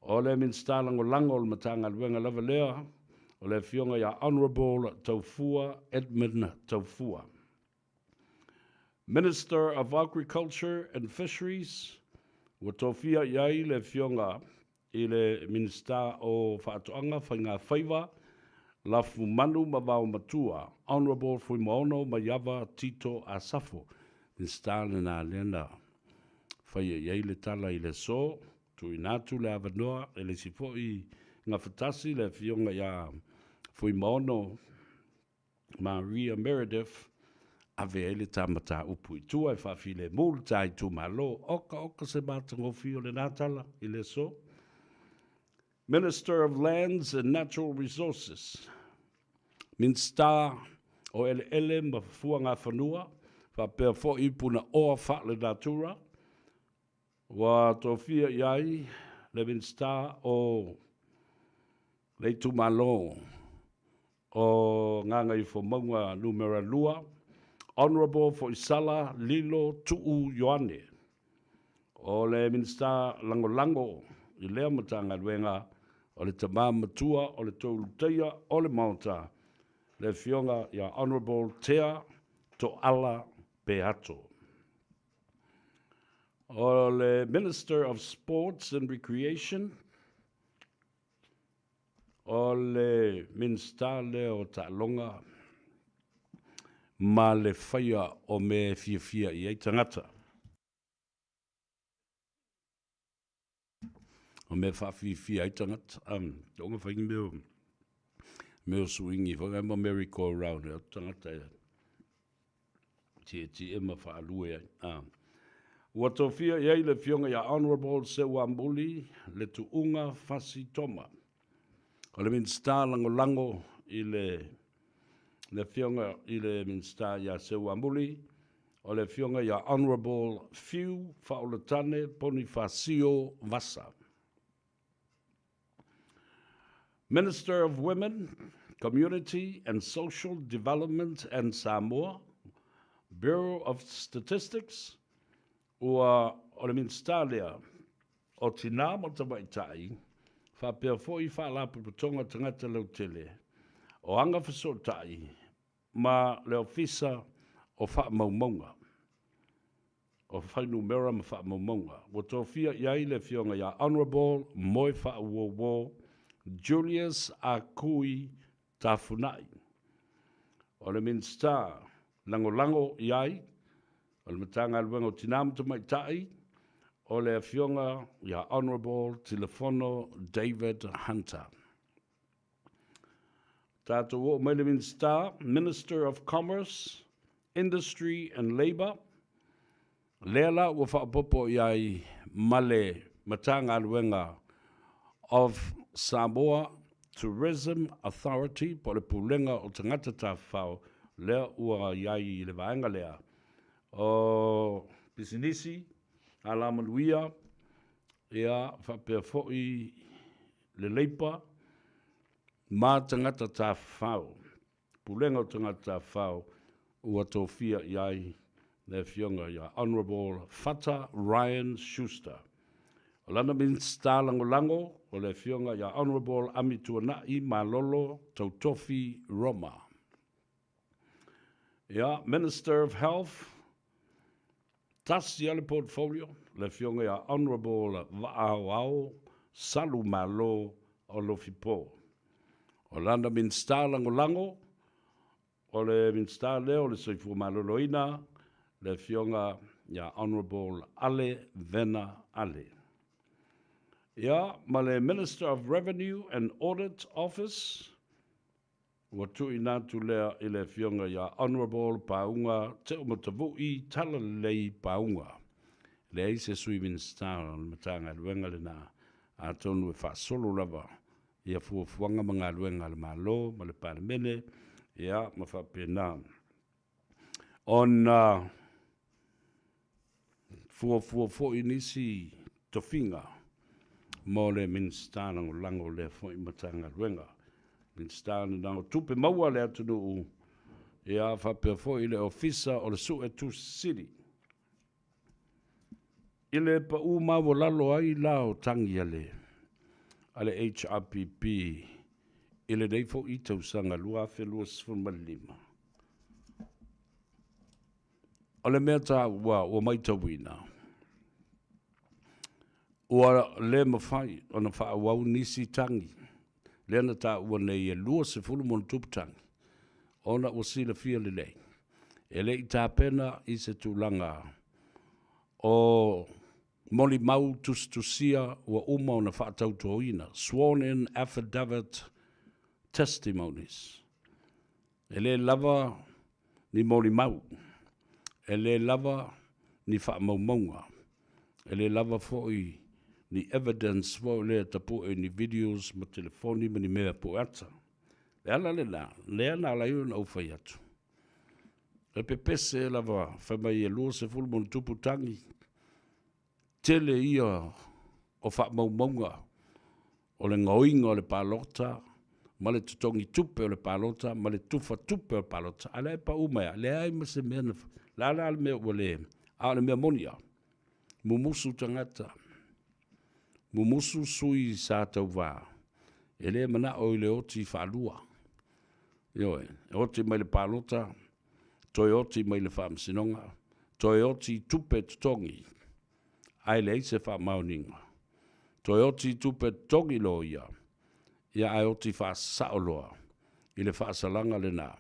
O le Minisita Lagolago o le Matagaluega lava lea, o le Afioga ia Honourable Taufua Edmund Taufua. Minister of Agriculture and Fisheries, ua tofia i ai le Afioga i le Minisita o Faatoaga, Faigafaiva, Lafumanu ma Vaomatua, Honourable Fuimaono Maiava Tito Asafo. Minisita lena lea na faia i ai le tala i le aso, tuuina atu le avanoa e le isi foi gafatasi le Afioga ia Fuimaono Maria Meredith, ave ai le ta mataupu i tua e faafilemu le ta itumalo. Oka oka se matagofie o lena tala i le aso. Minister of Lands and Natural Resources, Minisita o Eleele ma Fuagafanua, faapea foi Punaoa Faalenatura, ua tofia i ai le Minisita o le itumalo o Gagaifomauga Numera 2, Honourable Foisala Lilo Tuu Ioane. O le Minisita Lagolago i lea Matagaluega o le Tama Matua o le Toelutaia o le Maota, le Afioga ia Honourable Tea Toala Peato. O le Minister of Sports and Recreation, o le Minisita lea o Taaloga ma le faia o mea e fiafia i ai tagata. O mea e faafiafia ai tagata. Toga fai ni mea o, mea o suingi foi ngai ma merry go round e atu tagata e tietie ma faalue ai. Ua tofia i ai le Afioga ia Honourable Seuamuli le Tuuga Fasi Toma. O le Minisita Lagolago i le le Afioga i le Minisita ia Seuamuli, o le Afioga ia Honourable Fiu Faaolatane Ponifasio Vasa. Minister of Women, Community and Social Development and Samoa, Bureau of Statistics, ua o le Minisita lea o Tinā ma Tamaitai, faapea foi Faalapotopotoga Tagata Lautele, o Agafesootai ma le Ofisa o Faamaumauga. o Fuainumera ma Faamaumauga. Ua tofia i ai le Afioga ia Honourable Moefaauouo Julius Akui Tafunai. O le Minisita Lagolago i ai o le Matagaluega o Tina ma Tamaitai, o le Afioga ia Honourable Tilafono David Hunter. Tatou oo mai le Minisita, Minister of Commerce, Industry and Labour, lea la ua faaopoopo i ai ma le Matagaluega of Samoa Tourism Authority po o le Pulega o Tagata Tafafao lea ua i ai i le vaega lea o Pisinisi, Alamanuia, ia faapea foi le Leipa ma Tagata Tafafao. Pulega o Tagata Tafafao ua tofia i ai le Afioga ia Honourable Fata Ryan Schuster. O lana Minisita Lagolago o le Afioga ia Honourable Amituanai Malolo Tautofi Roma. Ia, Minister of Health, tasi lava le portfolio, le Afioga ia Honourable Vaaoao Salu Malo Alofipo. O lana Minisita Lagolago, o le Minisita lea o le Soifua Maloloina, le Afioga ia Honourable Ale Vena Ale. Ia, ma le Minister of Revenue and Audit Office, Ua tuuina atu lea i le Afioga ia Honourable Pauga Teomatavui Talalelei Pauga. E leai se Sui Minisita o le Matagaluega lena, atonu e faasolo lava ia fuafuaga ma galuega a le Malo ma le Palemene, ia ma faapena ona fuafua foi nisi tofiga mo le Minisita Lagolago o lea foi Matagaluega. Minisita lena o Tupe Maua a le atunuu, ia faapea foi le Ofisa o le Suetusi Sili. I le pau maualalo ai la o tagi a le a le HRPP i lenei foi tausaga 2025. O le mea taua ua matauina, ua le mafai ona faaauau nisi tagi lea na taua nei e 20 ma ono tupu tagi, ona ua silafia lelei, e le i tapena i se tulaga o molimau tusitusia ua uma ona faatautoina, sworn in affidavit testimonies. E le lava ni molimau, e le lava ni faamaumauga, e le lava foi ni evidence foi lea tapue ni videos ma telefoni ma ni mea pue ata. Le ala lena, lea na ala ai ona ou fai atu. E pepese lava fai mai e 20 ma ono tupu tagi, tele ia o faamaumauga o le gaoiga o le palota ma le totogi tupe o le palota ma le tufa tupe o le palota. A lea e pau mai a, leai ma se mea na, la la le mea ua le, a o le mea moni a, mumusu tagata, mumusu sui sa tauvā, e le manao i le oti faalua. Ioe, e oti mai le palota, toe oti mai le faamasinoga, toe oti i tupe totogi, ae leai se faamaoniga. Toe oti i tupe totogi loia, ia ae oti faasao loa i le faasalaga lena,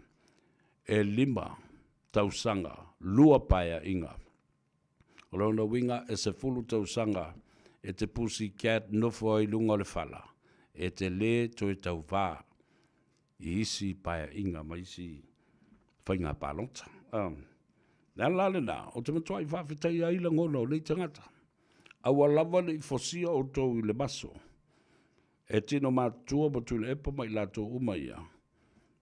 e 5 tausaga, 2 paeaiga. O lona uiga e 10 tausaga e te pussycat nofo ai luga o le fala, e te lē toe tauvā i isi paeaiga ma isi faiga palota. Le ala la lena, ou te matuai faafetaia ai lagona o nei tagata. Aua lava ne i fosia outou i le maso, e tino matutua ma Tuilaepa ma i latou uma ia,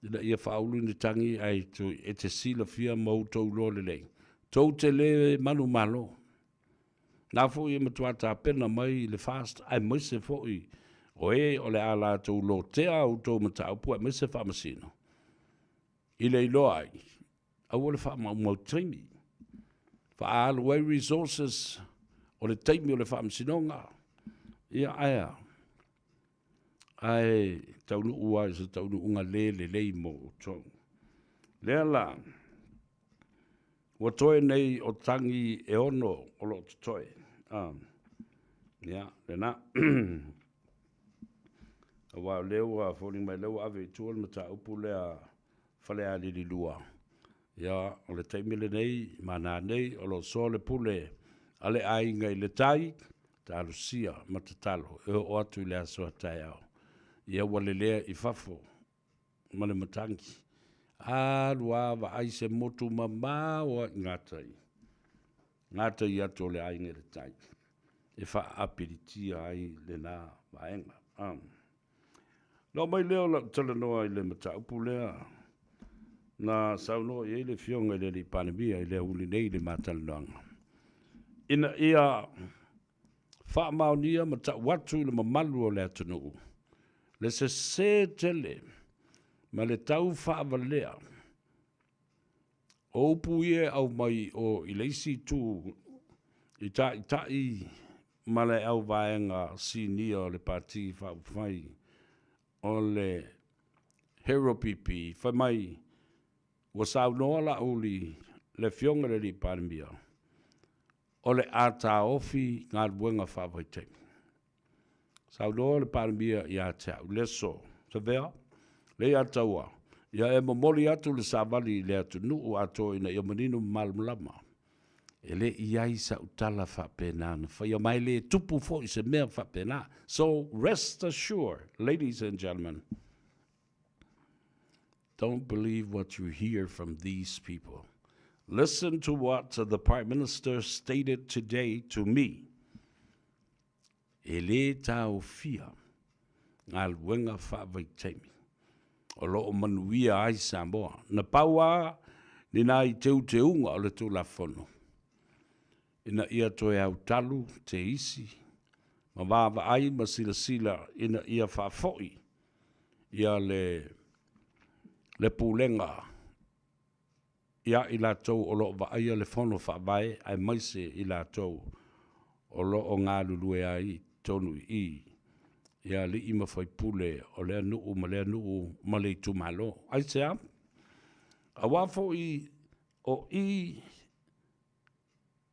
ina ia faaulu ni tagi ae e te silafia ma outou iloa lelei. Tou te lē manumalo. Na foi e matua tapena mai le FAST aemaise foi o e o le a latou lotea outou mataupu aemaise faamasino. I le iloa ai, aua le faamaumau taimi. Faaalu ai resources o le taimi o le faamasinoga. Ia ae a? Ae taunuu ai se taunuuga le lelei mo outou. Lea la, ua toe nei o tagi e 6 o loo totoe. Ia, lena. Aua o lea ua foliga mai o lea ua ave i tua le mataupu lea Falealili 2. Ia, o le taimi lenei, ma nanei, o lo o soa le pule a le aiga i le tai, talosia ma tatalo e oo atu i le aso a taeao. Ia ua lelea i fafo ma le matagi. Alu a vaai se motu mamao a i gatai, gatai atu o le aiga i le tai e faaapilitia ai lena vaega. Na oo mai lea o lau talanoa i le mataupu lea na saunoa i ai le Afioga i le Alii Palemia i le aoauli nei i le ma talanoaga, ina ia faamaonia ma tau atu i le mamalu o le atunuu le sese tele ma le tau faavalea o upu ia e aumai o i le isi itu i taitai ma le auvaega sinia o le Pati Faaupufai o le Hero PP, fai mai ua saunoa Laauli le Afioga i le Alii Palemia, o le a taofi galuega faavaitaimi. Saunoa le Palemia ia te au, le aso Savea, Leiataua, ia e momoli atu le savali i le atunuu atoa ina ia manino ma malamalama. E le i i ai sau tala faapena na faia, ma e le tupu foi se mea faapena. So rest assured, ladies and gentlemen, don't believe what you hear from these people. Listen to what the Prime Minister stated today to me. E lē taofia galuega faavaitaimi o lo o manuia ai Samoa. Na pau lava ni nai teuteuga o le Tulafono ina ia toe autalu te isi ma vaavaai ma silasila ina ia faafoi ia le Pulega ia i latou o lo o vaaia le Fono Faavae aemaise i latou o lo o galulue ai i totonu i i, i alii ma faipule o lea nuu ma lea nuu ma le itumalo. Aisea? Aua foi o i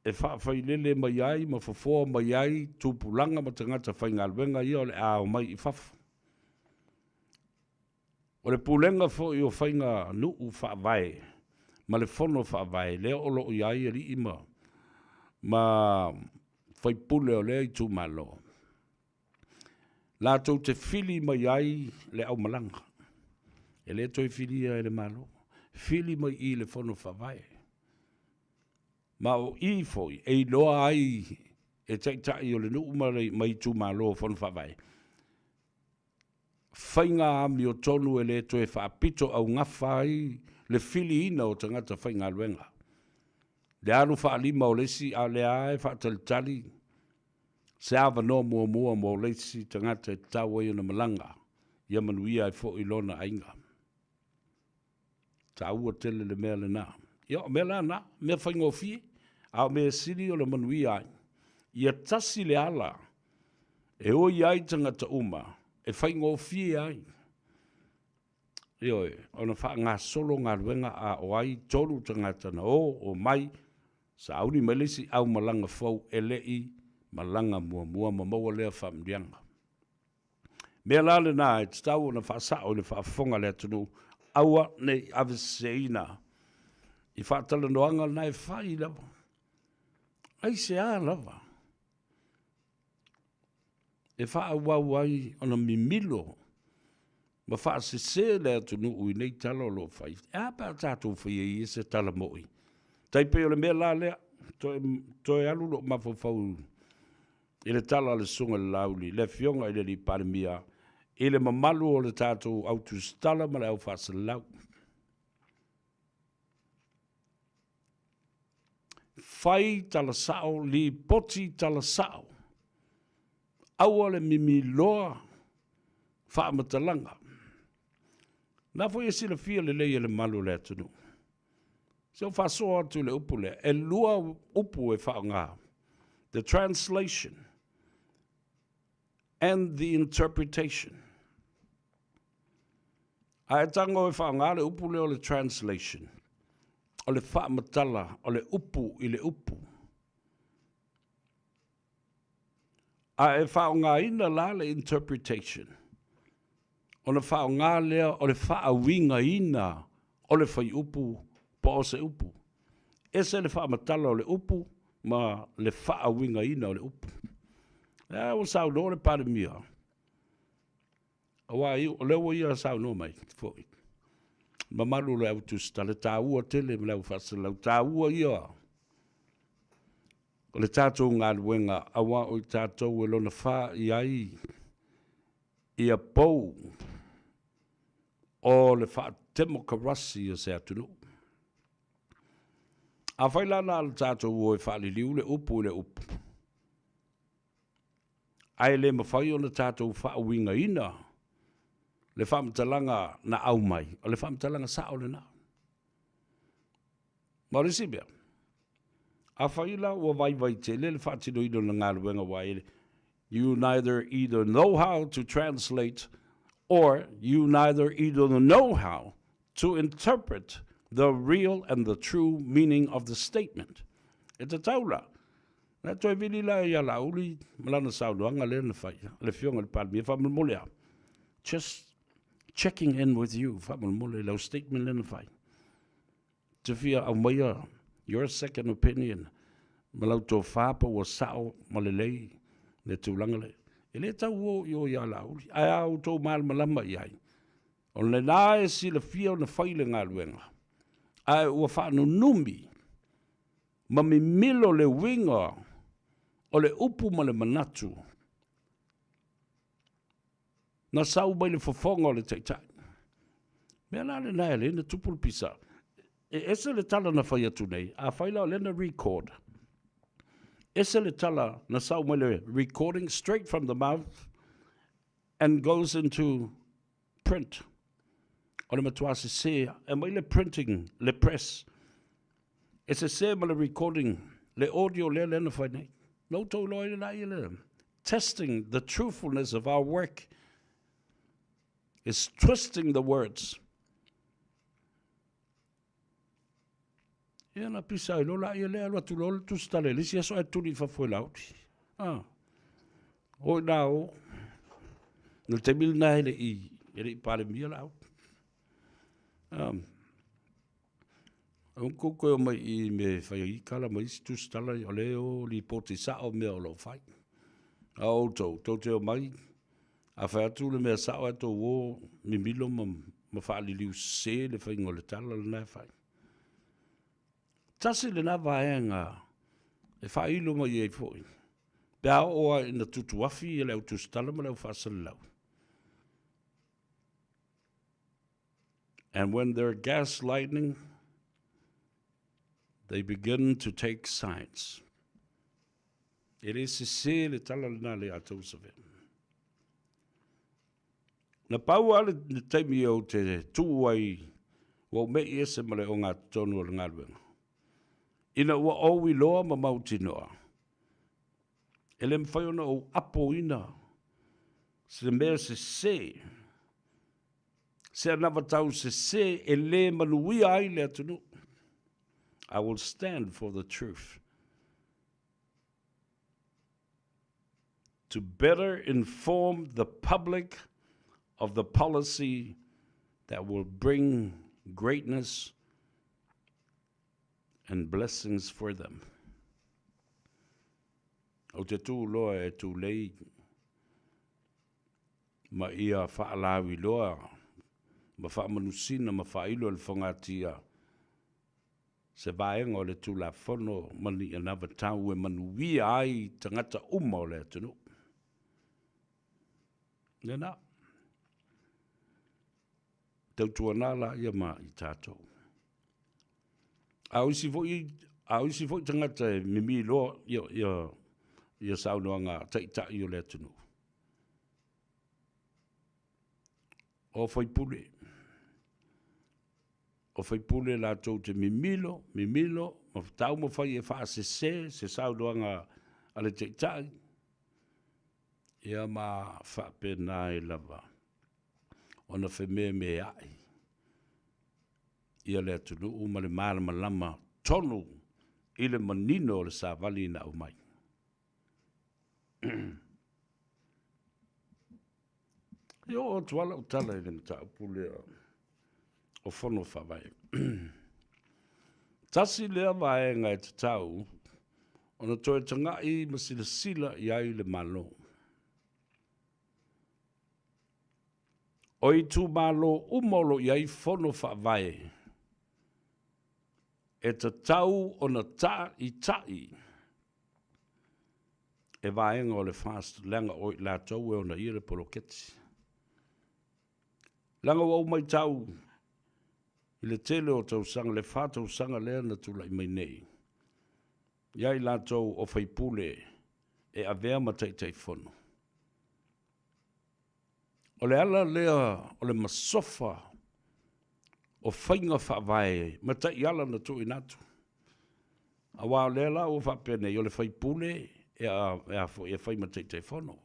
e faafailele mai ai ma fofoa mai ai tupulaga ma tagata faigaluega ia o le a omai i fafo. O le pulega foi o faiga nuu faavae ma le fono faavae lea o lo o i ai alii ma ma faipule o lea itumalo, latou te fili mai ai le aumalaga. E le toe filia e le Malo, fili mai i le fono faavae. Ma o i foi e iloa ai e taitai o le nuu ma itumalo o fono faavae, faiga amiotonu e le toe faapito augafa ai le filiina o tagata faigaluega. Le alu faalima o le isi, a o lea lava e faatalitali se avanoa muamua mo le isi tagata e tatau ai ona malaga, ia manuia ai foi lona aiga. Taua tele le mea lena. Ia, o mea la na, mea faigofie, a o mea sili o le manuia ai. Ia tasi le ala e oi ai tagata uma, e faigofie ai. Ioe, ona faagasolo galuega a o ai tolu tagata na o, o mai, sauni mai le isi aumalaga fou e le i malaga muamua ma maua lea faamanuiaga. Mea la lena e tatau ona faasao i le faafofoga a le atunuu, aua ne i aveseseina i faatalanoaga na e fai lava. Aisea lava e faaauau ai ona mimilo ma faasese le atunuu i nei tala o lo o fai? E a pe a tatou faia ia se tala moni? Tai pei o le mea la lea, toe, toe alu lou mafaufau i le tala a le Susuga i le Laauli, le Afioga i le Alii Palemia, i le mamalu o le tatou au tusitala ma le au faasalalau. Fai tala sao, lipoti tala sao. Aua le mimiloa faamatalaga. Na foi e silafia lelei e le mamalu o le atunuu. Se i ou faasoa atu i le upu lea, e lua upu e faaaoga, the translation and the interpretation. A e tago e faaaoga le upu lea o le translation, o le faamatala o le upu i le upu. A e faaaogaina la le interpretation, Ona faaaoga lea o le faauigaina o le fuaiupu po o se upu. Ese le faamatala o le upu ma le faauigaina o le upu. Lea ua saunoa le Palemia, aua o lea ua ia saunoa mai foi, mamalu o le au tusitala taua tele ma le au faasalalau taua ia o le tatou galuega aua o i tatou e lona fa i ai ia pou o le faatemokarasi o se atunuu. Afai la na o le tatou o e faaliliu le upu i le upu, ae le mafai ona tatou faauigaina le faamatalaga na aumai, o le faamatalaga sao lena. Ma o le isi mea, afai la ua vaivai tele le faatinoina o le galuega aua e you neither either know how to translate or you neither either know how to interpret the real and the true meaning of the statement. E tatau la, na toe vili la ia Laauli ma lana saunoaga lea na fai, le Afioga i le Palemia, faamolemole a, just checking in with you, faamolemole lau statement lea na fai. Te fia aumaia your second opinion ma lau tofa po ua sao ma lelei le tulaga lea. E le tau o i o ia Laauli, ae a outou malamalama i ai, o lena e silafia ona fai le galuega, ae ua faanunumi ma mimilo le uiga o le upu ma le manatu na sau mai le fofoga o le taitai. Mea la lena e lei na tupu le pisa. E ese le tala na fai atu nei, afai la o lea na record, ese le tala na sau mai le recording straight from the mouth and goes into print. O le matua sese, e mai le printing, le press, e sese ma le recording, le audio lea lea na fai nei. Na outou iloa ai le laia lea. Testing the truthfulness of our work is twisting the words. Ia na pisa ai loa laia lea alu atu loa le tusitala i le isi aso ae tuli i fafo e Laauli. Ah. O i nā o. No le taimi lena e le i, e le i Palemia Laauli. Um, Aua kou toe omai i i me fai ai kala ma isi tusitala o lea o lipoti sao mea o lo o fai. A o outou, tou te omai, a fai atu le mea sao ae tou o mimilo ma, ma faaliliu sese le faiga o le tala lena e fai. Tasi lena vaega e faailo mai ai foi, pe a oo lava ina tutuafi le au tusitala ma le au faasalalau. And when they're gaslighting, they begin to take sides. E le sese le tala lena le a tou Savea. Na pau lava le taimi ou te tuu ai ua ou me'i ese ma le ogatotonu o le galuega. Ina ua ou iloa ma mautinoa, e le mafai ona ou apoina se mea sese se anavatau sese e lē manuia ai le atunuu. I will stand for the truth. To better inform the public of the policy that will bring greatness and blessings for them. Ou te tū loa e tūlei ma ia faalauiloa ma faamanusina ma faailo e le fogatia se vaega o le Tulafono ma ni anavatau e manuia ai tagata uma o le atunuu. Lena. Tautuana la ia ma i tatou. A o isi foi, a o isi foi tagata e mimi loa ia, ia, ia saunoaga taitai o le atunuu. O faipule. O faipule latou te mimilo, mimilo, ma taumafai e faasese se saunoaga a le taitai, ia ma faapena ai lava ona fememea'i ia le atunuu ma le malamalama tonu i le manino o le savali na aumai. Fia oo atu lava lau tala i le mataupu lea o Fono Faavae. Tasi lea vaega e tatau ona toe tagai ma silasila i ai le Malo. O itumalo uma o lo o i ai Fono Faavae e tatau ona taita'i e vaega o le FAST leaga o i latou e onaia le poloketi. Leaga ua ou matau i le tele o tausaga, le fa tausaga lea na tulai mai nei, ia i latou o faipule e avea ma Taitaifono. O le ala lea o le masofa o faiga faavae ma taiala na tuuina atu. Aua o lea la ua faapea nei, o le faipule e, a, foi, e fai ma Taitaifono.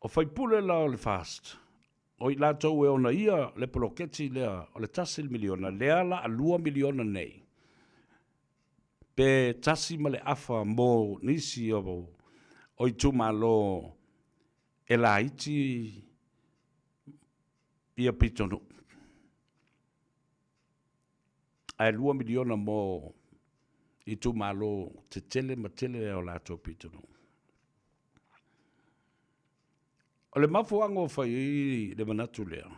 O faipule la o le FAST, o i latou e onaia le poloketi lea o le $1 miliona, lea la a $2 miliona nei, pe 1.5 mo nisi o itumalo e laiti ia pitonuu. Ae $2 miliona mo itumalo tetele ma tele o latou pitonuu. O le mafuaaga ua fai ai le manatu lea,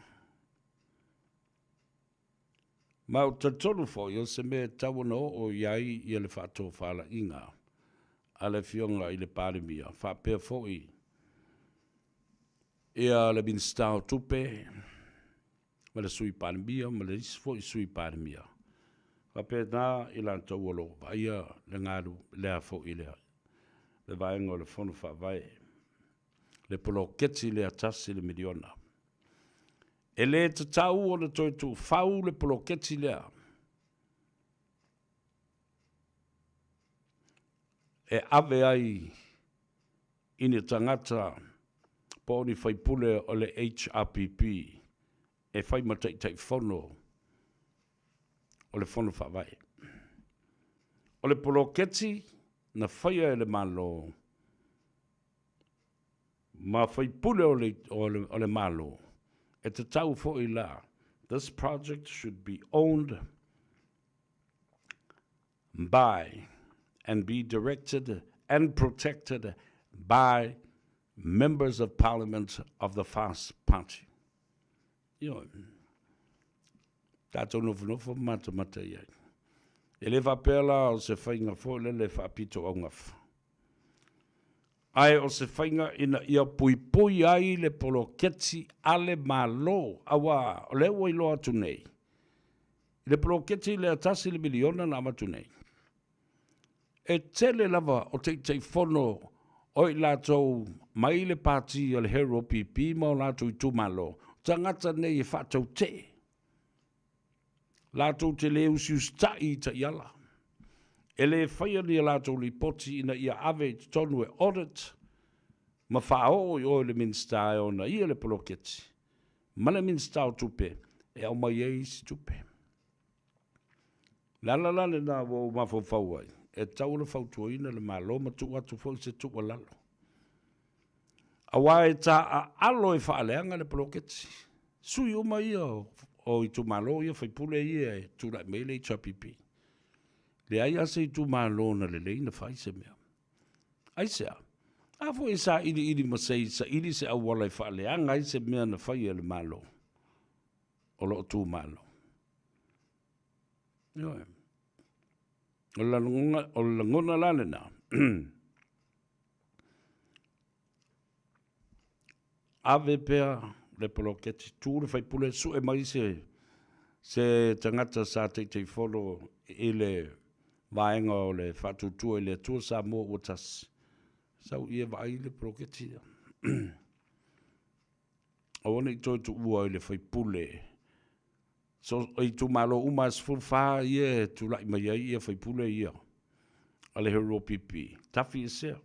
ma ou te talitonu foi o se mea e tatau ona oo i ai ia le faatofalaiga a le Afioga i le Palemia, faapea foi ia le Minisita o Tupe ma le Sui Palemia ma le isi foi Sui Palemia, faapena i latou o lo o vaaia le galu lea foi lea, le vaega o le Fono Faavae, le poloketi lea $1 miliona. E le tatau ona toe tuufau le poloketi lea e ave ai i ni tagata po o ni faipule o le HRPP e fai ma Taitaifono o le Fono Faavae. O le poloketi na faia e le Malo ma faipule o le, o le, o le Malo, e tatau foi la, this project should be owned by and be directed and protected by members of parliament of the FAST party. Ioe. Tatou nofonofo ma matamata i ai. E le faapea la o se faiga foi lele faapito augafa. Ae o se faiga ina ia puipui ai le poloketi a le Malo, aua o lea ua iloa atu nei, i le poloketi lea $1 miliona na avatu nei, e tele lava o Taitaifono o i latou mai le pati o le Hero PP ma o latou itumalo, tagata nei e faatautee. Latou te le usiusitai i taiala. E le faia ni a latou lipoti ina ia ave i totonu e audit ma faaoo i o i le Minisita e ona ia le poloketi ma le Minisita o Tupe e aumai ai isi tupe. Le ala la lena ua ou mafaufau ai, e tatau ona fautuaina le Malo ma tuu atu foi se tuualalo. Aua e taaalo e faaleaga le poloketi. Sui uma ia o itumalo ia, faipule ia e tulai mai le HRPP. Leai lava se itumalo na lelei na fai se mea. Aisea? A foi e sailiili ma se i saili se auala e faaleaga ai se mea na fai e le Malo o lo o tumalo. Ioe. O le lagona, o le lagona la lena. Ave pea le poloketi, tu le faipule, sue mai se tagata sa Taitaifono i le vaega o le Faatuatua i le Atua Samoa ua Tasi. Sau ia vaai le poloketi ia. Aua ne i toe tuua i le faipule. So, itumalo uma e 14 ia e tulai mai ai ia faipule ia a le Hero PP. Tafi esea.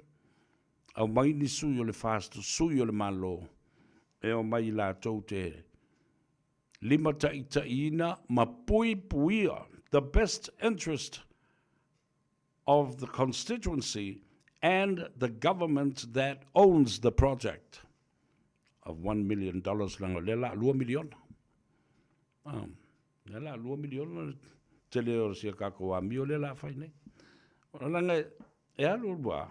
Aumai ni sui o le FAST, sui o le Malo, e omai i latou te limataitaiina ma puipuia the best interest of the constituency. and the government that owns the project of $1 million leaga o lea la a $2 miliona. Lea la a $2 miliona le tele o si a kākou amio lea la a fai nei. O leaga e alu alu a,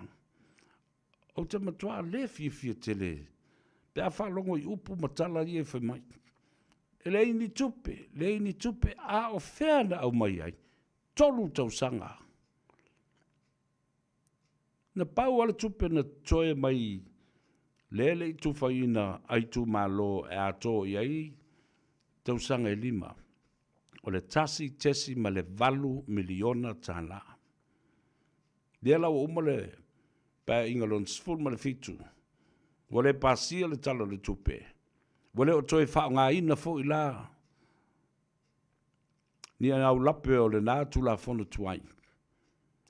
ou te matua le fiafia tele pe a faalogo i upu ma tala ia e fai mai. E leai ni tupe, leai ni tupe, a o fea na aumai ai? Tolu tausaga. Na pau lava le tupe na totoe mai lea e le i tufaina a itumalo e atoa i ai tausaga e lima, o le $1.8 miliona. Lea la ua uma le Paeaiga Lona 17, ua le pasia le Tala o le Tupe, ua le o toe faaaogaina foi la ni aulape o lena Tulafono tuai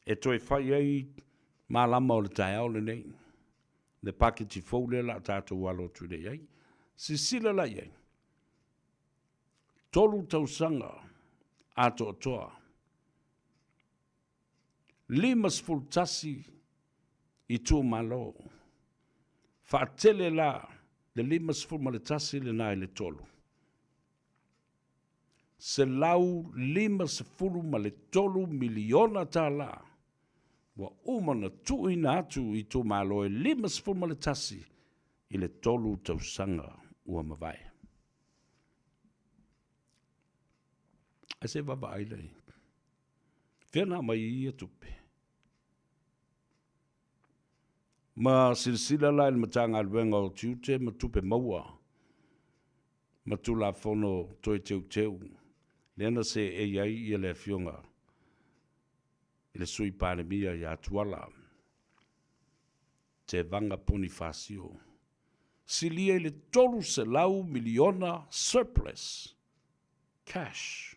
e toe fai ai malama o le taeao lenei, le paketi fou lea o le a tatou alo atu nei i ai. Silasila la i ai, 3 tausaga atoatoa, 51 itumalo, faatele la le 51 lena i le 3. $153 miliona ua uma ona tuuina atu i itumalo e 51 i le 3 tausaga ua mavae. Ae se i vaavaai la i ai. Fea na aumai ai ia tupe? Ma silasila la i le Matagaluega o Tiute ma Tupe Maua ma Tulafono Toe Teuteu lea na seei ai le Afioga i le Sui Palemia ia Tuala Tevaga Ponifasio, silia i le $300 miliona surplus cash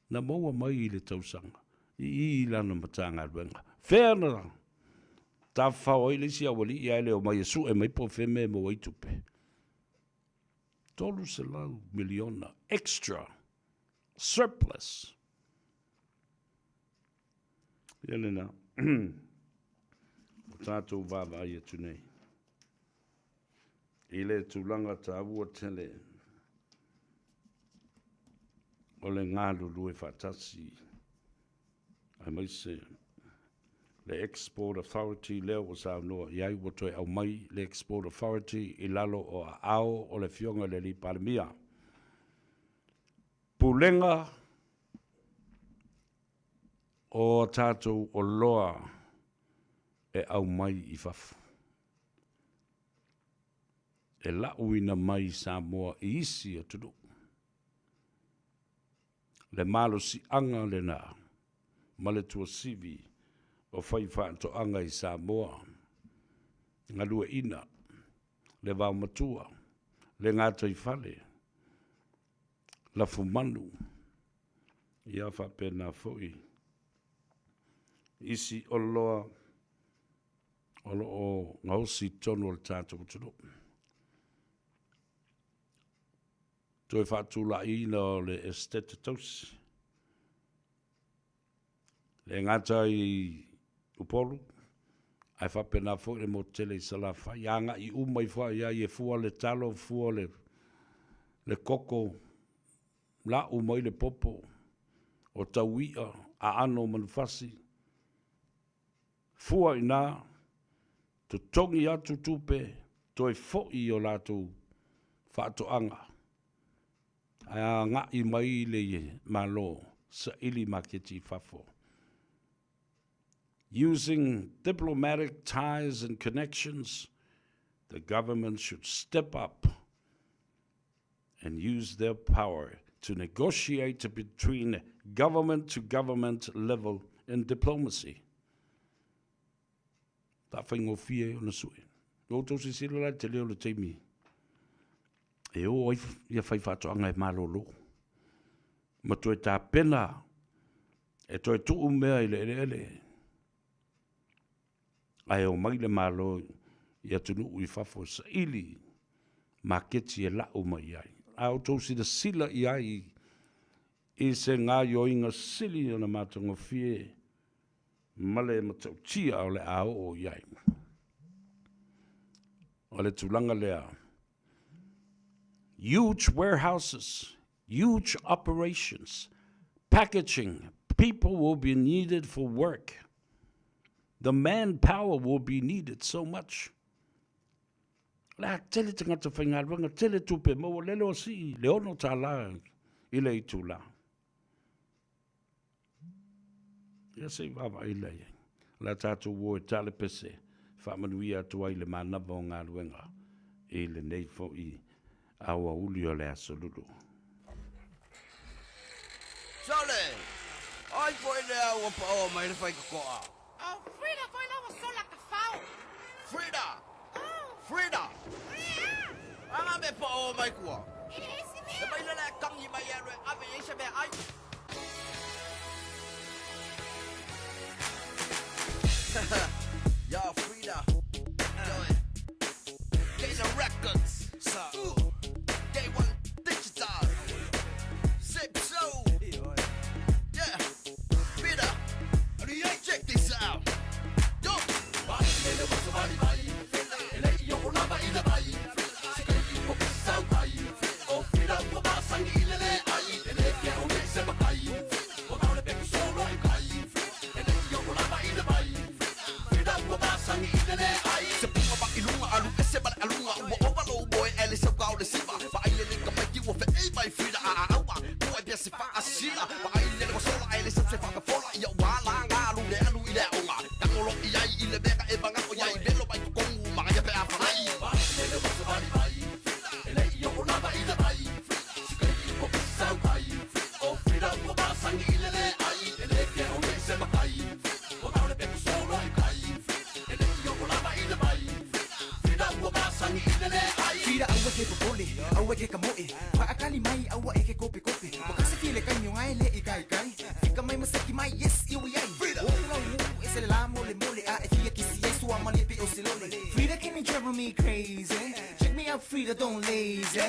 na maua mai i le tausaga i i i lana Matagaluega. Fea na tafafao ai le isi aualii ae le omai e sue mai po o fea mea e maua ai tupe? $300 miliona extra surplus. Ia lena, o tatou vaavaai atu nei i le tulaga taua tele o le galulue faatasi aemaise le Export Authority lea ua saunoa i ai ua toe aumai le Export Authority i lalo o aao o le Afioga i le Alii Palemia. Pulega o a tatou oloa e aumai i fafo, e lauina mai i Samoa i isi atunuu. Le malosiaga lena ma le tuasivi o faifaatoaga i Samoa, galueaiina le vaomatua, le gataifale, lafumanu, ia faapena foi isi oloa o lo o gaosi i totonu o le tatou atunuu. Toe faatulaiina o le Esetete Tausi. Le gata i Upolu, ae faapena foi le motu tele i Salafai, agai uma ifo i ai e fua le talo, fua le, le koko, la'u mai le popo, o taui'a, aano o manufasi, fua i ina, totogi atu tupe, toe fo'i i o latou faatoaga, ae agai mai le Malo saili maketi i fafo. Using diplomatic ties and connections, the government should step up and use their power to negotiate between government to government level in diplomacy. Ta faigofie ai ona sue. Ua outou silasila la i le tele o le taimi e o ai ia faifaatoaga e malolo ma toe tapena e toe tuu mea i le eleele ae omai le Malo i atunuu i fafo e saili maketi e lau mai ai. A outou silasila i ai i se gaoioiga sili ona matagofie. ma le matautia o le a oo i ai. O le tulaga lea, huge warehouses, huge operations, packaging, people will be needed for work. The manpower will be needed so much. O le a tele tagata faigaluega, tele tupe maua, lele ua sii le $6 i le itula. Ia se i vaavaai lea i ai. O le a tatou o e tale pese, faamanuia atu ai le manava o galuega i lenei foi aoauli o le Aso Lulu. Sole! Ai foi lea ua paoa mai le faitotoa. Oh, Frida foi la ua sola ka fao. Frida! Oh. Frida! Frida! Anga me paoa mai kua. E le isi mea. E mai lele e kangi mai e alu e ave i ai se mea ai. Yo, Frida. Yo, Gator Records. Ooh. Day One Digital. Zip Zone. Yeah. Frida. Check this out. Yo. Se punga ma ilunga alu ese ma le aluga ua ova lou moe ae le sauka o le siva vaai lele ka maiki ua feei mai Frida a a aua tua e pea se faasila vaai lele ua sola ae le sau se faakafola ia ua ala ga alu le alu i le aoga tagolo i ai i le mea e manao i ai velo mai totonu magaia pe a falai Frida aua ke popole, aua ke kamoe Whaakali mai aua e ke kope kope Wa kase file kai mio ngai le i kai kai Fika mai masaki mai yes i ui ai Frida O lau nuu e sele la mole mole A e fia kisi ai sua male pe o se lole Frida can you drive me crazy Check me out Frida don't lazy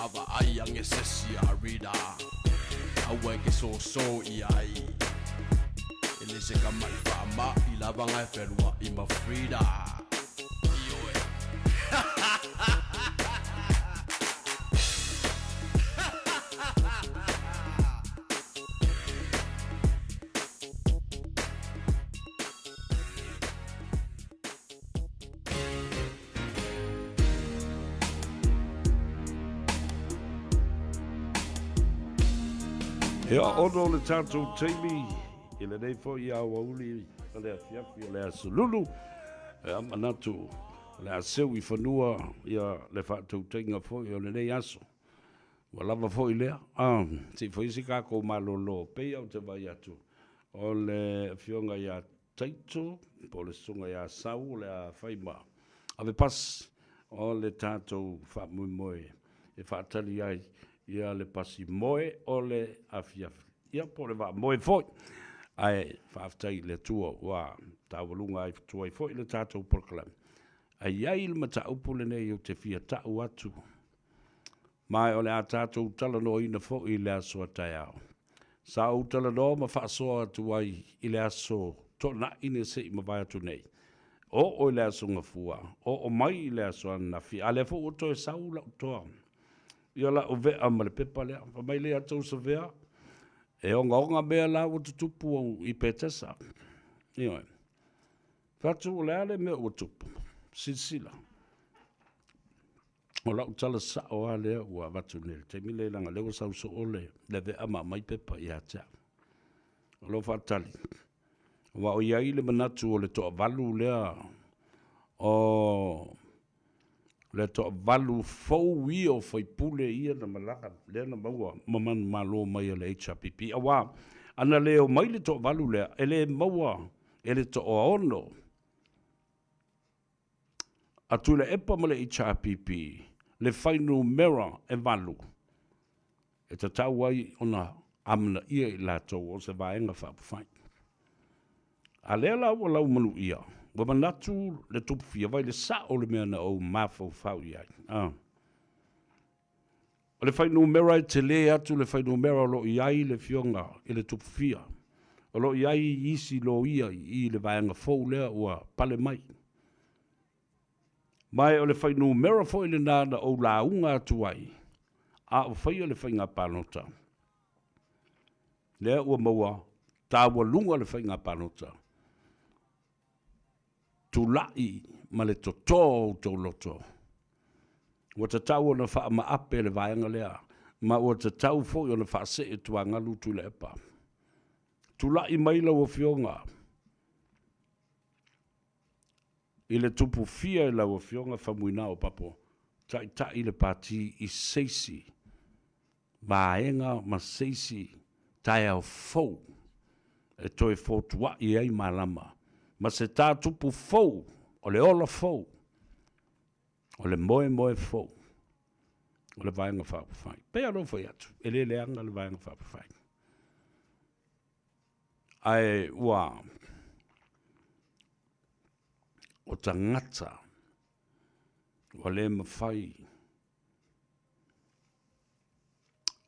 Ava ai ange sesi a Rida Aua e ke soso i ai E le se ka mai wha i lava ngai whenua i ma Frida Ioe. Ia, ono le tatou taimi i lenei foi aoauli o le afiafi o le Aso Lulu. Ia, manatu o le a seu i fanua ia le faatautaiga foi o lenei aso. Ua lava foi lea. Ah, se i fai se tatou malolo, pei ou te vaai atu o le afioga ia Taito, po o le susuga ia Sau o le a fai ma ave pasi o le tatou faamoemoe e faatali ai ia le pasi moe o le afiafi, ia po o le vaa moe foi. Ae faafetai i le Atua ua taualuga ai atu ai foi le tatou polokalame. Ae i ai le mataupu lenei ou te fia tau atu. Ma o le a tatou talanoaina foi i le aso a taeao. Sa ou talanoa ma faasoa atu ai i le aso Toonai na se i mavae atu nei. Oo i le aso Gafua, oo mai i le aso ananafi, a lea foi ua toe sau lau toa. Ia lau vea ma le pepa lea. Fai mai lea tou Savea, e ogaoga mea la ua tutupu i Petesa. Ioe. Fai atu, o le a le mea ua tupu? Silasila. O lau tala sao lava lea ua avatu nei i le taimi lenei leaga o lea ua sau soo le vea ma aumai pepa ia te au. O lou faatali, aua o i ai le manatu o le toavalu lea o le toavalu fou ia o faipule ia na malaga lea na maua ma manumalo mai a le HRPP. Aua ana le omai le toavalu lea, e le maua e le toaono a Tuilaepa ma le HRPP le fuainumera e 8 e tatau ai ona amanaia i latou o se Vaega Faaupufai. A lea la ua laumanuia, ua manatu le Tupufia, vai le sao o le mea na ou mafaufau i ai. A. O le fuainumera e tele atu le fuainumera o lo o i ai le Afioga i le Tupufia, o lo o i ai isi loia i i le vaega fou lea ua pale mai. Ma o le fuainumera foi lena na ou lauga atu ai a o faia le faiga palota. Lea ua maua taualuga le faiga palota. Tulai ma le toto o outou loto. Ua tatau ona faamaape le vaega lea, ma ua tatau foi ona faasee tuagalu Tuilaepa. Tulai mai lau Afioga i le tupufia i lau Afioga Faumuina Opapo, taitai le pati i se isi vaega ma se isi taeao fou e toe fotuai ai malama ma se tā tupu fou o le ola fou, o le moemoe fou o le Vaega Faaupufai. E pei lava ona ou fai atu, e le leaga le Vaega Faaupufai. Ae ua o tagata ua le mafai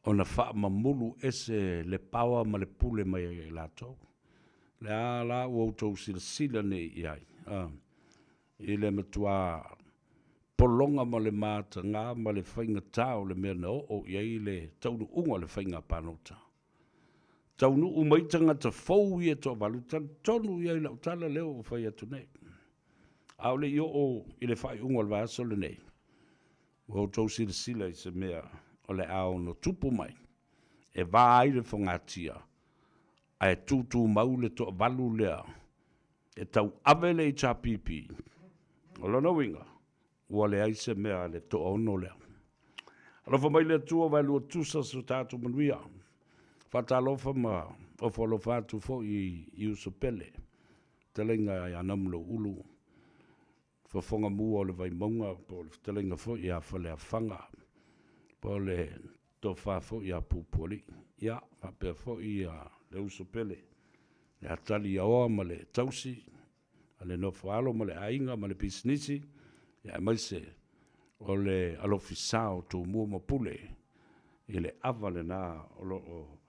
ona faamamulu ese le paoa ma le pule mai ai ia i latou. O le a la ua outou silasila nei i ai, a, i le matua pologa ma le mataga ma le faigata o le mea na oo i ai le taunuuga o le faiga palota. Taunuu mai tagata fou ia e toavalu, talitonu i ai i lau tala lea ua ou fai atu nei. A o le i oo i le faaiuga o le vaiaso lenei, Ua outou silasila i se mea o le a ono tupu mai, e va ai le fogatia, ae tutumau le toavalu lea e tauave le HRPP. O lona uiga, ua leai se mea a le toaono lea. Alofa mai le Atua vaelua tusa so tatou manuia. Faatalofa ma ofo alofa atu foi i uso pele, fetalaiga ia Namuloulu, Fofoga mua o le Vaimauga po o le fetalaiga foi ia Faleafaga, po o le tofa foi ia Pupualii, ia faapea foi le uso pele ia Taliaoa ma le tausi a le nofo alo ma le aiga ma le pisinisi, ia aemaise o le alofisa o Tumua ma Pule i le ava lena o lo o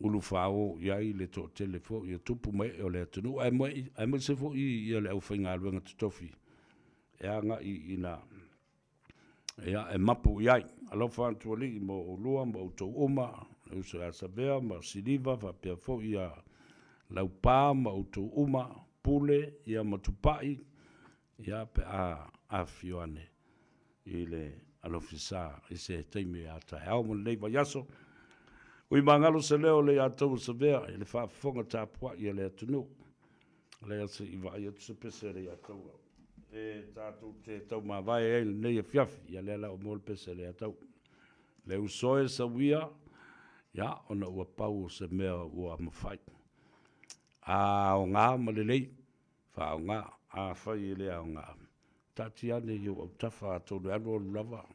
ulufāō i ai le toatele foi o tupu ma ee o le atunuu, aemaise foi ia le aufaigaluega totofi e agai i ina e mapu i ai. Alofa atu Alii mo oulua ma outou uma, le uso ia Savea ma Siliva faapea foi ia Laupa ma outou uma, Pule ia ma Tupai, ia pe a afifio ane i le alofisa i se taimi a taeao ma lenei vaiaso. Ui magalo se leo o le ia tou Savea i le faafofoga tapuai a le atunuu. Lea se i vaai atu se pese a le ia taua e tatou te taumavae ai lenei afiafi. Ia lea la ua maua le pese a le ia tau. Le uso e sauia, ia ona ua pau o se mea ua mafai. A aoga ma lelei, faaaoga, afai e le aoga, taatia ane i ou autafa atonu e alualu lava,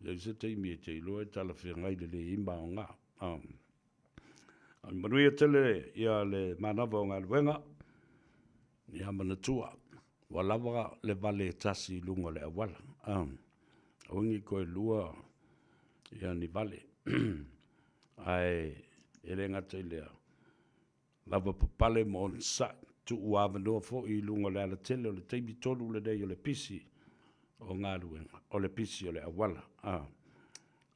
e i ai se taimi e te iloa e talafeagai lelei ai ma aoga. Ae manuia tele ia le manava o galuega, ia manatua, ua lava le vale e tasi i luga o le auala. Aua ne i toe lua ia ni vale. Ae e le gata i lea, lava papale ma onosai, tuu avanoa foi i luga o le alatele o le taimi tonu lenei o le pisi o galuega, o le pisi o le auala. A,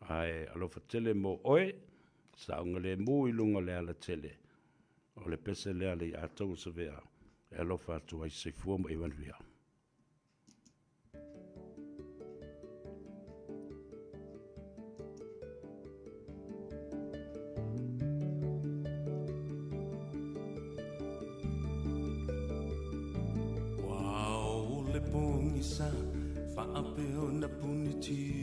ae alofa tele mo oe, saogalemu i luga o le alatele, o le pese lea a le Aiatou o Savea e alofa atu ai. Soifua ma ia manuia. Ua ao le pogisa faapea ona puniti.